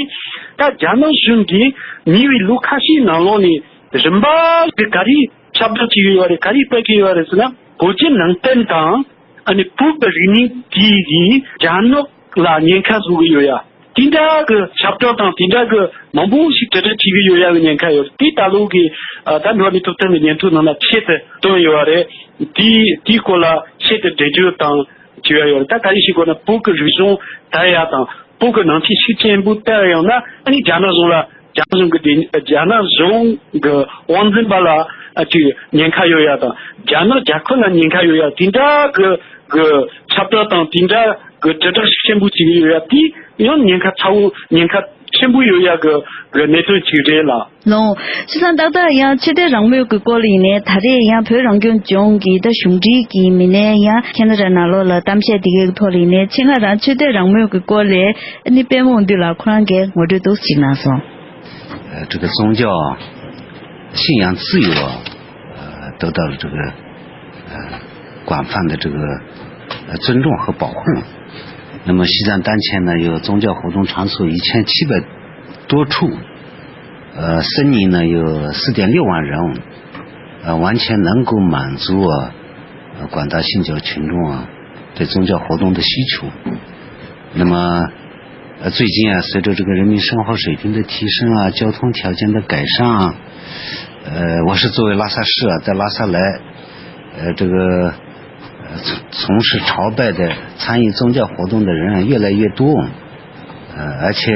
ད་རྒྱ་ནག་གཞུང་གིས་ཉེ་བའི་ལོ་ཁ་ཤས་ནང་ལོགས་ནས་རིམ་པ་གི་ག་རེ་ཁྱབ་བསྒྲགས་བྱེད་ཀྱི་ཡོད་རེད། ག་རེ་སྤེལ་གྱི་ཡོད་རེད་ཟེར་ན་བོད་ཀྱི་ནང་བསྟན་དང་། ཨ་ནི་བོད་ཀྱི་རིག་གནས་དེ་གིས་རྒྱ་ནག་ལ་ཉེན་ཁ་བཟོ་གི་ཡོད་ཡ། དེ་འདྲ་གི་ཁྱབ་བསྒྲགས་དང་དེ་འདྲ་གི་མང་པོ་ཞིག་དྲིལ་བསྒྲགས་བྱེད་ཀྱི་ཡོད་ཡ་གི་ཉེན་ཁ་ཡོད། དེ་ད་ལོ་གི་ཨ་ད་འགྲོ་བ་མིའི་ཐོབ་ཐང་གི་ཉིན་ཐོ་ནང་ལ་ཆེད་དུ་བཏོན་ཡོད་རེད། དེ་དེའི་སྐོར་ལ་ཆེད་དུ་འགྲེལ་བརྗོད་དང་བྱེད་ཡ་ཡོད་རེད། ད་ག་རེ་ཞིག་དགོས་ན་བོད་ཀྱི་རིག་གཞུང་དར་ཡ་དང་བོད་ཀྱི་ནང་ཆོས་ཤུགས་ཆེན་པོ་དར་ཡོང་ན་ཨ་ནི་རྒྱ་ནག་གཞུང་ལ། རྒྱ་ནག་གཞུང་གི་དེ་རྒྱ་ནག་གཞུང་གི་དབང་འཛིན་པ་ལ་ཨ་ཅིག་ཉེན་ཁ་ཡོད་ཡ་དང་རྒྱ་ནག་རྒྱལ་ཁབ་ལ་ཉེན་ཁ་ཡོད་ཡ་དེ་འདྲ་གི་གི་ཁྱབ་བསྒྲགས་དང་དེ་འདྲ་གི་དྲིལ་བསྒྲགས་ཤུགས་ཆེན་པོ་བྱེད་ཀྱི་ཡོད་ཡ་དེ་ཡང་ཉེན་ཁ་ཚ་བོ་ཉེན་ཁ་ཆེན་པོ་ཡོད་ཡ་གི་གི་གནད་དོན་ཅིག་རེད་ལ། ལོ། བྱས་ཙང་ཏག་ཏག་ཡང་ཆོས་དད་རང་མོས་ཀྱི་སྐོར་ལ་ཡིན་ནའི་ད་རེས་ཡང་བོད་རང་སྐྱོང་ལྗོངས་ཀྱི་ད་གཞུང་འབྲེལ་གྱི་མི་སྣས་ཡང་ཁེ་ན་ཌ་ནང་ལོགས་ལ་གཏམ་བཤད་དེ་གའི་ཐོག་ལ་ཡིན་ནའི་ཆེད་མངགས་རང་ཆོས་དད་རང་མོས་ཀྱི་སྐོར་ལ་ཨ་ནི་པད་མ་དབང་འདུས་ལགས་ཁོ་རང་གིས་ངོ་སྤྲོད་ཏོག་ཙམ་གནང་སོང་། 呃，这个宗教信仰自由，呃，得到了这个呃广泛的这个呃尊重和保护。那么西藏当前呢，有宗教活动场所一千七百多处，呃，僧尼呢有四点六万人，呃，完全能够满足啊，呃，广大信教群众啊对宗教活动的需求。那么，呃，最近啊，随着这个人民生活水平的提升啊，交通条件的改善啊，呃，我是作为拉萨市啊，在拉萨来，呃，这个，呃，从从事朝拜的、参与宗教活动的人啊越来越多，呃，而且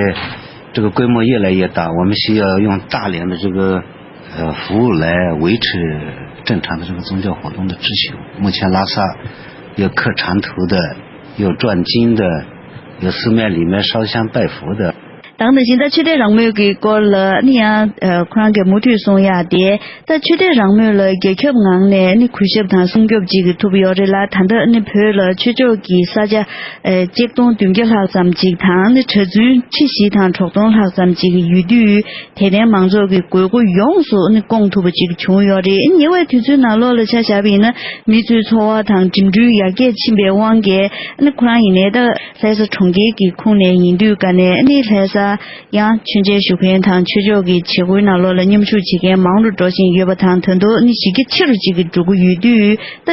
这个规模越来越大，我们需要用大量的这个呃服务来维持正常的这个宗教活动的秩序。目前拉萨有磕长途的，有转经的，有寺庙里面烧香拜佛的。 ད་ག་ནང་བཞིན་ད་ཆོས་དད་རང་མོས་ཀྱི་སྐོར་ལ་ནི་ཡང་ཁོ་རང་གིས་མུ་མཐུད་གསུང་ཡག་དེ། ད་ཆོས་དད་རང་མོས་ལ་རྒྱལ་ཁབ་ངང་ནས་ནི་གུས་ཞབས་དང་སྲུང་སྐྱོབ་ཅིག་ཐུབ་ཡོད་རེད་ལ། ད་ལྟ་ནི་བོད་ལ་ཆོས་ཕྱོགས་ཀྱི་ས་ཆ་ཨེ་གཅིག་སྟོང་བདུན་བརྒྱ་ལྷག་ཙམ་ཅིག་དང་ནི་གྲྭ་བཙུན་ཁྲི་བཞི་དང་དྲུག་སྟོང་ལྷག་ཙམ་ཅིག་ཡོད་དུས། དད་ལྡན་མང་ཚོགས་ཀྱི་དགོས་མཁོ་ཡོངས་སུ་ནི་སྐོང་ཐུབ་པ་ཅིག་བྱུང་ཡོད་རེད། ཉེ་བའི་དུས་ཚོད་ནང་ལོགས་ལ་ཆ་བཞག་པ་ཡིན་ན་མི་ཚོའི་འཚོ་བ་དང་འགྲིམ་འགྲུལ་ཡར་རྒྱས་ཕྱིན་པའི་དབང་གིས་ནི་ཁོ་རང་ཡིན་ནའི་ད་ལྷ་ས་གྲོང་ཁྱེར་གྱི་ཁོངས་ནས་ཡིན་དུས་ཀ་ནས་ནི་ལྷ་ས། ཡང་མཆོད་མཇལ་ཞུ་མཁན་དང་ཆོས་ཕྱོགས་ཀྱི་བྱེད་སྒོའི་ནང་ལོགས་ལ་མཉམ་ཞུགས་བྱེད་མཁན་མང་རུ་འགྲོ་བཞིན་ཡོད་པ་དང་། ད་དུང་ནི་གཞི་རྒྱ་ཆེ་རུ་ཅིག་གི་འགྲོ་གི་ཡོད་དུས། ད་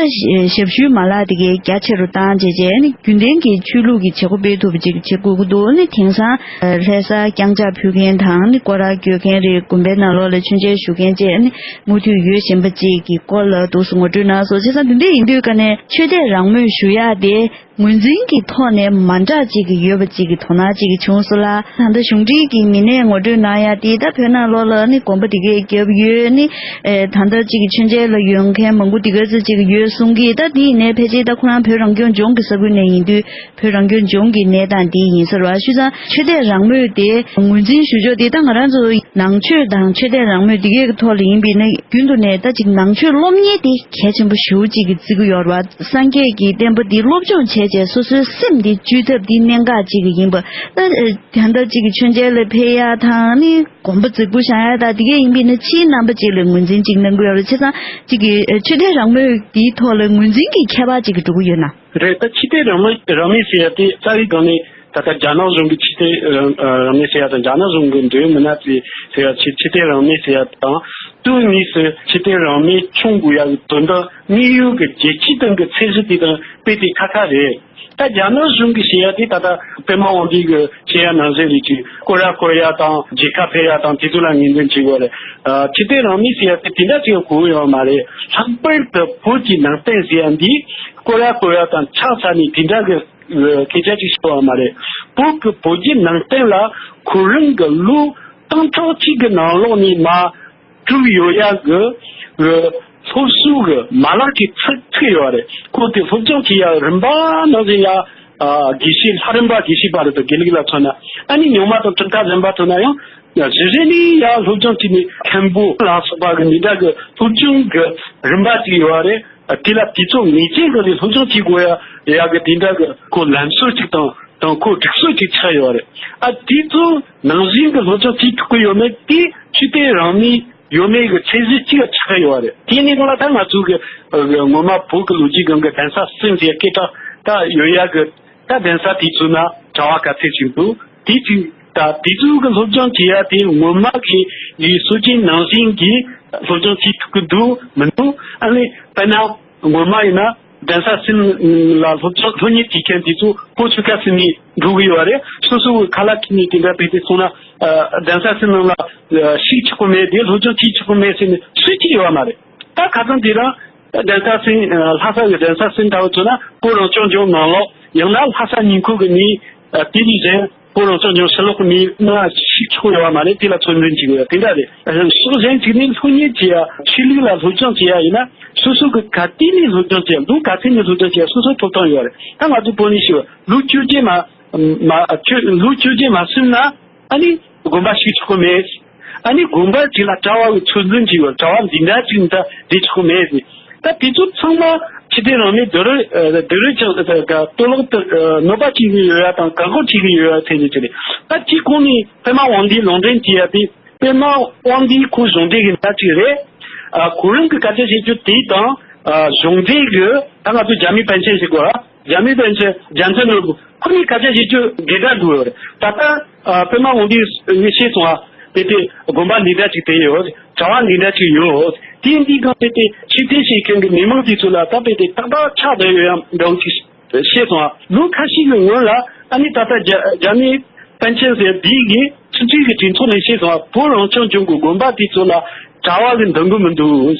ཞབས་ཞུའི་མ་ལག་དེ་གའི་རྒྱ་ཆེ་རུ་བཏང་བྱས་རྗེས་ནི་རྒྱུན་ལྡན་གྱི་ཆོས་ལུགས་ཀྱི་བྱེད་སྒོ་སྤེལ་ཐུབ་པ་ཅིག་བྱེད་དགོས་ཀྱི་འདུག་ནི་དེང་སང་ལྷ་ས་རྐྱང་ཕྱག་ཕུལ་མཁན་དང་ནི་སྐོར་ར་སྐྱོད་མཁན་རེད། དགོན་པའི་ནང་ལོགས་ལ་མཆོད་མཇལ་ཞུ་མཁན་བཅས་ནི་མུ་མཐུད་ཡོད་བཞིན་པ་ཅིག་གི་སྐོར་ལ་འདུག་སེ་ངོ་སྤྲོད་གནང་སོང་། བྱས་ཙང་དེ་འདྲ་ཡིན་དུས་ཀ་ནས་ཆོས་དད་རང་མོས་ཞུ་ཡག་དེ། ངོས་འཛིན་གྱི་ཐོག་ནས་མ་འདྲ་ཅིག་ཡོད་པ་ཅིག་གི་དོ་སྣང་ཅིག་བྱུང་སོང་ལ། ད་ལྟ་གཞུང་འབྲེལ་གྱི་མི་སྣས་ངོ་སྤྲོད་གནང་ཡ་དེ་ད་བོད་ནང་ལོགས་ལ་ནི་དགོན་པ་དེ་གས་བརྒྱབ་ཡོད་ནི། ཨེ། ད་ལྟ་ཅིག་གི་མཆོད་མཇལ་ལ་ཡོང་མཁན་མང་པོ་དེ་གས་ཚོ་ཅིག་ཡོད་གསུང་གི། ད་དེ་ཡིན་ནའི་ཕལ་ཆེར་ད་ཁོ་རང་བོད་རང་སྐྱོང་ལྗོངས་ཀྱི་ས་ཁུལ་ནས་ཡིན་དུས། བོད་རང་སྐྱོང་ལྗོངས་ཀྱི་གནས་སྟངས་འདི་ཡིན་ཟེར་བ། བྱས་ཙང་ཆོས་དད་རང་མོས་དེ་ངོས་འཛིན་ཞུ་ཕྱོགས་དེ། ད་ང་རང་ཚོ་ནང་ཆོས་དང་ཆོས་དད་རང་མོས་འདི་གའི་ཐོག་ལ་ཡིན་པས་ན། རྒྱུན་དུ་ནས་ད་ཅིག་ནང་ཆོས་སློབ་གཉེར་དེ་གལ་ཆེན་པོ་ཞེ་པོ་ཅིག་གི་བརྩི་གི་ཡོད་རེད་བ། སངས་རྒྱས་ཀྱི་བསྟན་པ་འདི་སློབ་སྦྱོང་བྱས་བྱས་སོ་སོའི་སེམས་འདི་བཅོས་ཐབས་འདི་གནད་འགག་ཅིག་ཡིན་པ། ད་ད་ལྟ་ཅིག་གི་མཆོད་མཇལ་ལ་ཕེབས་ཡ་དང་ནི། དགོན་པ་རྫིག་པོ་བཞེངས་ཡ་དང་དེ་གས་ཡིན་པས་ན། ཕྱིའི་རྣམ་པ་ཅིག་ལ་ངོས་འཛིན་ཅིག་གནང་གི་ཡོད་རེད། བྱས་ཙང་ཅིག་གི་ཆོས་དད་རང་མོས་དེའི་ཐོག་ལ་ངོས་འཛིན་གྱི་ཁྱད་པར་ཅིག་གི་འགྲོ་གི་ཡོད་ན། རེད། ད་ཆོས་དད་རང་མོས་རང་མོས་ཟེར་ཡ་དེ་རྩ་བའི་སྒང་ནས་ད་ལྟ་རྒྱ་ནག་གཞུང་གི་ཆོས་དད་རང་རང་མོས་ཟེར་ཡ་དང་། རྒྱ་ནག་གཞུང་གི་འབྲེལ་ཡོད་མི་སྣ་ཚོས་ཟེར་ཡ། ཆོས་ཆོས་དད་རང་མོས་ཟེར་ཡ་དང་དུས་གཉིས་སུ་ཆོས་དད་རང་མོས་སྐྱོང་དགོས་ཡ་གི་དོན་དག་དམིགས་ཡུལ་གྱི་རྒྱལ་སྤྱིའི་སྟེང་གི་ཚད་གཞི་དེ་དང་དཔེ་དེ་ཁ་ཁ་རེད། ད་རྒྱ་ནག་གཞུང་གིས་བཤད་ཡ་དེ་ད་ལྟ་པད་མ་དབང་འདུས་ཀྱིས་བཤད་ཡ་ནང་བཞིན་རེད། ཅིག་སྐོར་ར་སྐོར་ཡ་དང་མཇལ་ཁ་ཕེབས་ཡ་དང་དེ་ཚོ་ལ་ངོས་འཛིན་བྱེད་དགོས་རེད། ཨ། ཆོས་དད་རང་མོས་ཟེར་ཡ་དེ་དེ་འདྲ་ཅིག་གོ་ཡོད་མ་རེད། ལྷག་པར་དུ་བོད་ཀྱི་ནང་བསྟན་ཟེར་ཡ་འདི་སྐོར་ར་སྐོར་ཡ་དང་ཆ་ཚང་ནས་དེ་འདྲ་གི་སྐད་ཆ་ཅིག་བཤད་པ་མ་རེད། བོད་ཀྱི་བོད་བརྒྱུད་ནང་བསྟན་ལ་ཁོ་རང་གི་ལོ་སྟོང་ཕྲག་གཅིག་གི་ནང་ལོགས་ནས་མ་བསྒྲུབས་ཡོད་ཡ་གི་གི་སློབ་གསོ་གི་མ་ལག་གི་ཚིག་ཚིག་ཡོད་རེད། ཁོ་དེ་སློབ་སྦྱོང་བྱེད་ཡ་རིམ་པ་ནང་བཞིན་ཡ། ཨ། དགེ་བཤེས་ལྷ་རམས་པ་དགེ་བཤེས་པ་རེད་དོ། དགེ་ལུགས་ལ་མཚོན་ན། ཨ་ནི་རྙིང་མ་དང་གྲུབ་མཐའ་གཞན་པ་མཚོན་ན་ཡང་གཞི་རེ་ནས་ཡ་སློབ་སྦྱོང་བྱས་ནས་མཁན་པོ་ལ་སོགས་པ་གི་འདི་འདྲ་གི་སློབ་སྦྱོང་གི་རིམ་པ་ཅིག་ཡོད་རེད། དེ་ལ་དུས་ཚོད་ངེས་ཅན་གི་ནས་སློབ་སྦྱོང་བྱེད་དགོས་ཡ་ཡ་གི་དེ་འདྲ་གི་ཁོ་ལམ་སྲོལ་ཅིག་དང་དང་ཁོ་སྒྲིག་སྲོལ་ཅིག་ཆགས་ཡོད་རེད། ཨ། དེ་ཚོ་ནང་བཞིན་གྱི་སློབ་སྦྱོང་བྱེད་ཐུབ་ཀྱི་ཡོད་མེད་དེ་ཆོས་དད་རང་མོས་ཡོད་མེད་ཀྱི་ཚད་གཞི་གཅིག་ལ་ཆགས་ཡོད་རེད། དེ་ནས་གང་ལ་ད་ང་ཚོ་གི་ཨ་གི་སྔོན་མ་བོད་ཀྱི་ལོ་རྒྱུས་སྒང་གི་གདན་ས་གསུམ་ཟེར་སྐད་གྲགས་ད་ཡོད་ཡ་གི་ད་གདན་ས་དེ་ཚོ་ན་གྲྭ་བ་ག་ཚད་ཅིག་འདུག་དེ་ཅིག་ད་དེ་ཚོ་གི་སློབ་སྦྱོང་བྱེད་ཡ་དེ་སྔོན་མ་གི་ཡི་སྲོལ་རྒྱུན་ནང་བཞིན་གྱི་སློབ་སྦྱོང་བྱེད་ཐུབ་ཀྱི་འདུག་མི་འདུག་ཨ་ནི་དཔེར་ན། སྔོན་མ་ཡིན་ན་གདན་ས་གསུམ་ལ་སློབ་སྦྱོང་སློབ་གཉེར་བྱེད་མཁན་དེ་ཚོ་བོད་ཆོལ་ཁ་གསུམ་ནས་འགྲོ་གི་ཡོད་རེད། སོ་སོ་གི་ཁ་ལག་ཁྱེར་ནས་དེ་འདྲ་བྱས་ཏེ་སོང་ན། ཨ། གདན་ས་གསུམ་ནང་ལ་ཨ་ཞུགས་ཆོག་གི་མེད། དེ་སློབ་སྦྱོང་བྱེད་ཆོག་གི་མེད་ཟེར་ནས་སྲོལ་ཅིག་ཡོད་མ་རེད། ད་ཁ་སང་དེ་རིང་གདན་ས་གསུམ། ཨ། ལྷ་ས་གི་གདན་ས་གསུམ་ལྟ་བུ་མཚོན་ན་བོད་རང་སྐྱོང་ལྗོངས་ནང་ལོགས། ཡང་ན་ལྷ་ས་ཉིང་ཁུ་གི་ནས། ཨ། དེ་ལས་གཞན་བོད་རང་སྐྱོང་ལྗོངས་ཕྱི་ལོགས་ནས་ཞུགས་ཆོག་ཡོད་མ་རེད། དེ་ལ་ཚོད་འཛིན་བྱེད་དགོས་དེ་འདྲ་རེད། ཕྱོགས་གཞན་གཅིག་ནས་སློབ་གཉེར་བྱེད་ཡ། ཆོས་ལུགས་ལ་སློབ་སྦྱོང་བྱེད་ཡ་ཡིན་ན་སོ་སོ་གི་ག་དུས་ནས་སློབ་སྦྱོང་བྱེད་ཡ། ལོ་ག་ཚོད་ནས་སློབ་སྦྱོང་བྱེད་ཡ་སོ་སོ་ཐོབ་ཐང་ཡོད་རེད། ད་ང་ཚོ་བོད་ནས་ཞུ་བ་ལོ་བཅོ་བརྒྱད་མ་མ་ཆོས་ལོ་བཅོ་བརྒྱད་མ་སོན་ན་ཨ་ནི་དགོན་པ་ཞུགས་ཆོག་གི་མེད། ཨ་ནི་དགོན་པ་གཅིག་ལ་གྲྭ་བ་གི་ཚོད་འཛིན་བྱེད་ཡ། གྲྭ་བ་འདི་འདྲ་གཅིག་འདྲ་བསྡད་ཆོག་གི་མེད་ཟེར། ད་དེ་ཚོ་ཚང་མ་ཕྱི་དེ་རང་མོས་རྡོ་རུ་རྡོ་རུ་ཅང་ལྟོ་ལོག་ཏུ་གནོད་པ་བྱེད་ཀྱི་ཡོད་ཡ་དང་བཀག་འགོག་བྱེད་ཀྱི་ཡོད་ཡ་ཐད་ནས་ཅི་རེད། ད་དེའི་གོང་ནས་པད་མ་དབང་འདུས་ལུང་འདྲེན་བྱེད་ཡ་དེ། པད་མ་དབང་འདུས་ཁོ་གཞུང་འབྲེལ་གྱི་མི་སྣ་གཅིག་རེད། ཨ། ཁོ་རང་གི་སྐད་ཆ་བཤད་རྒྱུ་དེ་དང་། ཨ། གཞུང་འབྲེལ་གྱི་ད་ང་ཚོ་རྒྱ་མི་པཎ་ཆེན་ཟེར་དགོས་ར། རྒྱ་མི་པཎ་ཆེན་རྒྱལ་མཚན་ནོར་བུ་ཁོ་གཉིས་སྐད་ཆ་བཤད་རྒྱུ་འགལ་ཟླ་འདུག་ཡོད་རེད། ད་ལྟ་ཨ་པད་མ་དབང་འདུས་ངས་བཤད་སོང་ཨ། དཔེ་དེ་དགོན་པ་འདི་འདྲ་ཅིག་དེ་ཡོད། གྲྭ་བ་འདི་འདྲ་ཅིག་ཡོད། དེ་འདི་གང་དཔེ་དེ་ཆོས་དད་བྱེད་མཁན་གྱི་མི་མང་དེ་ཚོ་ལ་ད་དཔེ་དེ་ཏག་ཏག་ཆགས་བསྡད་ཡོད་ཡ་འདྲ་བོ་ཅིག་བཤད་སོང་ཨ། ལོ་ཁ་ཤས་ཀྱི་སྔོན་ལ་ཨ་ནི་ད་ལྟ་རྒྱ་རྒྱ་མི་པཎ་ཆེན་ཟེར་འདི་གིས་ཆུང་ཆུང་གི་གྲོས་ཚོགས་ནས་བཤད་སོང་ཨ། བོད་རང་སྐྱོང་ལྗོངས་ཀྱི་དགོན་པ་དེ་ཚོ་ལ་གྲྭ་བ་གི་འདང་གི་མི་འདུག་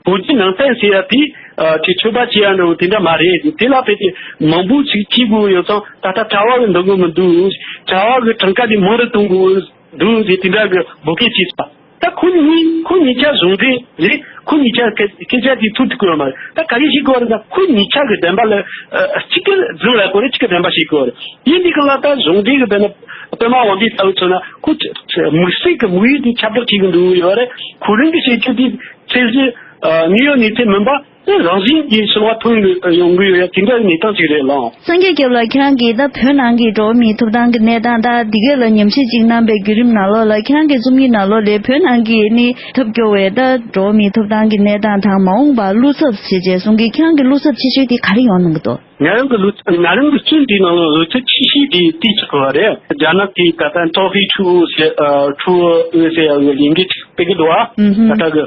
བོད་ཀྱི་ནང་བསྟན་ཟེར་ཡ་དེ་ཨ་དེ་ཆོས་པ་བྱེད་ཡ་འདྲ་བོ་དེ་འདྲ་མ་རེད། དེ་ལ་དཔེ་དེ་མང་པོ་ཞིག་བྱེད་དགོས་ཡོད་ཙང་ད་ལྟ་གྲྭ་བ་གི་འདང་གི་མི་འདུག་གྲྭ་བ་གི་གྲངས་ཀ་དེ་མང་རུ་གཏོང་དགོས་འདུག་ཟེར་དེ་འདྲ་གི་འབོད་སྐུལ་བྱས་སོང་། ད་ཁོ་གཉིས་ཁོ་གཉིས་ཆ་གཞུང་འབྲེལ་རེད། ཁོ་གཉིས་ཆ་སྐད་སྐད་ཆ་དེ་ཐུག་ཐུབ་ཀྱི་ཡོད་མ་རེད། ད་ག་རེ་བྱེད་དགོས་རེད་ཟེར་ན་ཁོ་གཉིས་ཆ་གི་བདེན་པ་ལ་ཨ་གཅིག་གི་རྫུན་ལ་དགོས་རེད། གཅིག་གི་བདེན་པ་བྱེད་དགོས་རེད། ཡིན་དུས་གང་ལ་ད་གཞུང་འབྲེལ་གི་བདེན་པ་པད་མ་དབང་འདུས་ལྟ་བུ་མཚོན་ན་ཁོ་དམིགས་བསལ་གི་དམིགས་ཡུལ་དེ་ཁྱབ་བསྒྲགས་བྱེད་གི་འདུག་ཡོད་རེད། ཁོ་རང་གི་བྱེད་རྒྱུ་དེ་ཚད་གཞི་ཨ་དངོས་ཡོད་གནས་ཚུལ་མིན་པ། དེ་རང་བཞིན་གྱིས་ཤུགས་ཐོན་ཡོང་གི་ཡོད་ཡ་དེ་འདྲ་གནས་སྟངས་ཅིག་རེད་ལགས། སངས་རྒྱས་སྐྱབས་ལགས། ཁྱེད་རང་གིས་ད་བོད་ནང་གི་འགྲོ་བ་མིའི་ཐོབ་ཐང་གི་གནས་སྟངས་དང་འདི་གས་ལ་ཉམས་ཞིབ་ཅིག་གནང་པའི་བརྒྱུད་རིམ་ནང་ལོགས་ལ་ཁྱེད་རང་གི་རྩོམ་ཡིག་ནང་ལོགས་ལ་བོད་ནང་གི་ནི་ཐབས་སྐྱོ་བའི་ད་འགྲོ་བ་མིའི་ཐོབ་ཐང་གི་གནས་སྟངས་དང་མ་འོངས་པ་བློ་འཚབ་བྱེད་ཅེས་གསུང་གི། ཁྱེད་རང་གི་བློ་འཚབ་ཆེ་ཤོས་དེ་ག་རེ་ཡོང་སྣང་གི་འདུག་ང་རང་གི་བློ་ང་རང་གི་རྩོམ་དེའི་ནང་ལ་བློ་འཚབ་ཆེ་ཤོས་དེ་དེ་ཆགས་པ་རེད། རྒྱ་ནག་གིས་ད་ལྟ་ཀྲོ་ཧྥེ་ཁྲུའུ་ཟེར་ཨ་ཁྲུའུ་ཨུ་ཟེར་ཡ་གི་ལས་འགུལ་ཅིག་སྤེལ་གི་འདུག་ཨ། ཨུ་ཧུམ། ད་ལྟ་གི་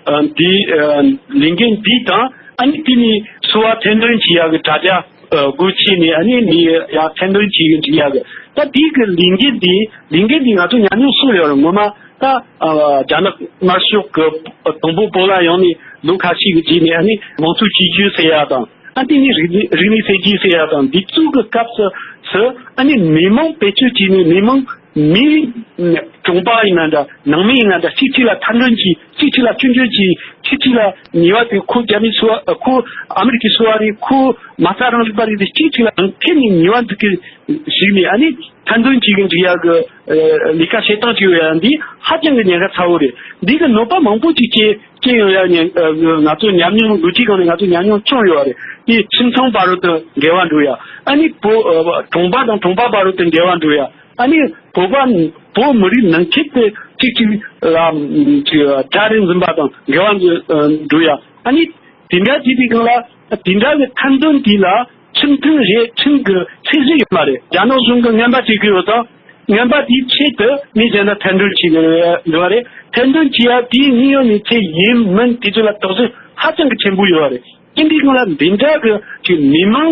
ཨ་འདི་ཨ་ལས་འགུལ་འདི་དང་ཨ་ནི་དེ་ནི་སོ་པ་མཚན་འདོན་བྱེད་ཡག་གི་དྲ་རྒྱ་ཨ་སྒོ་ཕྱེ་ནས་ཨ་ནི་མི་ཡང་མཚན་འདོན་བྱེད་ཀྱི་འཇུག་ཡག་གི། ད་འདི་གི་ལས་འགུལ་འདི་ལས་འགུལ་འདི་ང་ཚོ་ཉམས་མྱོང་གསུངས་ཡོད་རེད། ངོ་མ་ད་ཨ་རྒྱ་ནག་དམར་ཤོག་གི་དང་པོ་བོད་ལ་ཡོང་ནས་ལོ་ཁ་ཤས་ཀྱི་རྗེས་ནས་ཨ་ནི་དམངས་གཙོ་གཅིག་གྱུར་ཟེར་ཡག་དང་། ཨ་དེ་ནི་རིག་གནས་རིག་གནས་གསར་བརྗེ་ཟེར་ཡ་དང་འདི་ཚོ་གི་སྐབས་སུ་སུ་ཨ་ནི་མི་མང་བེད་སྤྱོད་བྱས་ནས་མི་མང་མི་གྲོང་པ་ཡིན་ན་འདྲ་ནང་མི་ཡིན་ན་འདྲ་གཅིག་གཅིག་ལ་མཐུན་སྒྲིལ་གྱིས་གཅིག་གཅིག་ལ་སྐྱོན་བརྗོད་ཀྱིས་གཅིག་གཅིག་ལ་ཉེས་པ་དེ་ཁོ་རྒྱ་མི་ཚོ་བ་ཁོ་ཨ་མི་རི་ཀའི་སོ་བ་རེད། ཁོ་མ་རྩ་རིང་ལུགས་པ་རེད་དེ་གཅིག་གཅིག་ལ་ཁྱེད་ནས་ཉེས་པ་འདུག་གི་ཞིག་ནས་ཨ་ནི་མཐུན་སྒྲིལ་གྱིས་གི་འཇིག་ཡག་གི་ལས་ཀ་བྱེད་སྟངས་ཅིག་ཡོད་ཡ་འདི་ཧ་ཅང་གི་ཉེན་ཁ་ཚ་བོ་རེད། འདི་གི་གནོད་པ་མང་པོ་ཅིག་སྐྱེ་སྐྱེ་ཡོང་ཡ་ནས་ང་ཚོ་ཉམས་མྱོང་ལོ་རྒྱུས་སྒང་ནས་ང་ཚོ་ཉམས་མྱོང་བྱུང་ཡོད་རེད། དེ་ཁྱིམ་ཚང་བར་དུ་འགལ་བ་འགྲོ་ཡ། ཨ་ནི་བོ་གྲོང་པ་དང་གྲོང་པ་བར་དུ་འགལ་བ་འགྲོ་ཡ། ཨ་ནི་བོད་པ་བོད་མི་རིགས་ནང་ཁུལ་དུ་གཅིག་གཅིག་ལ་གྲལ་རིམ་འཛིན་པ་དང་འགལ་བ་འགྲོ་ཡ། ཨ་ནི་དེ་འདྲ་བྱེད་པའི་སྒང་ལ་དེ་འདྲ་གི་མཐུན་སྒྲིལ་དེ་ལ་ཁྲིམས་མཐུན་རེད། ཁྲིམས་ཀྱི་ཚད་གཞི་ཡོད་མ་རེད། རྒྱ་ནག་གཞུང་གི་ངན་པ་བྱེད་ཀྱི་ཡོད་ཙང་། ངན་པ་དེའི་ཆེད་དུ་མི་གཞན་དང་མཐུན་སྒྲིལ་བྱེད་ཀྱི་ཡོད་རེད། མཐུན་སྒྲིལ་བྱེད་ཡ་དེའི་དངོས་ཡོད་གནས་ཚུལ་ཡིན་མིན་དེ་ཚོ་ལ་དོགས་ཟོན་ཧ་ཅང་གི་ཆེན་པོ་ཡོད་རེད། ཡིན་པའི་སྒང་ལ་འདི་འདྲ་གི་ཅིག་མི་མང་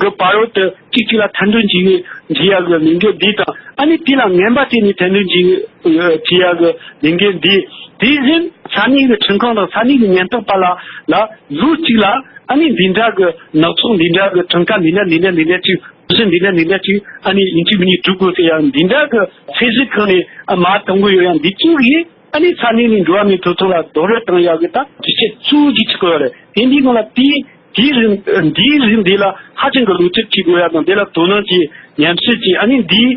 གི་བར་དུ་གཅིག་གཅིག་ལ་མཐུན་སྒྲིལ་བྱེད་ཀྱི་བྱེད་ཡ་གི་ལས་འགུལ་འདི་དང་ཨ་ནི་དེ་ལ་ངན་པ་བྱས་ནས་མཐུན་སྒྲིལ་བྱེད་ཀྱི་བྱེད་ཡ་གི་ལས་འགུལ་འདི་དེ་བཞིན་ས་གནས་ཀྱི་ཁྲིམས་ཁང་དང་ས་གནས་ཀྱི་ཉེན་རྟོག་པ་ལ་ལ་ལོ་གཅིག་ལ་ཨ་ནི་འདི་འདྲ་གི་ནག་ཚོགས་འདི་འདྲ་གི་གྲངས་ཀ་འདི་འདྲ་འདི་འདྲ་འདི་འདྲ་ཅིག་བཞིན་འདི་འདྲ་འདི་འདྲ་ཅིག་ཨ་ནི་ཡིན་གཅིག་མིན་གཅིག་སྒྲུབ་དགོས་ཟེར་ཡ་འདི་འདྲ་གི་ཚད་གཞི་ཁག་ནས་མར་གཏོང་གི་ཡོད་ཡ་འདི་ཚོ་གིས་ཨ་ནི་ས་གནས་ནས་འགྲོ་བ་མིའི་ཐོབ་ཐང་ལ་རྡོག་རོལ་བཏང་ཡག་གི་ད་དུས་ཆེན་གཙོ་བོ་གཅིག་ཆགས་ཡོད་རེད། དེ་འདིའི་ནང་ལ་དེའི་དེའི་རིང་འདིའི་རིང་འདི་ལ་ཧ་ཅང་གི་བློ་ཁྲིད་བྱེད་དགོས་ཡ་དང་དེ་ལ་དོ་སྣང་བྱེད་ཉམས་ཞིབ་བྱེད་ཨ་ནི་འདིའི་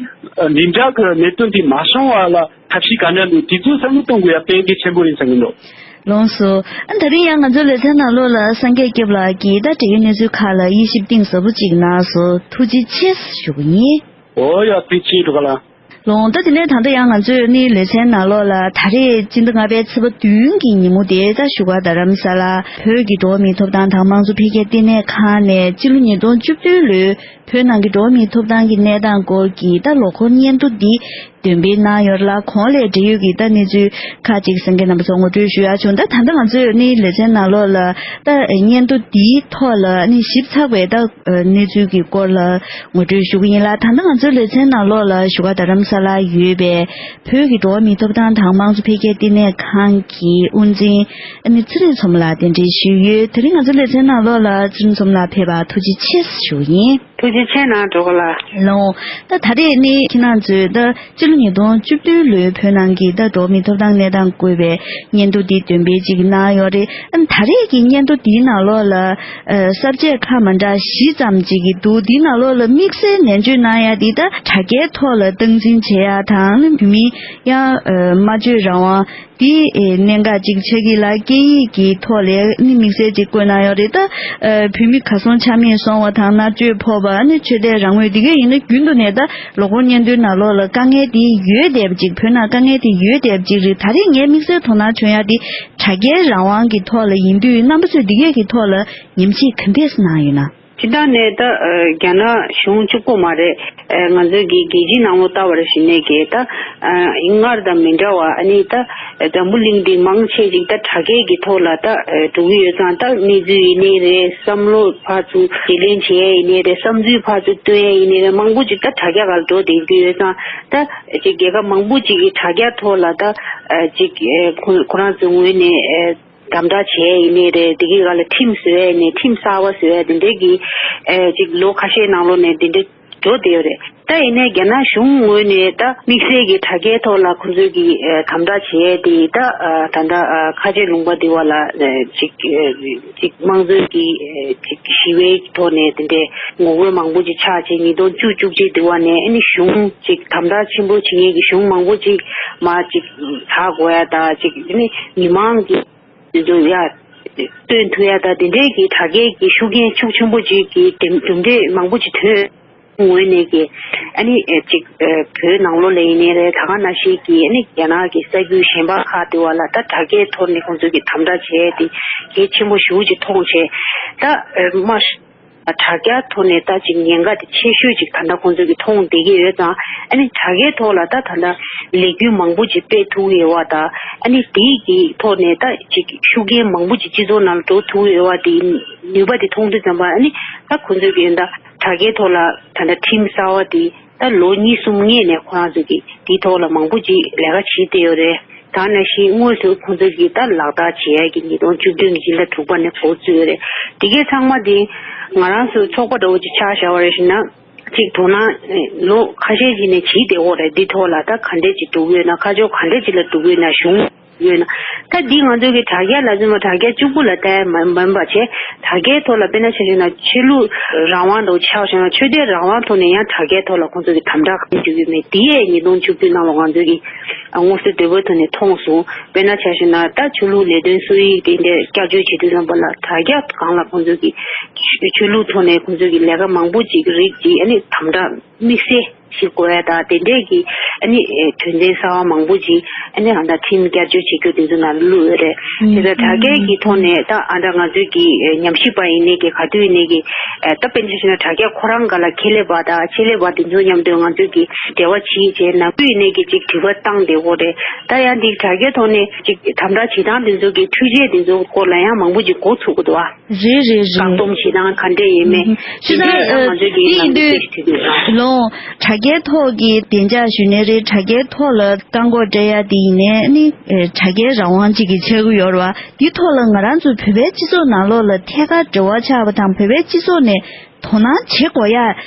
འདི་འདྲ་གི་གནད་དོན་འདི་མ་བྱུང་བ་ལ་ཐབས་ཤེས་ག་འདྲ་འདུག་དེ་ཚོ་བསམ་བློ་གཏོང་དགོས་ཡ་དཔེ་གལ་ཆེན་པོ་རེད་བསམ་གྱི་འདུག་ལགས་སོ། ཨ་ད་རིང་ཡང་ང་ཚོའི་ལེ་ཚན་ནང་ལོགས་ལ་སངས་རྒྱས་སྐྱབས་ལགས་ཀྱིས་ད་འབྲེལ་ཡོད་གནས་ཚུལ་ཁག་ལ་དབྱེ་ཞིབ་གཏིང་ཟབ་པོ་ཅིག་གནང་སོང་། ཐུགས་རྗེ་ཆེ་ཞུ་གི་ཡིན། འོ་ཡ་ཐུགས་རྗེ་ཆེ་འགྲོ་ག་ལ། ལོང་ད་དེ་ནས་ད་ལྟ་ཡང་ང་ཚོས་ནི་ལེ་ཚན་ནང་ལོགས་ལ་ད་རེས་སྤྱི་ཟླ་ལྔ་པའི་ཚེས་པ་བདུན་གྱི་ཉིན་མོ་དེ་ད་བཞུགས་སྒར་རྡ་རམ་ས་ལ་བོད་ཀྱི་འགྲོ་བ་མིའི་ཐོབ་ཐང་དང་དམངས་གཙོ་འཕེལ་རྒྱས་ལྟེ་གནས་ཁང་ནས་སྤྱི་ལོ་ཉིས་སྟོང་བཅུ་བདུན་ལོའི་བོད་ནང་གི་འགྲོ་བ་མིའི་ཐོབ་ཐང་གི་གནས་སྟངས་སྐོར་གྱི་ད་ལོ་འཁོར་སྙན་ཐོ་འདི་འདོན་སྤེལ་གནང་ཡོད་ལ། གོང་ལས་འབྲེལ་ཡོད་ཀྱི་ད་གནས་ཚུལ་ཁག་ཅིག་གསན་མཁན་རྣམ་པ་ཚོར་ངོ་སྤྲོད་ཞུ་ཡ་བྱུང་། ད་ད་ལྟ་ང་ཚོས་ནི་ལེ་ཚན་ནང་ལོགས་ལ་ད་སྙན་ཐོ་འདིའི་ཐོག་ལ་ནི་ཞིབ་ཚགས་པའི་ད་གནས་ཚུལ་གྱི་སྐོར་ལ་ངོ་སྤྲོད་ཞུ་གི་ཡིན་ལ། ད་ལྟ་ང་ཚོའི་ལེ་ཚན་ནང་ལོགས་ལ་བཞུགས་སྒར་རྡ་རམ་ས་ལར་ཡོད་པའི་བོད་ཀྱི་འགྲོ་བ་མིའི་ཐོབ་ཐང་དང་དམངས་གཙོ་འཕེལ་རྒྱས་ལྟེ་གནས་ཁང་གི་དབུ་འཛིན་ཨ་ནི་ཚེ་རིང་མཚོ་མོ་ལགས་གདན་འདྲེན་ཞུས་ཡོད། དེ་རིང་ང་ཚོའི་ལེ་ཚན་ནང་ལོགས་ལ་ཚེ་རིང་མཚོ་མོ་ལགས་ཕེབས་པར་ཐུགས་རྗེ་ཆེ་ཞུ་ཡིན། ཐུགས་རྗེ་ཆེ་གནང་འགྲོ་ག་ལ། ལོང་། ད་ད་རེས་ནི་ཁྱེད་རང་ཚོས་ད་སྤྱི་ལོ་ཉིས་སྟོང་བཅུ་བདུན་ལོའི་བོད་ནང་གི་ད་འགྲོ་བ་མིའི་ཐོབ་ཐང་གནས་སྟངས་བཀོད་པའི་སྙན་ཐོ་འདི་འདོན་སྤེལ་ཅིག་གནང་ཡོད་རེད། ཨ་ནི་ད་རེས་ཀྱི་སྙན་ཐོ་འདིའི་ནང་ལོགས་ལ་ཨ་ས་བཅད་ཁག་མ་འདྲ་བཞི་ཙམ་ཅིག་གི་འདུག་འདིའི་ནང་ལོགས་ལ་དམིགས་བསལ་ནན་བརྗོད་གནང་ཡ་འདི་ད་དྲ་རྒྱའི་ཐོག་ལ་སྟངས་འཛིན་བྱེད་ཡ་དང་བོད་མིའི་ཡང་ཨ་སྨྲ་བརྗོད་རང་དབང་འདི་ཨ་གནད་འགག་ཅིག་ཆགས་ཀྱི་ལ་སྐད་ཡིག་གི་ཐོག་ལ་ནི་དམིགས་བསལ་ཅིག་བཀོད་གནང་ཡོད་རེད། ད་ཨ་བོད་མི་གར་སོང་ཆ་མེད་སོང་བ་དང་མནར་གཅོད་ཕོག་པ་ནི་ཆོས་དད་རང་མོས་འདི་གས་ཡིན་ན་རྒྱུན་དུ་ནས་ད་ལོ་འཁོར་སྙན་ཐོའི་ནང་ལོགས་ལ་དཀའ་ངལ་དེ་ཡོད་བསྡད་པ་ཅིག་བོད་ནང་དཀའ་ངལ་དེ་ཡོད་བསྡད་པ་ཅིག་རེད། ད་རེས་ངས་དམིགས་བསལ་དོ་སྣང་བྱུང་ཡ་དེ་དྲ་རྒྱའི་རང་དབང་གི་ཐོག་ལ་ཡིན་དུས་རྣམ་པ་ཚོས་འདི་གས་ཀྱི་ཐོག་ལ་ཉམས་ཞིབ་ག་འདྲས་གནང་ཡོད་ན། སྤྱིར་བཏང་ནས་ད་ཨ་རྒྱ་ནག་གཞུང་གཅིག་པོ་མ་རེད། ཨ་ང་ཚོའི་གི་རྒྱལ་སྤྱིའི་ནང་ལོགས་ལྟ་བ་རེད་ཞུས་ནས་གི་ད་ཨ་སྔར་དང་མི་འདྲ་བ་ཨ་ནི་ད་འཛམ་བུ་གླིང་འདི་མང་ཆེ་ཅིག་ད་དྲ་རྒྱའི་གི་ཐོག་ལ་ད་ཨ་འགྲོ་གི་ཡོད་ཙང་ད་གནས་ཚུལ་ཡིན་ནའི་རེད། བསམ་བློ་ཕར་ཚུར་བརྗེ་ལེན་བྱེད་ཡས་ཡིན་ནའི་རེད། བསམ་ཚུལ་ཕར་ཚུར་སྟོན་ཡས་ཡིན་ནའི་རེད། མང་པོ་ཅིག་ད་དྲ་རྒྱ་སྒང་ལ་འགྲོ་བསྡད་ཀྱི་ཡོད་ཙང་ད་ཅིག་རྒྱལ་ཁབ་མང་པོ་ཅིག་གི་དྲ་རྒྱ་ཐོག་ལ་ད་ཨ་ཅིག་ཨ་ཁོ་ཁོ་རང་ཚོའི་ངོས་ནས་ཨ། དམ་དྲག་བྱས་ཡིན་ནའི་རེད། དེ་གི་སྒང་ལ་ཁྲིམས་བཟོ་ཡས་ནས་ཁྲིམས་གསར་བ་བཟོ་ཡས་དེ་འདྲའི་གི་ཨེ་ཅིག་ལོ་ཁ་ཤས་ནང་ལོགས་ནས་དེ་འདྲའི་འགྲོ་བསྡད་ཡོད་རེད། ད་ཡིན་ནའི་རྒྱ་ནག་གཞུང་ངོས་ནས་ད་དམིགས་བསལ་གྱི་དྲ་རྒྱའི་ཐོག་ལ་ཁོང་ཚོས་ཀྱི་ཨེ་དམ་དྲག་བྱས་ཏེ་ད་ཨ་ད་ལྟ་ཨ་ཁ་ཆེ་ལུང་པ་འདི་བ་ལ་ཨེ་ཅིག་ཨེ་ཅིག་དམངས་གཙོའི་གི་ཨེ་ཅིག་ཞི་བའི་ཐོག་ནས་དེ་འདྲའི་ངོ་རྒོལ་མང་པོ་ཅིག་ཆགས་བྱས་ཉིས་སྟོང་བཅུ་བཅུ་གཅིག་འདི་བ་ནས་ཨ་ནི་གཞུང་ཅིག་དམ་དྲག་ཆེན་པོ་བྱེད་མཁན་གྱི་གཞུང་མང་པོ་ཅིག་མ་ཅིག་དྲག་དགོས་ཡ་ད་ཅིག་ཨ་ནི་མི་མང་གི་དེ་ཚོ་ཡ་སྟོན་ཐུབ་ཡ་ད་དེ་འདྲའི་གི་དྲ་རྒྱའི་གི་ཤུགས་རྐྱེན་ཤུགས་ཆེན་པོ་ཅིག་གི་གྲུབ་གྲུབ་འབྲས་མང་པོ་ཅིག་ཐོན་ངོས་ནས་གི་ཨ་ནི་ཨེ་ཅིག་ཨེ་བོད་ནང་ལོགས་ལ་ཡིན་ནའི་རེད། ད་ག་ནང་བཞིན་གི་ཨ་ནི་རྒྱ་ནག་གི་ས་ཁུལ་གཞན་པ་ཁག་དེ་བ་ལ་ད་དྲ་རྒྱའི་ཐོག་ནས་ཁོང་ཚོས་གི་དམ་དྲག་བྱས་ཏེ་གལ་ཆེན་པོ་ཞེ་པོ་ཅིག་མཐོང་བྱས་ད་ཨེ་མ་དྲ་རྒྱ་ཐོག་ནས་ད་ཅིག་ཉེན་ཁ་དེ་ཆེ་ཤོས་ཅིག་ད་ལྟ་ཁོང་ཚོས་ཀྱི་མཐོང་བསྡད་ཀྱི་ཡོད་ཙང་ཨ་ནི་དྲ་རྒྱའི་ཐོག་ལ་ད་ད་ལྟ་ལས་འགུལ་མང་པོ་ཅིག་སྤེལ་ཐུབ་ཡོད་པ་དང་ཨ་ནི་དེའི་གི་ཐོག་ནས་ད་ཅིག་ཤུགས་རྐྱེན་མང་པོ་ཅིག་སྤྱི་ཚོགས་ནང་ལ་འགྲོ་ཐུབ་ཡོད་པ་དེ་ནུས་པ་དེ་མཐོང་དུས་ཙམ་པ་ཨ་ནི་ད་ཁོང་ཚོས་ཀྱི་ད་དྲ་རྒྱའི་ཐོག་ལ་ད་ལྟ་ཁྲིམས་གསར་བ་དེ་ད་ལོ་གཉིས་གསུམ་སྔོན་ནས་ཁོ་རང་ཚོས་ཀྱི་དེའི་ཐོག་ལ་མང་པོ་ཅིག་ལས་ཀ་བྱེད་བསྡད་ཡོད་རེད། ད་ནང་བཞིན་དངོས་སུ་ཁོང་ཚོ་གིས་ད་ལག་བསྟར་བྱེད་ཡ་གི་ཉིས་སྟོང་བཅུ་བདུན་གྱི་སྤྱི་ཟླ་དྲུག་པ་ནས་འགོ་བཙུགས་ཡོད་རེད། དེ་གའི་ཚང་མ་དེ་ང་རང་ཚོའི་ཚོགས་པ་འདྲ་བོ་ཅིག་ཆ་བཞག་པ་རེད་ཞེ་ན། ཅིག་དོ་སྣང་ལོ་ཁ་ཤས་ཅིག་ནས་བྱེད་བསྡད་ཡོད་རེད། འདི་ཐོག་ལ་ད་ག་འདྲས་ཅིག་འགྲོ་གི་ཡོད་ན། ཁ་ཕྱོགས་ག་འདྲས་ཅིག་ལ་འགྲོ་གི་ཡོད་ན། གཞུང་ཡོད་ན། ད་འདི་ང་ཚོ་གི་དྲ་རྒྱ་ལ་ཚུད་མ་དྲ་རྒྱ་གཅིག་པུ་ལ་བལྟས་མ་མིན་པ་བྱས། དྲ་རྒྱའི་ཐོག་ལ་དཔེར་ན་ཆ་བཞག་ན་ཆོས་ལུགས་རང་དབང་འདྲ་བོ་ཆགས་བཞག་ན། ཆོས་དད་རང་དབང་ཐོག་ནས་ཡང་དྲ་རྒྱའི་ཐོག་ལ་ཁོང་ཚོ་གི་དམ་དྲག་གང་བྱེད་ཀྱི་ཡོད་མེད་དེ་ཡས་ཉིས་སྟོང་བཅུ་བདུན་ནང་ལ་ང་ཚོ་གི་མངོན་གསལ་དོད་པོའི་ཐོག་ནས་མཐོང་སོང་། དཔེར་ན་ཆ་བཞག་ན་ད་ཆོས་ལུགས་ལས་དོན་སྲོལ་ཡིག་དེ་འདྲ་བསྐྱར་བཅོས་བྱེད་དུས་ཙམ་པ་ལ་དྲ་རྒྱ་སྒང་ལ་ཁོང་ཚོ་གི་ཆོས་ལུགས་ཐོག་ནས་ཁོང་ཚོ་གི་ལས་ཀ་མང་པོ་ཅིག་རིགས་ཅིག་ཨ་ནི་དམ་དྲག་དམིགས་བསལ་ཞིག་དགོས་ཡ་དང་། དེ་འདྲས་ཀྱི་ཨ་ནི་དོན་ཚན་གསར་བ་མང་པོ་ཅིག་ཨ་ནི་ཨ་ད་ཁྲིམས་བསྐྱར་བཅོས་བྱེད་རྒྱུ་དེ་ཚོ་ནང་བླུགས་ཡོད་རེད། དེ་ལ་དྲ་རྒྱའི་གི་ཐོག་ནས་ད་ཨ་ད་ང་ཚོའི་གི་ཉམས་ཞིབ་པ་ཡིན་ནའི་གི་ག་དུས་ཡིན་ནའི་གི་ད་དཔེར་ན་ཆ་བཞག་ན་དྲ་རྒྱ་ཁོ་རང་སྒང་ལ་ཁེ་ལས་པ་དང་ཆེད་ལས་པ་དེ་ཚོ་མཉམ་དུ་ང་ཚོས་གི་འབྲེལ་བ་བྱེད་བྱས་ནམ་དུས་ཡིན་ནའི་གི་ཅིག་དྲི་བ་བཏང་བསྡད་ཡོད་རེད། ད་ཡང་འདི་དྲ་རྒྱའི་ཐོག་ནས་ཅིག་དམ་དྲག་བྱེད་སྟངས་དེ་ཚོ་གི་འཕྲུལ་ཆས་དེ་ཚོ་སྐོར་ལ་ཡང་མང་པོ་ཅིག་གོ་ཚུགས་ཀྱི་འདུག་ཨ། རེད་རེད་རེད། བཀག་སྡོམ་བྱེད་སྟངས་ག་འདྲས་ཡིན་མིན། ཨུམ། དེ་ཞུ་ད་འདྲས་ཡང་ང་ཚོས་ཀྱི་དེ་ཡིན་ནང་དུ་འདུག་ཅིག་ཐུག་ཡོད་ར། ལོ། དྲ་རྒྱའི་ཐོག་གི་བདེ་འཇགས་ཞུ་ནའི་རེད། དྲ་རྒྱའི་ཐོག་ལ་བཀག་འགོག་སྤྲད་ཡ་དེ་ཡིན་ནའི་ནི་དྲ་རྒྱའི་རང་དབང་ཅིག་གི་ཆགས་ཀྱི་ཡོད་ར་བ། དེའི་ཐོག་ལ་ང་རང་ཚོ་བོད་པའི་སྤྱི་ཚོགས་ནང་ལོགས་ལ་ཐད་ཀར་འབྲེལ་བ་ཆགས་པ་དང་། བོད་པའི་སྤྱི་ཚོགས་ནས་དོ་སྣང་བྱེད་དགོས་ཡ་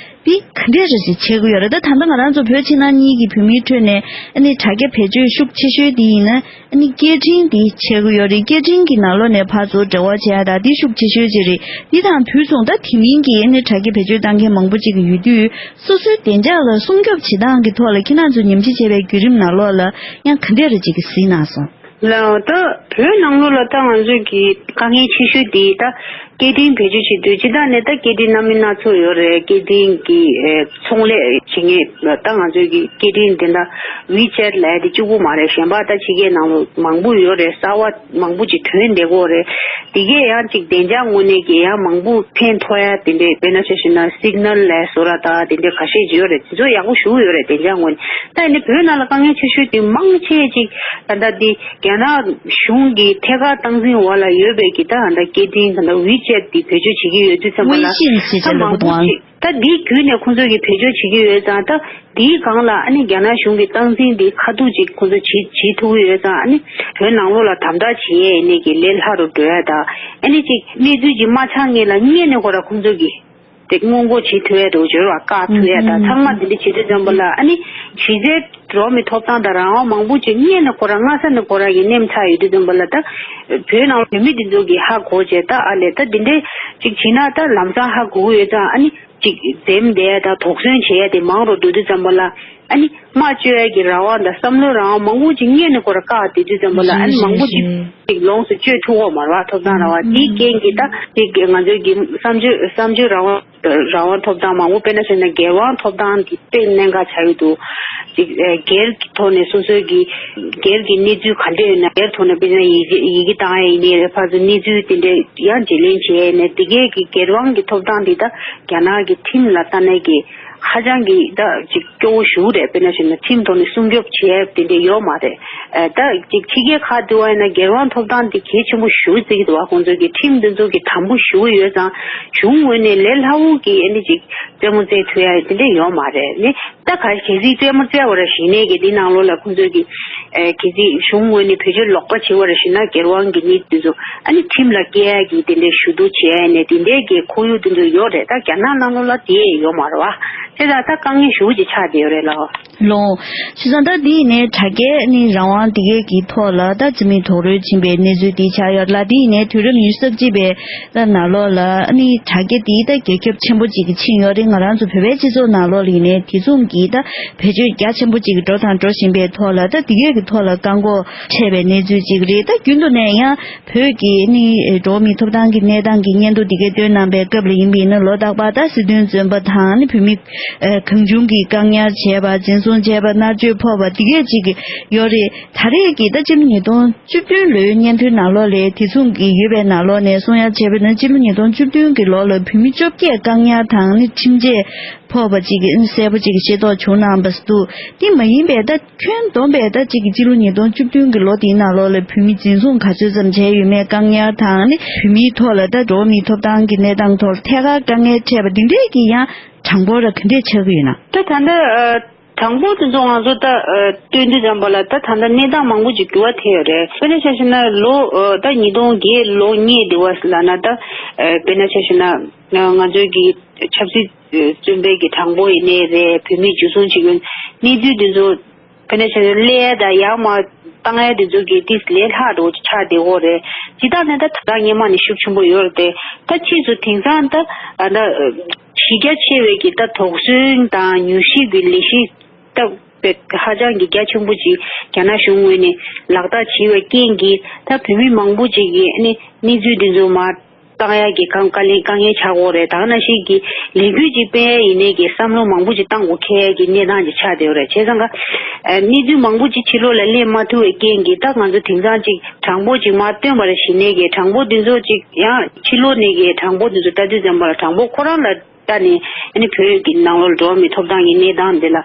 དེ་ག་འདྲས་རེ་ཞིག་བྱེད་དགོས་ཡོད་རེད། ད་ད་ལྟ་ང་རང་ཚོ་བོད་ཕྱི་ནང་གཉིས་ཀྱི་བོད་མིའི་ཁྲོད་ནས་ཨ་ནི་དྲ་རྒྱ་བེད་སྤྱོད་ཤུགས་ཆེ་ཤོས་དེ་ཡིན་ན་ཨ་ནི་སྐད་འཕྲིན་དེ་བྱེད་དགོས་ཡོད་རེད། སྐད་འཕྲིན་གྱི་ནང་ལོགས་ནས་ཕར་ཚུར་འབྲེལ་བ་བྱེད་ཡ་ད་དེ་ཤུགས་ཆེ་ཤོས་ཅིག་རེད། དེ་དང་དུས་མཚུངས་ད་དེ་མིན་གྱི་ཨ་ནི་དྲ་རྒྱ་བེད་སྤྱོད་བཏང་མཁན་མང་པོ་ཅིག་གི་ཡོད་དུས། སོ་སོའི་བདེ་འཇགས་ལ་སྲུང་སྐྱོབ་བྱེད་སྟངས་ཀྱི་ཐོག་ལ་ཁྱེད་རང་ཚོ་ཉམས་ཞིབ་བྱས་པའི་བརྒྱུད་རིམ་ནང་ལོགས་ལ་ཡང་ག་འདྲས་རེ་ཅིག་གི་གཟིགས་གནང་སོང་། ལགས། ད་བོད་ནང་ལོགས་ལ་ད་ང་ཚོས་ཀྱི་དཀའ་ངལ་ཆེ་ཤོས་དེ་ད་སྐད་འཕྲིན་བེད་སྤྱོད་བྱེད་དུས་སྤྱི་བཏང་ནས་ད་སྐད་འཕྲིན་སྣ་མིན་སྣ་ཚོགས་ཡོད་རེད། སྐད་འཕྲིན་གྱི་ཨེ་ཚོང་ལས་བྱེད་མཁན་ད་ང་ཚོས་ཀྱི་སྐད་འཕྲིན་དེ་འདྲ་ཝི་ཅེཊ་ལབ་ཡ་དེ་གཅིག་པུ་མ་རེད། གཞན་པ་ད་ཕྱི་རྒྱལ་ནང་ལ་མང་པོ་ཡོད་རེད། གསར་བ་མང་པོ་ཅིག་ཐོན་བསྡད་ཀྱི་ཡོད་རེད། དེ་གས་ཡང་ཅིག་བདེ་འཇགས་ངོས་ནས་ཀྱི་ཡང་མང་པོ་ཕན་ཐོགས་ཡ་དེ་འདྲས། དཔེར་ན་ཆ་བཞག་ན་སིག་ནལ་ལབ་བཟོ་འདྲ་ད་དེ་འདྲས་ཁ་ཤས་ཅིག་ཡོད་རེད། དེ་ཚོ་ཡག་པོ་ཞེ་པོ་ཡོད་རེད་བདེ་འཇགས་ངོས་ནས། ད་ཡིན་ནའི་བོད་ནང་ལ་དཀའ་ངལ་ཆེ་ཤོས་དེ་མང་ཆེ་ཅིག་ད་ལྟ་དེ་རྒྱ་ནག་གཞུང་གི་ཐད་ཀར་སྟངས་འཛིན་འོག་ལ་ཡོད་པའི་གི་ད་ད་སྐད་འཕྲིན་ད་ལྟ་ཝི་ཅེཊ་དེ་བེད་སྤྱོད་བྱེད་ཀྱི་ཡོད་དུས་ཙམ་པ་ལ། ཝེ་ཤིན་ཞེས་ད་བྱ་ལ་མང་པོ་ཅིག་ད་འདིའི་བརྒྱུད་ནས་ཁོང་ཚོ་གིས་བེད་སྤྱོད་བྱེད་ཀྱི་ཡོད་ཙང་། ད་འདིའི་སྒང་ལ་ཨ་ནི་རྒྱ་ནག་གཞུང་གི་སྟངས་འཛིན་འདི་ཁ་ཐུག་ཅིག་ཁོང་ཚོ་བྱེད་བྱེད་ཐུབ་ཀྱི་ཡོད་ཙང་། ཨ་ནི་བོད་ནང་ལོགས་ལ་དམ་དྲག་བྱེད་ཡས་ནས་ཀྱི་ལས་སླ་རུ་འགྲོ་ཡ་དང་། ཨ་ནི་ཅིག་གནས་ཚུལ་ཅིག་མ་ཆགས་སྔོན་ལ་སྔོན་ནས་ཁོ་ར་ཁོང་ཚོ་གིས་དེ་སྔོན་འགོག་བྱེད་ཐུབ་ཡ་འདྲ་བོ་བྱོས་ར། བཀག་ཐུབ་ཡ་དང་། ཚང་མ་འདི་འདྲ་བྱེད་དུས་ཙམ་པ་ལ། ཨ་ནི་གཞི་རྩའི་འགྲོ་བ་མིའི་ཐོབ་ཐང་དང་རང་དབང་མང་པོ་ཅིག་སྔོན་ནས་ཁོ་རང་སྔ་ས་ནས་ཁོ་རང་གི་ནེམ་ཚར་ཡོད་དུས་ཙམ་པ་ལ། ད་བོད་ནང་བོད་མི་འདི་ཚོ་གིས་ཧ་གོ་བྱས། ད་ཨ་ལས་ད་འདི་འདྲས་ཅིག་བྱེད་ན་ད་ལམ་སང་ཧ་གོ་གི་ཡོད་ཙང་། ཨ་ནི་ཅིག་འཛེམ་བསྡད་ཡ་དང་དོགས་ཟོན་བྱེད་ཡ་དེ་མང་རུ་འགྲོ་དུས་ཙམ་པ་ལ། ཨ་ནི་སྨྲ་བརྗོད་ཡ་གི་རང་དབང་དང་བསམ་བློའི་རང་དབང་མང་པོ་ཅིག་སྔོན་ནས་ཁོ་ར་བཀག་བསྡད་དུས་ཙམ་པ་ལ། ཨ་ནི་མང་པོ་ཅིག་ཅིག་ལོངས་སུ་སྤྱོད་ཐུབ་ཀྱི་མ་རེད་བ། ཐོབ་ཐང་རང་དབང་དེའི་རྐྱེན་གྱིས་ད་ཅིག་ང་ཚོའི་གི་བསམ་བརྗོད་བསམ་བརྗོད་རང་དབང་། རང་དབང་ཐོབ་ཐང་མང་པོ། དཔེར་ན་བཤད་ན་སྒེར་དབང་ཐོབ་ཐང་འདི་དཔེ་གནད་འགག་ཆགས་ཀྱི་འདུག་ཅིག་ཨེ་སྒེར་གྱི་ཐོག་ནས་སོ་སོའི་གི་སྒེར་གྱི་གནས་ཚུལ་ག་འདྲ་ཡོད་ན། སྒེར་ཐོག་ནས་དཔེར་ན་ཡི་གེ་ཡི་གེ་བཏང་ཡ་ཡིན་ནའི་རེད། ཕར་ཚུར་གནས་ཚུལ་དེ་འདྲ་ཡང་བརྗེ་ལེན་བྱེད་ཡ་ཡིན་ནའི། དེ་གའི་གི་སྒེར་དབང་གི་ཐོབ་ཐང་འདི་ད་རྒྱ་ནག་གི་ཁྲིམས་ལ་ལྟ་ནས་ཀྱི་ཧ་ཅང་གི་ད་ཅིག་སྐྱོ་བོ་ཞེ་པོ་རེད། དཔེར་ན་བཤད་ན་ཁྲིམས་ཐོག་ནས་སྲུང་སྐྱོབ་བྱེད་ཡ་དེ་འདྲ་ཡོད་མ་རེད། ཨ་ད་ཅིག་ཕྱི་རྒྱལ་ཁག་དུ་བ་ཡིན་ན་སྒེར་དབང་ཐོབ་ཐང་དེ་གལ་ཆེན་པོ་ཞེ་པོ་བརྩི་གི་འདུག་བ། ཁོང་ཚོ་གི་ཁྲིམས་དེ་ཚོ་གི་དམ་པོ་ཞེ་པོ་ཡོད་ཙང་། གཞུང་ངོས་ནས་ལས་སླ་པོ་གི་ཨ་ནི་ཅིག་རྩེད་མོ་རྩེ་ཐུབ་ཡ་དེ་འདྲ་ཡོད་མ་རེད། ནི་ད་ག་གལ་སྲིད་རྩེད་མོ་རྩེ་བ་ར་ཞིག་ནས་གི་འདི་ནང་ལོགས་ལ་ཁོང་ཚོ་གི་ཨེ་གལ་སྲིད་གཞུང་ངོས་ནས་བེད་སྤྱོད་ལོག་པ་བྱེད་པ་ར་ཞིག་ན། སྒེར་དབང་གི་གནས་ཚུལ་དེ་ཚོ་ཨ་ནི་ཁྲིམས་ལ་བཀལ་ཡ་གི་དེ་འདྲའི་ཞུ་གཏུག་བྱེད་ཡ་ནས་དེ་འདྲའི་གི་ཁོར་ཡུག་དེ་ཚོ་ཡོད་རེད། ད་རྒྱ་ནག་ནང་ལོགས་ལ་དེ་ཡོད་མ་རེད་བ། དེ་ད་ད་དཀའ་ངལ་ཞེ་པོ་ཅིག་ཆགས་བསྡད་ཡོད་རེད་ལགས། ལོ། བྱས་ཙང་ད་འདི་ཡིན་ནའི་དྲ་རྒྱའི་ནི་རང་དབང་འདི་གའི་གི་ཐོག་ལ་ད་རྩིས་མེད་རྡོག་རོལ་ཕྱིན་པའི་གནས་ཚུལ་འདི་ཆགས་ཡོད་ལ། འདི་ཡིན་ནའི་དུས་རབས་ཉི་ཤུ་རྩ་གཅིག་པའི་ད་ནང་ལོགས་ལ་ནི་དྲ་རྒྱ་འདི་ད་རྒྱ་ཁྱབ་ཆེན་པོ་ཅིག་གི་ཕྱིན་ཡོད་རེད། ང་རང་ཚོ་བོད་པའི་སྤྱི་ཚོགས་ནང་ལོགས་ལ་ཡིན་ནའི་དེ་མཚུངས་ཀྱི་ད་བེད་སྤྱོད་རྒྱ་ཆེན་པོ་ཅིག་གི་འགྲོ་དང་འགྲོ་བཞིན་པའི་ཐོག་ལ། ད་འདི་གའི་གི་ཐོག་ལ་བཀག་འགོག་བྱས་པའི་གནས་ཚུལ་ཅིག་རེད། ད་རྒྱུན་དུ་ནས་ཡང་བོད་ཀྱི་ནི་འགྲོ་བ་མིའི་ཐོབ་ཐང་གི་གནས་སྟངས་ཀྱི་སྙན་ཐོ་འདི་གའི་བཏོན་གནང་པའི་སྐབས་ལ་ཡིན་པ་ཡིན་ན། ལོ་རྟག་པར་ད་སྲིད་དོན་བཙོན་པ་དང་ནི་བོད་མི་ཨ་གང་བྱུང་གིས་བཀག་ཉར་བྱས་པ། འཛིན་བཟུང་བྱས་པ། མནར་གཅོད་ཕོག་པ་འདི་གས་ཅིག་ཡོད་རེད། ད་རེས་ཀྱི་ད་སྤྱི་ལོ་ཉིས་སྟོང་བཅུ་བདུན་ལོའི་སྙན་ཐོའི་ནང་ལོགས་ལ་དེ་མཚུངས་ཀྱི་ཡོད་པའི་ནང་ལོགས་ནས་གསུང་ཡ་བྱས་པ་ན། སྤྱི་ལོ་ཉིས་སྟོང་བཅུ་བདུན་གྱི་ལོ་ལ་བོད་མི་བཅོ་བརྒྱད་བཀག་ཉར་དང་ནི་ཁྲིམས་ཆད་ཕོག་པ་ཅིག་གསལ་པོ་ཅིག་ཤེས་རྟོགས་བྱུང་གནང་བ་འདུག་དེ་མ་ཡིན་པའི་ད་ཁྱོན་བསྡོམས་པའི་ད་ཅིག་གི་སྤྱི་ལོ་ཉིས་སྟོང་བཅུ་བདུན་གྱི་ལོ་དེའི་ནང་ལོགས་ལ་བོད་མི་འཛིན་བཟུང་ག་ཚོད་ཙམ་བྱས་ཡོད་མེད། བཀག་ཉར་དང་ནི་བོད་མིའི་ཐོག་ལ་ད་འགྲོ་བ་མིའི་ཐོབ་ཐང་གི་གནས་སྟངས་ཐོག་ཐད་ཀར་དཀའ་ངལ་འཕྲད་པ་འདི་འདྲས་ཀྱི་ཡང་གྲངས་འབོར་ལ་ག་འདྲས་ཆགས་ཀྱི་ཡོད་ན། ད་ད་ལྟ་ གྲངས་འབོར་དེ་ཚོ་ང་ཚོ་ད་ཨ་སྟོན་དུས་ཙམ་པ་ལ་ད་ད་ལྟ་གནས་སྟངས་མང་པོ་ཅིག་འགྱུར་བ་ཐེབས་ཡོད་རེད། དཔེར་ན་ཆ་བཞག་ན་ལོ་ཨ་ད་ཉིས་སྟོང་བརྒྱད་ལོ་སྔོན་དེ་བ་ལ་ན་ད་ཨ་དཔེར་ན་ཆ་བཞག་ན་ང་ཚོའི་གི་ཆབ་སྲིད་བཙོན་པའི་གི་གྲངས་འབོར་ཡིན་ནའི་རེད། བོད་མི་འཇུ་བཟུང་བྱེད་མཁན་གནས་ཚུལ་དེ་ཚོ་དཔེར་ན་ཆ་བཞག་ན་སླེབས་ཡ་དང་ཡར་མར་བཏང་ཡ་དེ་ཚོ་གི་ཏིས་ལས་སླ་འགྲོ་ཆགས་བསྡད་ཡོད་རེད། ཇི་ལྟར་ནས་ད་ད་ག་སྔོན་མ་ནས་ཤུགས་ཆེན་པོ་ཡོད་རེད་དེ། ད་ཕྱིས་སུ་དེང་སང་ད་ཨ་ད་གཞི་རྒྱ་ཆེ་བའི་གི་ད་དོགས་ཟོན་དང་མྱུལ་ཞིབ་ཀྱི་ལས་གཞི་ད་དཔེ་ཧ་ཅང་གི་རྒྱ་ཆེན་པོ་ཅིག་རྒྱ་ནག་གཞུང་ངོས་ནས་ལག་བསྟར་བྱས་པའི་རྐྱེན་གྱིས་ད་བོད་མི་མང་པོ་ཅིག་གིས་ཨ་ནི་གནས་ཚུལ་འདི་ཚོ་མར་བཏང་ཡ་གི་དཀའ་དཀའ་ལས་དཀའ་ངལ་ཆགས་ཡོད་རེད། ད་ག་ནང་བཞིན་གྱི་ལས་འགུལ་ཅིག་སྤེལ་ཡ་ཡིན་ནའི་གི་བསམ་བློ་མང་པོ་ཅིག་བཏང་དགོས་ཁེལ་གྱི་གནས་སྟངས་ཅིག་ཆགས་བསྡད་ཡོད་རེད། བྱས་ཙང་ཀ་ཨ་གནས་ཚུལ་མང་པོ་ཅིག་ཕྱི་ལོགས་ལ་སླེབས་མ་ཐུབ་པའི་རྐྱེན་གྱིས་ད་ང་ཚོ་དེང་སང་ཅིག་གྲངས་འབོར་ཅིག་མར་བཏོན་པ་རེད་ཞུས་ནའི་གི་གྲངས་འབོར་འདི་ཚོ་ཅིག་ཡང་ཕྱི་ལོགས་ནས་གི་གྲངས་འབོར་འདི་ཚོ་ལྟ་དུས་ཙམ་པ་ལ་གྲངས་འབོར་ཁོ་རང་ལ་ལྟ་ནས་ཨ་ནི་བོད་ཀྱི་ནང་ལོགས་འགྲོ་བ་མིའི་ཐོབ་ཐང་གི་གནས་སྟངས་འདི་ལ་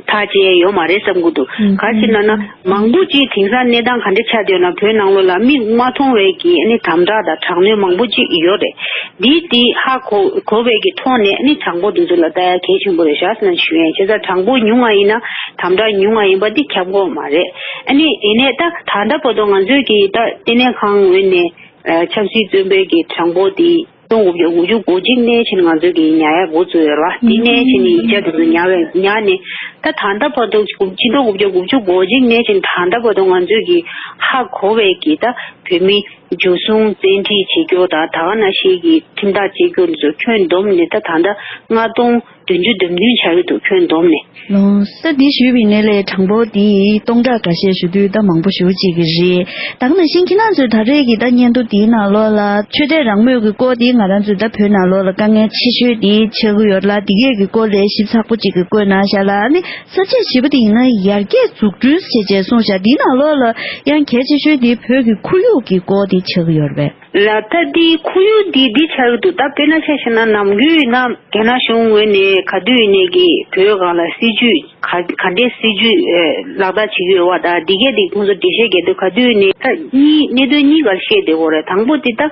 ཐག་བཅད་ཡ་ཡོད་མ་རེད་བསམ་གྱི་འདུག་ཨང་། ག་རེ་ཟེར་ན་ན་མང་པོ་ཅིག་དེང་སང་གནས་སྟངས་ག་འདྲ་ཆགས་བསྡད་ཡོད་ན། བོད་ནང་ལོགས་ལ་མིག་མ་མཐོང་བའི་གི་ཨ་ནི་དམ་དྲག་དང་དྲག་གནོན་མང་པོ་ཅིག་ཡོད་རེད། འདི་འདི་ཧ་གོ་གོ་བའི་གི་ཐོག་ནས་ཨ་ནི་གྲངས་འབོར་འདི་ཚོ་ལ་ལྟ་ཡ་གལ་ཆེན་པོ་རེད་ཤག་ཟེར་ན་ཞུ་ཡ་ཡིན། བྱས་ཙང་གྲངས་འབོར་ཉུང་བ་ཡིན་ན་དམ་དྲག་ཉུང་བ་ཡིན་པ་འདི་ཁྱབ་ཁོངས་མ་རེད། ཨ་ནི་ཡིན་ནའི་ད་ད་ལྟ་བར་དུ་ང་ཚོའི་གི་ད་ལྟེ་གནས་ཁང་ངོས་ནས་ཨ་ཆབ་སྲིད་བཙོན་པའི་གི་གྲངས་འབོར་འདི་སྟོང་དགུ་བརྒྱ་དགུ་བཅུ་གོ་གཅིག་ནས་ཕྱིན་ང་ཚོས་ཀྱི་ཉར་ཡ་འགོ་བཙུགས་ཡོད་རེད་བ། དེ་ནས་ཕྱིན་ནས་ཡིག་ཆ་དེ་ཚོ་ཉར་བའི་ཉར་ནས་ད་ད་ལྟ་བར་དུ་དགུ་ཕྱི་ལོ་དགུ་བརྒྱ་དགུ་བཅུ་གོ་གཅིག་ནས་ཕྱིན་ད་ལྟ་བར་དུ་ང་ཚོས་ཀྱི་ཧ་གོ་བའི་གི་ད་བོད་མི་འཇུ་བཟུང་བཙན་ཁྲིད་བྱེད་རྒྱུ་དང་ད་ག་ནང་བཞིན་གྱི་ཁྲིམས་ཐག་བཅད་རྒྱུ་འདི་ཚོ་ཁྱོན་བསྡོམས་ནས་ད་ད་ལྟ་ལྔ་སྟོང་བདུན་ཅུ་དོན་བདུན་ཆགས་ཀྱི་འདུག་ཁྱོན་བསྡོམས་ནས། ལོ་ས་འདི་ཞུས་པའི་ནས་ལས་གྲངས་འབོར་འདི་སྟོང་ཕྲག་འགའ་ཤས་ཞུ་དུས་ད་མང་པོ་ཞེ་པོ་ཅིག་གི་རེད། ད་ག་ནང་བཞིན་ཁྱེད་རང་ཚོས་ད་རེས་ཀྱི་ད་སྙན་ཐོ་འདིའི་ནང་ལོགས་ལ་ཆོས་དད་རང་མོས་ཀྱི་སྐོར་འདི་ང་རང་ཚོས་ད་བོད་ནང་ལོགས་ལ་དཀའ་ངལ་ཆེ་ཤོས་འདི་ཆགས་ཀྱི་ཡོད་ལ། འདི་གས་ཀྱི་སྐོར་ལས་ཞིབ་ཚགས་པོ་ཅིག་གི་བཀོད་གནང་བཞག་ལ། ཨ་ནི་ས་བཅད་བཞི་པ་དེ་ཡིན་ན་ཡར་རྒྱས་འཛུགས་སྐྲུན་ཞེས་བྱས་གསུངས་བཞག་འདིའི་ནང་ལོགས་ལ་ཡང་གལ་ཆེ་ཤོས་འདི་བོད་ཀྱི་ཁོར་ཡུག་གི་སྐོར་འདི་ཆགས་ཀྱི་ཡོད་རེད་པས། ལག་བསྟར་འདི་ཁོར་ཡུག་འདི་འདི་ཆགས་ཀྱི་འདུག་ད་དཔེར་ན་ཆ་བཞག་ན་ནམ་རྒྱུན་ཡིན་ན་རྒྱ་ནག་གཞུང་ངོས་ནས་ག་དུས་ཡིན་ནའི་གི་བོད་སྒང་ལ་སྲིད་ཇུས་ག་ག་འདྲའི་སྲིད་ཇུས་ཨེ་ལག་བསྟར་བྱེད་ཀྱི་ཡོད་པ་དང་འདི་གས་འདི་ཁོང་ཚོ་འགྲེལ་བཤད་རྒྱག་དུས་ག་དུས་ཡིན་ནའི་ད་གཉིས་གནད་དོན་གཉིས་ཀར་བཤད་བསྡད་ཡོད་རེད། དང་པོ་དེ་ད་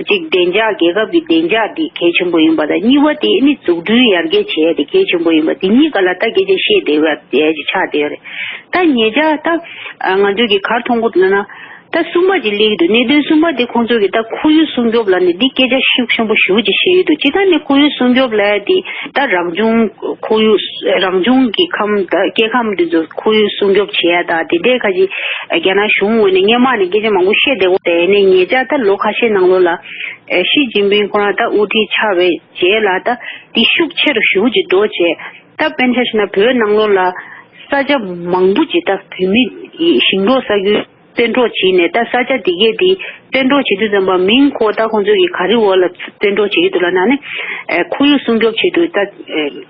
ཅིག་བདེ་འཇགས་རྒྱལ་ཁབ་ཀྱི་བདེ་འཇགས་འདི་གལ་ཆེན་པོ་ཡིན་པ་དང་གཉིས་པ་དེ་ནི་འཛུགས་སྐྲུན་ཡར་རྒྱས་བྱེད་ཡ་དེ་གལ་ཆེན་པོ་ཡིན་པ་དེ་གཉིས་ཀ་ལ་ད་སྐད་ཆ་བཤད་བསྡད་ཡོད་པ་དེ་ཅིག་ཆགས་བསྡད་ཡོད་རེད། ད་ཉེ་ཆར་ད་ང་ཚོས་ཀྱི་ག་རེ་མཐོང་གི་འདུག་ལབ་ན། ད་གསུམ་པ་ཅིག་སླེབས་ཀྱི་འདུག་གནད་དོན་གསུམ་པ་དེ་ཁོང་ཚོས་ཀྱི་ད་ཁོར་ཡུག་སྲུང་སྐྱོབ་ལབ་ནས་འདི་སྐད་ཆ་ཤུགས་ཆེན་པོ་ཞེ་པོ་ཅིག་བཤད་ཀྱི་འདུག་སྤྱིར་བཏང་ནས་ཁོར་ཡུག་སྲུང་སྐྱོབ་ལབ་ཡ་དེ་ད་རང་བྱུང་ཁོར་ཡུག་རང་བྱུང་གི་ཁམས་ད་སྐྱེ་ཁམས་འདི་ཚོ་ཁོར་ཡུག་སྲུང་སྐྱོབ་བྱེད་ཡ་ད་དེ་འདྲའི་ཁ་ཅིག་རྒྱ་ནག་གཞུང་ངོས་ནས་སྔོན་མ་ནས་སྐད་ཆ་མང་པོ་བཤད་བསྡད་ཡོད་རེད། ཡིན་ནའི་ཉེ་ཆར་ད་ལོ་ཁ་ཤས་ནང་ལོགས་ལ་ཨེ་ཞི་ཅིན་ཕིང་ཁོ་རང་ད་དབུ་ཁྲིད་ཆགས་པའི་རྗེས་ལ་ད་འདི་ཤུགས་ཆེ་རུ་ཞེ་པོ་ཅིག་འགྲོ་བྱས། ད་དཔེར་ན་ཆ་བཞག་ན་བོད་ནང་ལོགས་ལ་ས་ཆ་མང་པོ་ཅིག་ད་བོད་མི་ཞིང་འབྲོག་ས་ཁུལ་བཙན་འཕྲོག་བྱས་ནས་ད་ས་ཆ་དེ་གས་དེ་བཙན་འཕྲོག་བྱེད་དུས་ཙམ་པ་མིང་ཁོ་ད་ཁོང་ཚོ་གི་ག་རེ་འོག་ལ་བཙན་འཕྲོག་བྱེད་ཀྱི་འདུག་ལབ་ན་ནི་ཨེ་ཁོར་ཡུག་སྲུང་སྐྱོབ་ཆེད་དུ་ད་ཨེ་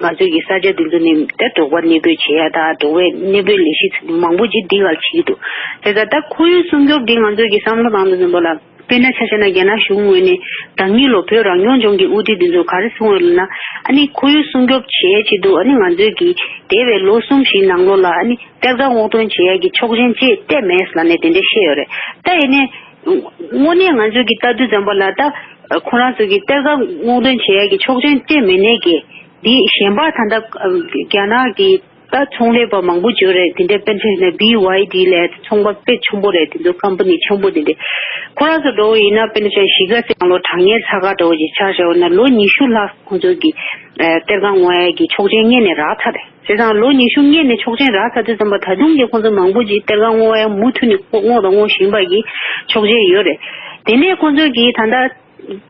ང་ཚོ་གི་ས་ཆ་དེ་ཚོ་ནས་ད་འབྲོག་པ་གནས་སྤོས་བྱེད་ཡ་ད་འབྲོག་པའི་གནས་སྤོས་ལས་གཞི་མང་པོ་ཅིག་འདི་ག་ལ་བྱེད་ཀྱི་འདུག་དེ་ད་ད་ཁོར་ཡུག་སྲུང་སྐྱོབ་འདི་ང་ཚོ་གི་བསམ་བློ་བཏང་དུས་ཙམ་པ་ལ། དཔེར་ན་ཆ་བཞག་ན་རྒྱ་ནག་གཞུང་ངོས་ནས་ཟླ་གཉིས་ལོ་བོད་རང་སྐྱོང་ལྗོངས་ཀྱི་དབུ་ཁྲིད་འདི་ཚོ་ག་རེ་གསུངས་ཡོད་ལབ་ན། ཨ་ནི་ཁོར་ཡུག་སྲུང་སྐྱོབ་བྱེད་ཆེད་དུ་ཨ་ནི་ང་ཚོས་ཀྱི་འདས་པའི་ལོ་གསུམ་བཞིའི་ནང་ལོགས་ལ་ཨ་ནི་གཏེར་ཁ་སྔོག་འདོན་བྱེད་ཡ་གི་ཆོག་མཆན་ཅིག་སྤྲད་མེད་ལབ་ནས་དེ་འདྲ་བཤད་ཡོད་རེད། ད་ཡིན་ནའི་དངོས་གནས་ང་ཚོས་ཀྱི་ལྟ་དུས་ཙམ་པ་ལ་ད་ཁོ་རང་ཚོ་གི་གཏེར་ཁ་སྔོག་འདོན་བྱེད་ཡ་གི་ཆོག་མཆན་སྤྲད་མེད་ནའི་གི་འདི་གཞན་པ་ད་ལྟ་རྒྱ་ནག་གི་ད་ཚོང་ལས་པ་མང་པོ་ཅིག་ཡོད་རེད། དེ་འདྲའི་དཔེར་ན་ཆ་བཞག་ན་བི་ཝའི་ཌི་ལབ་ཚོང་པ་དཔེ་ཆེན་པོ་རེད། དེ་ཚོ་ཀམ་པ་ནི་ཆེན་པོ་དེ་འདྲ་ཁོ་རང་ཚོ་འགྲོ་བ་ཡིན་ན་དཔེར་ན་ཆ་བཞག་གཞིས་ཀ་རྩེ་ནང་ལོགས་དྲང་གནས་ཚ་ཁ་འགྲོ་བ་ཅིག་ཆ་བཞག་ན་ལོ་ཉི་ཤུ་ལྷག་ཁོང་ཚོ་གི་ཨ་གཏེར་ཁ་སྔོག་ཡ་གི་ཆོག་མཆན་སྔོན་ནས་རག་ཚར་རེད། བྱས་ཙང་ལོ་ཉི་ཤུ་སྔོན་ནས་ཆོག་མཆན་རག་ཚར་དུས་ཙམ་པ་ད་དུང་གི་ཁོང་ཚོ་མང་པོ་ཅིག་གཏེར་ཁ་སྔོག་ཡ་མུ་མཐུད་ནས་སྔོག་དང་སྔོག་བཞིན་པ་གི་ཆོག་མཆན་ཡོད་རེད། དེ་ནས་ཁོང་ཚོ་གིས་ད་ལྟ་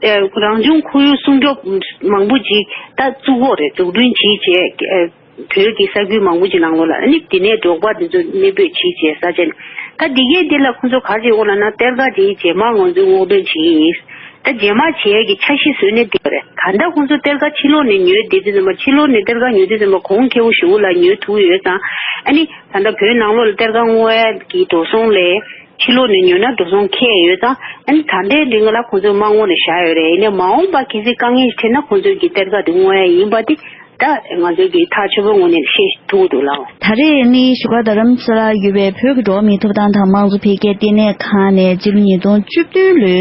ཨ་རང་བྱུང་ཁོར་ཡུག་སྲུང་སྐྱོབ་མང་པོ་ཅིག་ད་བཙུགས་ཡོད་རེད། འཛུགས་སྐྲུན་བྱས་བྱས་ཨ་བོད་ཀྱི་ས་ཁུལ་མང་པོ་ཅིག་ནང་ལོགས་ལ་ཨ་ནི་དེ་ནས་འབྲོག་པ་དེ་ཚོ་གནས་སྤོས་བྱས་བྱས་ས་ཆ་ནས་ད་འདི་གའི་འདི་ལ་ཁོང་ཚོ་ག་རེ་བྱེད་ཀྱི་ཡོད་ལབ་ན་གཏེར་ཁ་དེ་རྗེས་མ་ང་ཚོས་སྔོག་འདོན་བྱེད་ཀྱི་ཡིན། ད་རྗེས་མ་བྱེད་ཡས་ཀྱི་འཆར་གཞི་བཟོས་ནས་བསྡད་ཡོད་རེད། ད་ལྟ་ཁོང་ཚོ་གཏེར་ཁ་ཕྱི་ལོགས་ནས་ཉོས་བསྡད་དུས་ཙམ་པ་ཕྱི་ལོགས་ནས་གཏེར་ཁ་ཉོ་དུས་ཙམ་པ་གོང་ཁེ་པོ་ཞེ་པོ་ལ་ཉོ་ཐུབ་ཡོད་ཙང་ཨ་ནི་ད་ལྟ་བོད་ནང་ལོགས་ལ་གཏེར་ཁ་སྔོག་ཡས་ཀྱི་འགྲོ་སོང་ལས། ཕྱི་ལོགས་ནས་ཉོས་ན་འགྲོ་སོང་ཁེ་ཡོད་ཙང་ཨ་ནི་ད་ལྟའི་རིང་ལ་ཁོང་ཚོས་མ་སྔོག་ནས་བཞག་ཡོད་རེད། ཡིན་ནའི་མ་འོངས་པ་གལ་སྲིད་དཀའ་ངལ་ཞིག་འཕྲད་ན་ཁོང་ཚོས་ཀྱི་གཏེར་ཁ་དེ་སྔོག་ཡ་ཡིན་པ་དེ་ ད་ང་ཚོས་ཀྱི་ཐག་ཆོད་པོའི་ངོས་ནས་ཤེས་ཐུབ་འདུག་ལགས། ད་རེས་ནི་བཞུགས་སྒར་རྡ་རམ་ས་ལར་ཡོད་པའི་བོད་ཀྱི་འགྲོ་བ་མིའི་ཐོབ་ཐང་དང་དམངས་གཙོ་འཕེལ་རྒྱས་ལྟེ་གནས་ཁང་ནས་སྤྱི་ལོ་ཉིས་སྟོང་བཅུ་བདུན་ལོའི་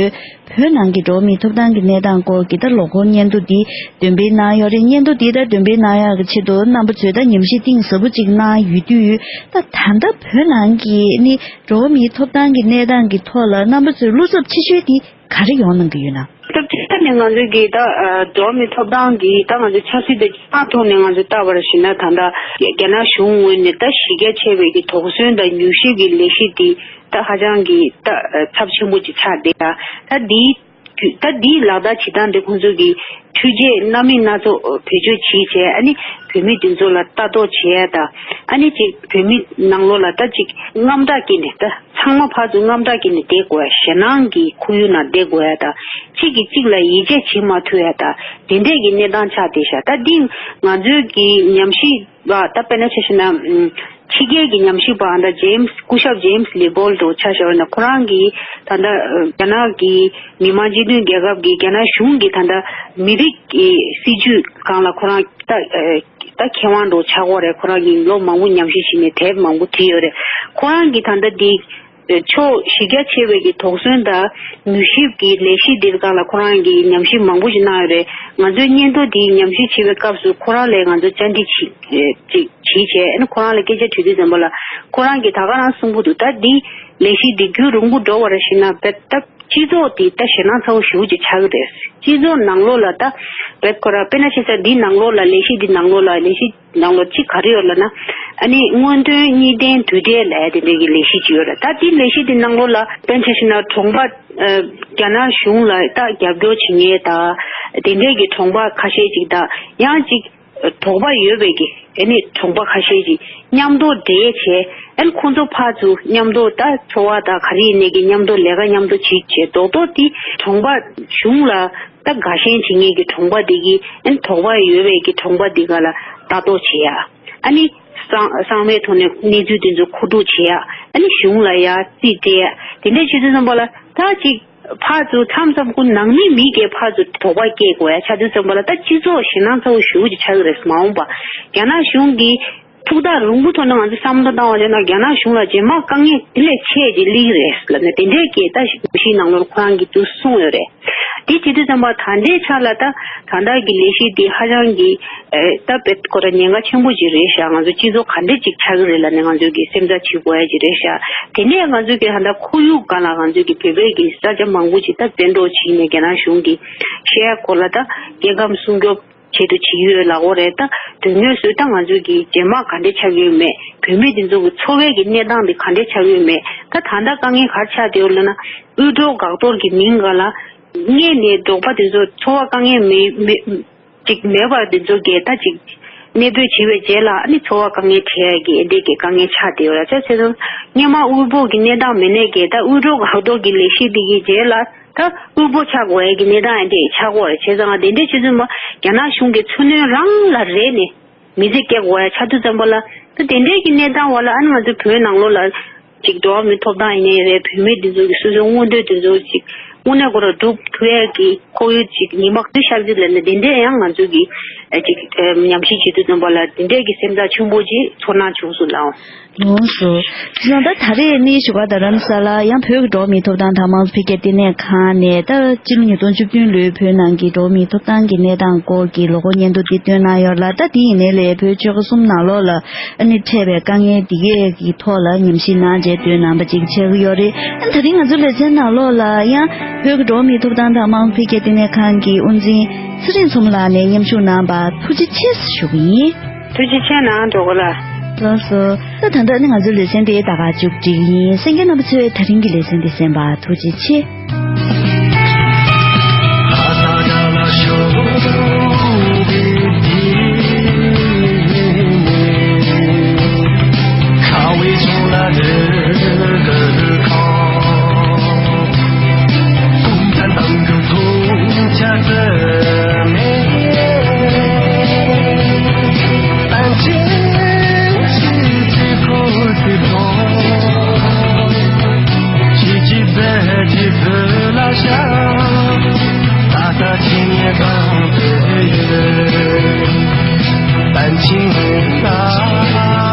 བོད་ནང་གི་འགྲོ་བ་མིའི་ཐོབ་ཐང་གི་གནས་སྟངས་སྐོར་གྱི་ད་ལོ་འཁོར་སྙན་ཐོ་འདི་འདོན་སྤེལ་གནང་ཡོད་རེད། སྙན་ཐོ་འདི་ད་འདོན་སྤེལ་གནང་ཡག་གི་ཆེད་དུ་རྣམ་པ་ཚོས་ད་ཉམས་ཞིབ་གཏིང་ཟབ་པོ་ཅིག་གནང་ཡོད་དུས། ད་ད་ལྟ་བོད་ནང་གི་ནི་འགྲོ་བ་མིའི་ཐོབ་ཐང་གི་གནས་སྟངས་ཀྱི་ཐོག་ལ་རྣམ་པ་ཚོས་བློ་འཚབ་ཆེ་ཤོས་དེ་ག་རེ་ཡོང་གནང་གི་ཡོད་ན། སྐབས་དེ་ནས་ང་ཚོས་ཀྱི་ད་ཨ་འགྲོ་བ་མིའི་ཐོབ་ཐང་གི་ད་ང་ཚོའི་ཆབ་སྲིད་དང་སྤྱི་ཚོགས་ཐོག་ནས་ང་ཚོས་བལྟ་བར་ཞུས་ན། ད་ལྟ་རྒྱ་ནག་གཞུང་ངོས་ནས་ད་གཞི་རྒྱ་ཆེ་བའི་གི་དོགས་ཟོན་དང་མྱུལ་ཞིབ་ཀྱི་ལས་གཞི་འདི་ད་ཧ་ཅང་གི་ད་ཨ་ཚབས་ཆེན་པོ་ཅིག་ཆགས་བསྡད་ཡ། ད་འདིའི་ད་འདིའི་ལག་བསྟར་བྱེད་སྟངས་འདི་ཁོང་ཚོས་ཀྱི་འཕྲུལ་ཆས་སྣ་མིན་སྣ་ཚོགས་བེད་སྤྱོད་བྱས་བྱས། ཨ་ནི་བོད་མི་འདི་ཚོ་ལ་ལྟ་རྟོག་བྱས་ཡ་དང་། ཨ་ནི་ཅིག་བོད་མི་ནང་ལོགས་ལ་ད་ཅིག་དངངས་སྐྲག་སྐྱེས་ནས། ད་ཚང་མ་ཕར་ཚུར་དངངས་སྐྲག་སྐྱེས་ནས་བསྡད་དགོས་ཡ། ཞེད་སྣང་གི་ཁོར་ཡུག་ནང་བསྡད་དགོས་ཡ་དང་། གཅིག་གིས་གཅིག་ལ་ཡིད་ཆེས་བྱེད་མ་ཐུབ་ཡ་དང་། དེ་འདྲས་ཀྱི་གནས་སྟངས་ཆགས་བསྡད་ཤག་ད་འདི་ང་ཚོའི་གི་ཉམས་ཞིབ་པ་ད་དཔེར་ན་ཆ་བཞག་ན། ཕྱི་རྒྱལ་གྱི་ཉམས་ཞིབ་པ་ཨ་ད་ཇེམ་སི་སྐུ་ཞབས་ཇེམ་སི་ལི་བོལ་འདྲ་བོ་ཆ་བཞག་ན། ཁོ་རང་གིས་ད་ལྟ་རྒྱ་ནག་གི་མི་དམངས་སྤྱི་མཐུན་རྒྱལ་ཁབ་ཀྱི་རྒྱ་ནག་གཞུང་གི་ད་ལྟ་མི་རིགས་ཀྱི་སྲིད་ཇུས་སྒང་ལ་ཁོ་རང་ད་ད་མཁས་དབང་འདྲ་བོ་ཆགས་ཀྱི་ཡོད་རེད། ཁོ་རང་གིས་ལོ་མང་པོ་ཉམས་ཞིབ་བྱས་ནས་དེབ་མང་པོ་བྲིས་ཡོད་རེད། ཁོ་རང་གིས་ད་ལྟ་འདི་ཕྱོགས་གཞི་རྒྱ་ཆེ་བའི་གི་དོགས་ཟོན་དང་མྱུལ་ཞིབ་ཀྱི་ལས་གཞི་འདིའི་སྒང་ལ་ཁོ་རང་གིས་ཉམས་ཞིབ་མང་པོ་ཞིག་གནང་ཡོད་རེད། ང་ཚོའི་སྙན་ཐོ་འདི་ཉམས་ཞིབ་བྱེད་པའི་སྐབས་སུ་ཁོ་རང་ལ་ང་ཚོས་བཅར་འདྲི་བྱེད་ཅིག་བྱེད་བྱས། ཨ་ནི་ཁོ་རང་ལ་སྐད་ཆ་དྲིས་དུས་ཙམ་པ་ལ་ཁོ་རང་གིས་ད་ག་རང་གསུང་གི་འདུག་ད་འདི་ལས་གཞི་འདི་རྒྱུན་རིང་པོ་འགྲོ་བར་ཞུས་ན་བེད་ད། སྤྱི་ཚོགས་དེ་ད་ཞེད་སྣང་ཚ་བོ་ཞེ་པོ་ཅིག་ཆགས་ཀྱི་རེད། སྤྱི་ཚོགས་ནང་ལོགས་ལ་ད་བེད་ཁོ་ར་དཔེར་ན་ཆ་བཞག་ན་འདི་ནང་ལོགས་ལ་ལས་གཞི་འདི་ནང་ལོགས་ལ་ལས་གཞི་ནང་ལོགས་གཅིག་ག་རེ་ཡོད་ལབ་ན། ཨ་ནི་སྔོན་ཐོན་གཉིས་ལྡན་དུས་དྲན་ལབ་ཡ་དེ་འདྲའི་གི་ལས་གཞི་ཅིག་ཡོད་རེད། ད་འདི་ལས་གཞི་འདི་ནང་ལོགས་ལ་དཔེར་ན་ཆ་བཞག་ན་གྲོང་པ་ཨ་རྒྱ་ནག་གཞུང་ལ་ད་རྒྱབ་སྐྱོར་བྱེད་མཁན་དང་དེ་འདྲའི་གི་གྲོང་པ་ཁ་ཤས་ཅིག་དང་། ཡང་ཅིག་དོགས་པ་ཡོད་པའི་གི་ཨ་ནི་གྲོང་པ་ཁ་ཤས་ཀྱིས་མཉམ་དུ་འབྲེལ་བྱས། ཨ་ནི་ཁོང་ཚོ་ཕར་ཚུར་མཉམ་དུ་ད་འཚོ་བ་དང་ག་རེ་ཡིན་ནའི་གི་མཉམ་དུ་ལས་ཀ་མཉམ་དུ་བྱེད་བྱས། རྡོག་རྡོག་དེ་གྲོང་པ་གཞུང་ལ་ད་དགའ་ཞེན་བྱེད་མཁན་གྱི་གྲོང་པ་དེ་གིས་ཨ་ནི་དོགས་པ་ཡོད་པའི་གི་གྲོང་པ་དེ་ག་ལ་ལྟ་རྟོག་བྱེད་ཡ། ཨ་ནི་གསང་གསང་བའི་ཐོག་ནས་གནས་ཚུལ་དེ་ཚོ་མཁོ་སྒྲུབ་བྱེད་ཡ། ཨ་ནི་གཞུང་ལ་ཡ་རྩིས་སྤྲད་ཡ། དེ་འདྲ་བྱེད་དུས་ཙམ་པ་ལ་ད་ཅིག་ཕར་ཚུར་མཚམས་མཚམས་ཁོ་ནང་མི་མི་སྒེར་ཕར་ཚུར་དོགས་པ་སྐྱེ་དགོས་ཡ་ཆགས་དུས་ཙམ་པ་ལ་ད་སྤྱི་ཚོགས་ཞེད་སྣང་ཚ་བོ་ཞེ་པོ་ཅིག་ཆགས་ཀྱི་རེད། མ་འོངས་པ་རྒྱ་ནག་གཞུང་གིས་ཐུགས་ཐག་རིང་པོ་ཐོག་ནས་ང་ཚོས་བསམ་བློ་བཏང་བ་བྱས་ན་རྒྱ་ནག་གཞུང་ལ་རྗེས་མ་དཀའ་ངལ་དེ་ལས་ཆེ་ཅིག་སླེབས་ཀྱི་རེད་ལབ་ནས་དེ་འདྲའི་སྐད་ད་གཞིས་ནང་ལོགས་ཁོ་རང་གིས་ཚུར་གསུངས་ཡོད་རེད། དེ་བྱེད་དུས་ཙམ་པ་ད་ལྟའི་ཆ་ལ་ད་ད་ལྟ་གི་ལས་གཞི་འདི་ཧ་ཅང་གི་ཨེ་ད་དཔེ་ཁོ་རང་ཉེན་ཁ་ཆེན་པོ་ཅིག་རེད་ཤག་ང་ཚོ་སྤྱི་ཚོགས་ག་འདྲ་ཅིག་ཆགས་ཀྱི་རེད་ལབ་ནས་ང་ཚོས་ཀྱི་སེམས་འཚབ་བྱེད་དགོས་ཡ་ཅིག་རེད་ཤག་དེ་ནས་ང་ཚོས་ཀྱི་ད་ལྟ་ཁོར་ཡུག་སྒང་ལ་ང་ཚོས་ཀྱི་བོད་པའི་གི་ས་ཆ་མང་པོ་ཅིག་ད་བཙན་འཕྲོག་བྱས་ནས་རྒྱ་ནག་གཞུང་གིས་བཤད་ཡ་སྐོར་ལ་ད་སྐྱེ་ཁམས་སྲུང་སྐྱོབ་ཆེད་དུ་བྱེད་ཀྱི་ཡོད་ལབ་ཀྱི་རེད། ད་དོན་དངོས་སུ་ད་ང་ཚོས་ཀྱི་རྗེས་མ་ག་འདྲ་ཆགས་ཀྱི་ཡོད་མེད། བོད་མི་འདི་ཚོ་གི་འཚོ་བའི་གི་གནས་སྟངས་འདི་ག་འདྲ་ཆགས་ཀྱི་ཡོད་མེད། ད་ད་ལྟ་དཀའ་ངལ་ག་རེ་ཆགས་བསྡད་ཡོད་ལབ་ན། དབུལ་སྒྲོལ་འགག་གཏོར་གྱི་མིང་སྒང་ལ་སྔོན་ནས་འབྲོག་པ་འདི་ཚོ་འཚོ་བ་དཀའ་ངལ་མེད་མེད་ཅིག་མེད་པར་འདི་ཚོ་གི་ད་ཅིག་གནས་སྤོས་བྱས་པའི་རྗེས་ལ་ཨ་ནི་འཚོ་བ་དཀའ་ངལ་འཕྲད་ཡ་གི་འདི་གི་དཀའ་ངལ་ཆགས་བསྡད་ཡོད་རེད། བྱས་ཙང་སྔོན་མ་དབུལ་པོ་གི་གནས་སྟངས་མེད་ནས་གི་ད་དབུལ་སྒྲོལ་འགག་གཏོར་གྱི་ལས་གཞི་འདི་གི་རྗེས་ལ། ད་དབུལ་པོ་ཆགས་དགོས་ཡས་ཀྱི་གནས་སྟངས་ཨེ་འདྲས་ཆགས་ཀྱི་ཡོད་རེད། བྱས་ཙང་དེ་འདྲས་བྱེད་དུས་ཙམ་པ་རྒྱ་ནག་གཞུང་གིས་མཚོ་སྣོད་རང་ལ་རེད་ནས་མི་ཚེ་སྐྱེལ་དགོས་ཡ་ཆགས་དུས་ཙམ་པ་ལ། ད་དེ་འདྲས་ཀྱི་གནས་སྟངས་འོག་ལ་ཨ་ནི་ང་ཚོ་བོད་ནང་ལོགས་ལ་ཅིག་འགྲོ་བ་མིའི་ཐོབ་ཐང་ཡིན་ནའི་རེད། བོད་མི་དེ་ཚོ་གི་སོ་སོའི་མངོན་འདོད་དེ་ཚོ་ཅིག་དངོས་གནས་ཁོ་རང་སྒྲུབ་ཐུབ་ཡས་ཀྱི་ཁོར་ཡུག་ཅིག་ཉི་མ་ག་ཚོད་ཤར་གྱི་རེད་ལབ་ནས་དེ་འདྲས་ཡང་ང་ཚོ་གིས་ཨ་ཅིག་ཨ་ཉམས་ཞིབ་བྱེད་དུས་ཙམ་པ་ལ་དེ་འདྲས་ཀྱི་སེམས་ཐག་ཆོད་པོ་ཅིག་ཚོར་སྣང་བྱུང་སོང་ལགས། ལགས་སོ། བྱས་ཙང་ད་ད་རེས་ནི་བཞུགས་སྒར་རྡ་རམ་ས་ལར་ཡང་བོད་ཀྱི་འགྲོ་བ་མིའི་ཐོབ་ཐང་དང་དམངས་གཙོ་འཕེལ་རྒྱས་ལྟེ་གནས་ཁང་ནས་ད་སྤྱི་ལོ་ཉིས་སྟོང་བཅུ་བདུན་ལོའི་བོད་ནང་གི་འགྲོ་བ་མིའི་ཐོབ་ཐང་གི་གནས་སྟངས་སྐོར་གྱི་ལོ་འཁོར་སྙན་ཐོ་འདི་བཏོན་གནང་ཡོད་ལ། ད་དེ་ཡིན་ནའི་ལས་བོད་ཆོལ་ཁ་གསུམ་ནང་ལོགས་ལ་ཨ་ནི་འཕྲད་པའི་དཀའ་ངལ་འདི་གས་ཀྱི་ཐོག་ལ་ཉམས་ཞིབ་གནང་བྱས་བཏོན་གནང་པ་ཅིག་ཆགས་ཀྱི་ཡོད་རེད། ཨ་ད་རིང་ང་ཚོའི་ལེ་ཚན་ནང་ལོགས་ལ་ཡང་བོད་ཀྱི་འགྲོ་བ་མིའི་ཐོབ་ཐང་དང་དམངས་གཙོ་འཕེལ་རྒྱས་ལྟེ་གནས་ཁང་གི་དབུ་འཛིན་ཚེ་རིང་མཚོ་མོ་ལགས་ནས་མཉམ་ཞུགས་གནང་བར་ཐུགས་རྗེ་ཆེ་ཞུ་གི་ཡིན། ཐུགས་རྗེ་ཆེ་གནང་། འགྲོ་གི་ལ། ལགས་སོ། ད་ད་ལྟ་ནི་ང་ཚོའི་ལེ་ཚན་དེ་ད་ག་མཇུག་སྒྲིལ་ཡིན། གསན་མཁན་རྣམ་པ་ཚོས་ད་རིང་གི་ལེ་ཚན་འདི་གསན་པར་ཐུགས་རྗེ་ཆེ། 安静啦。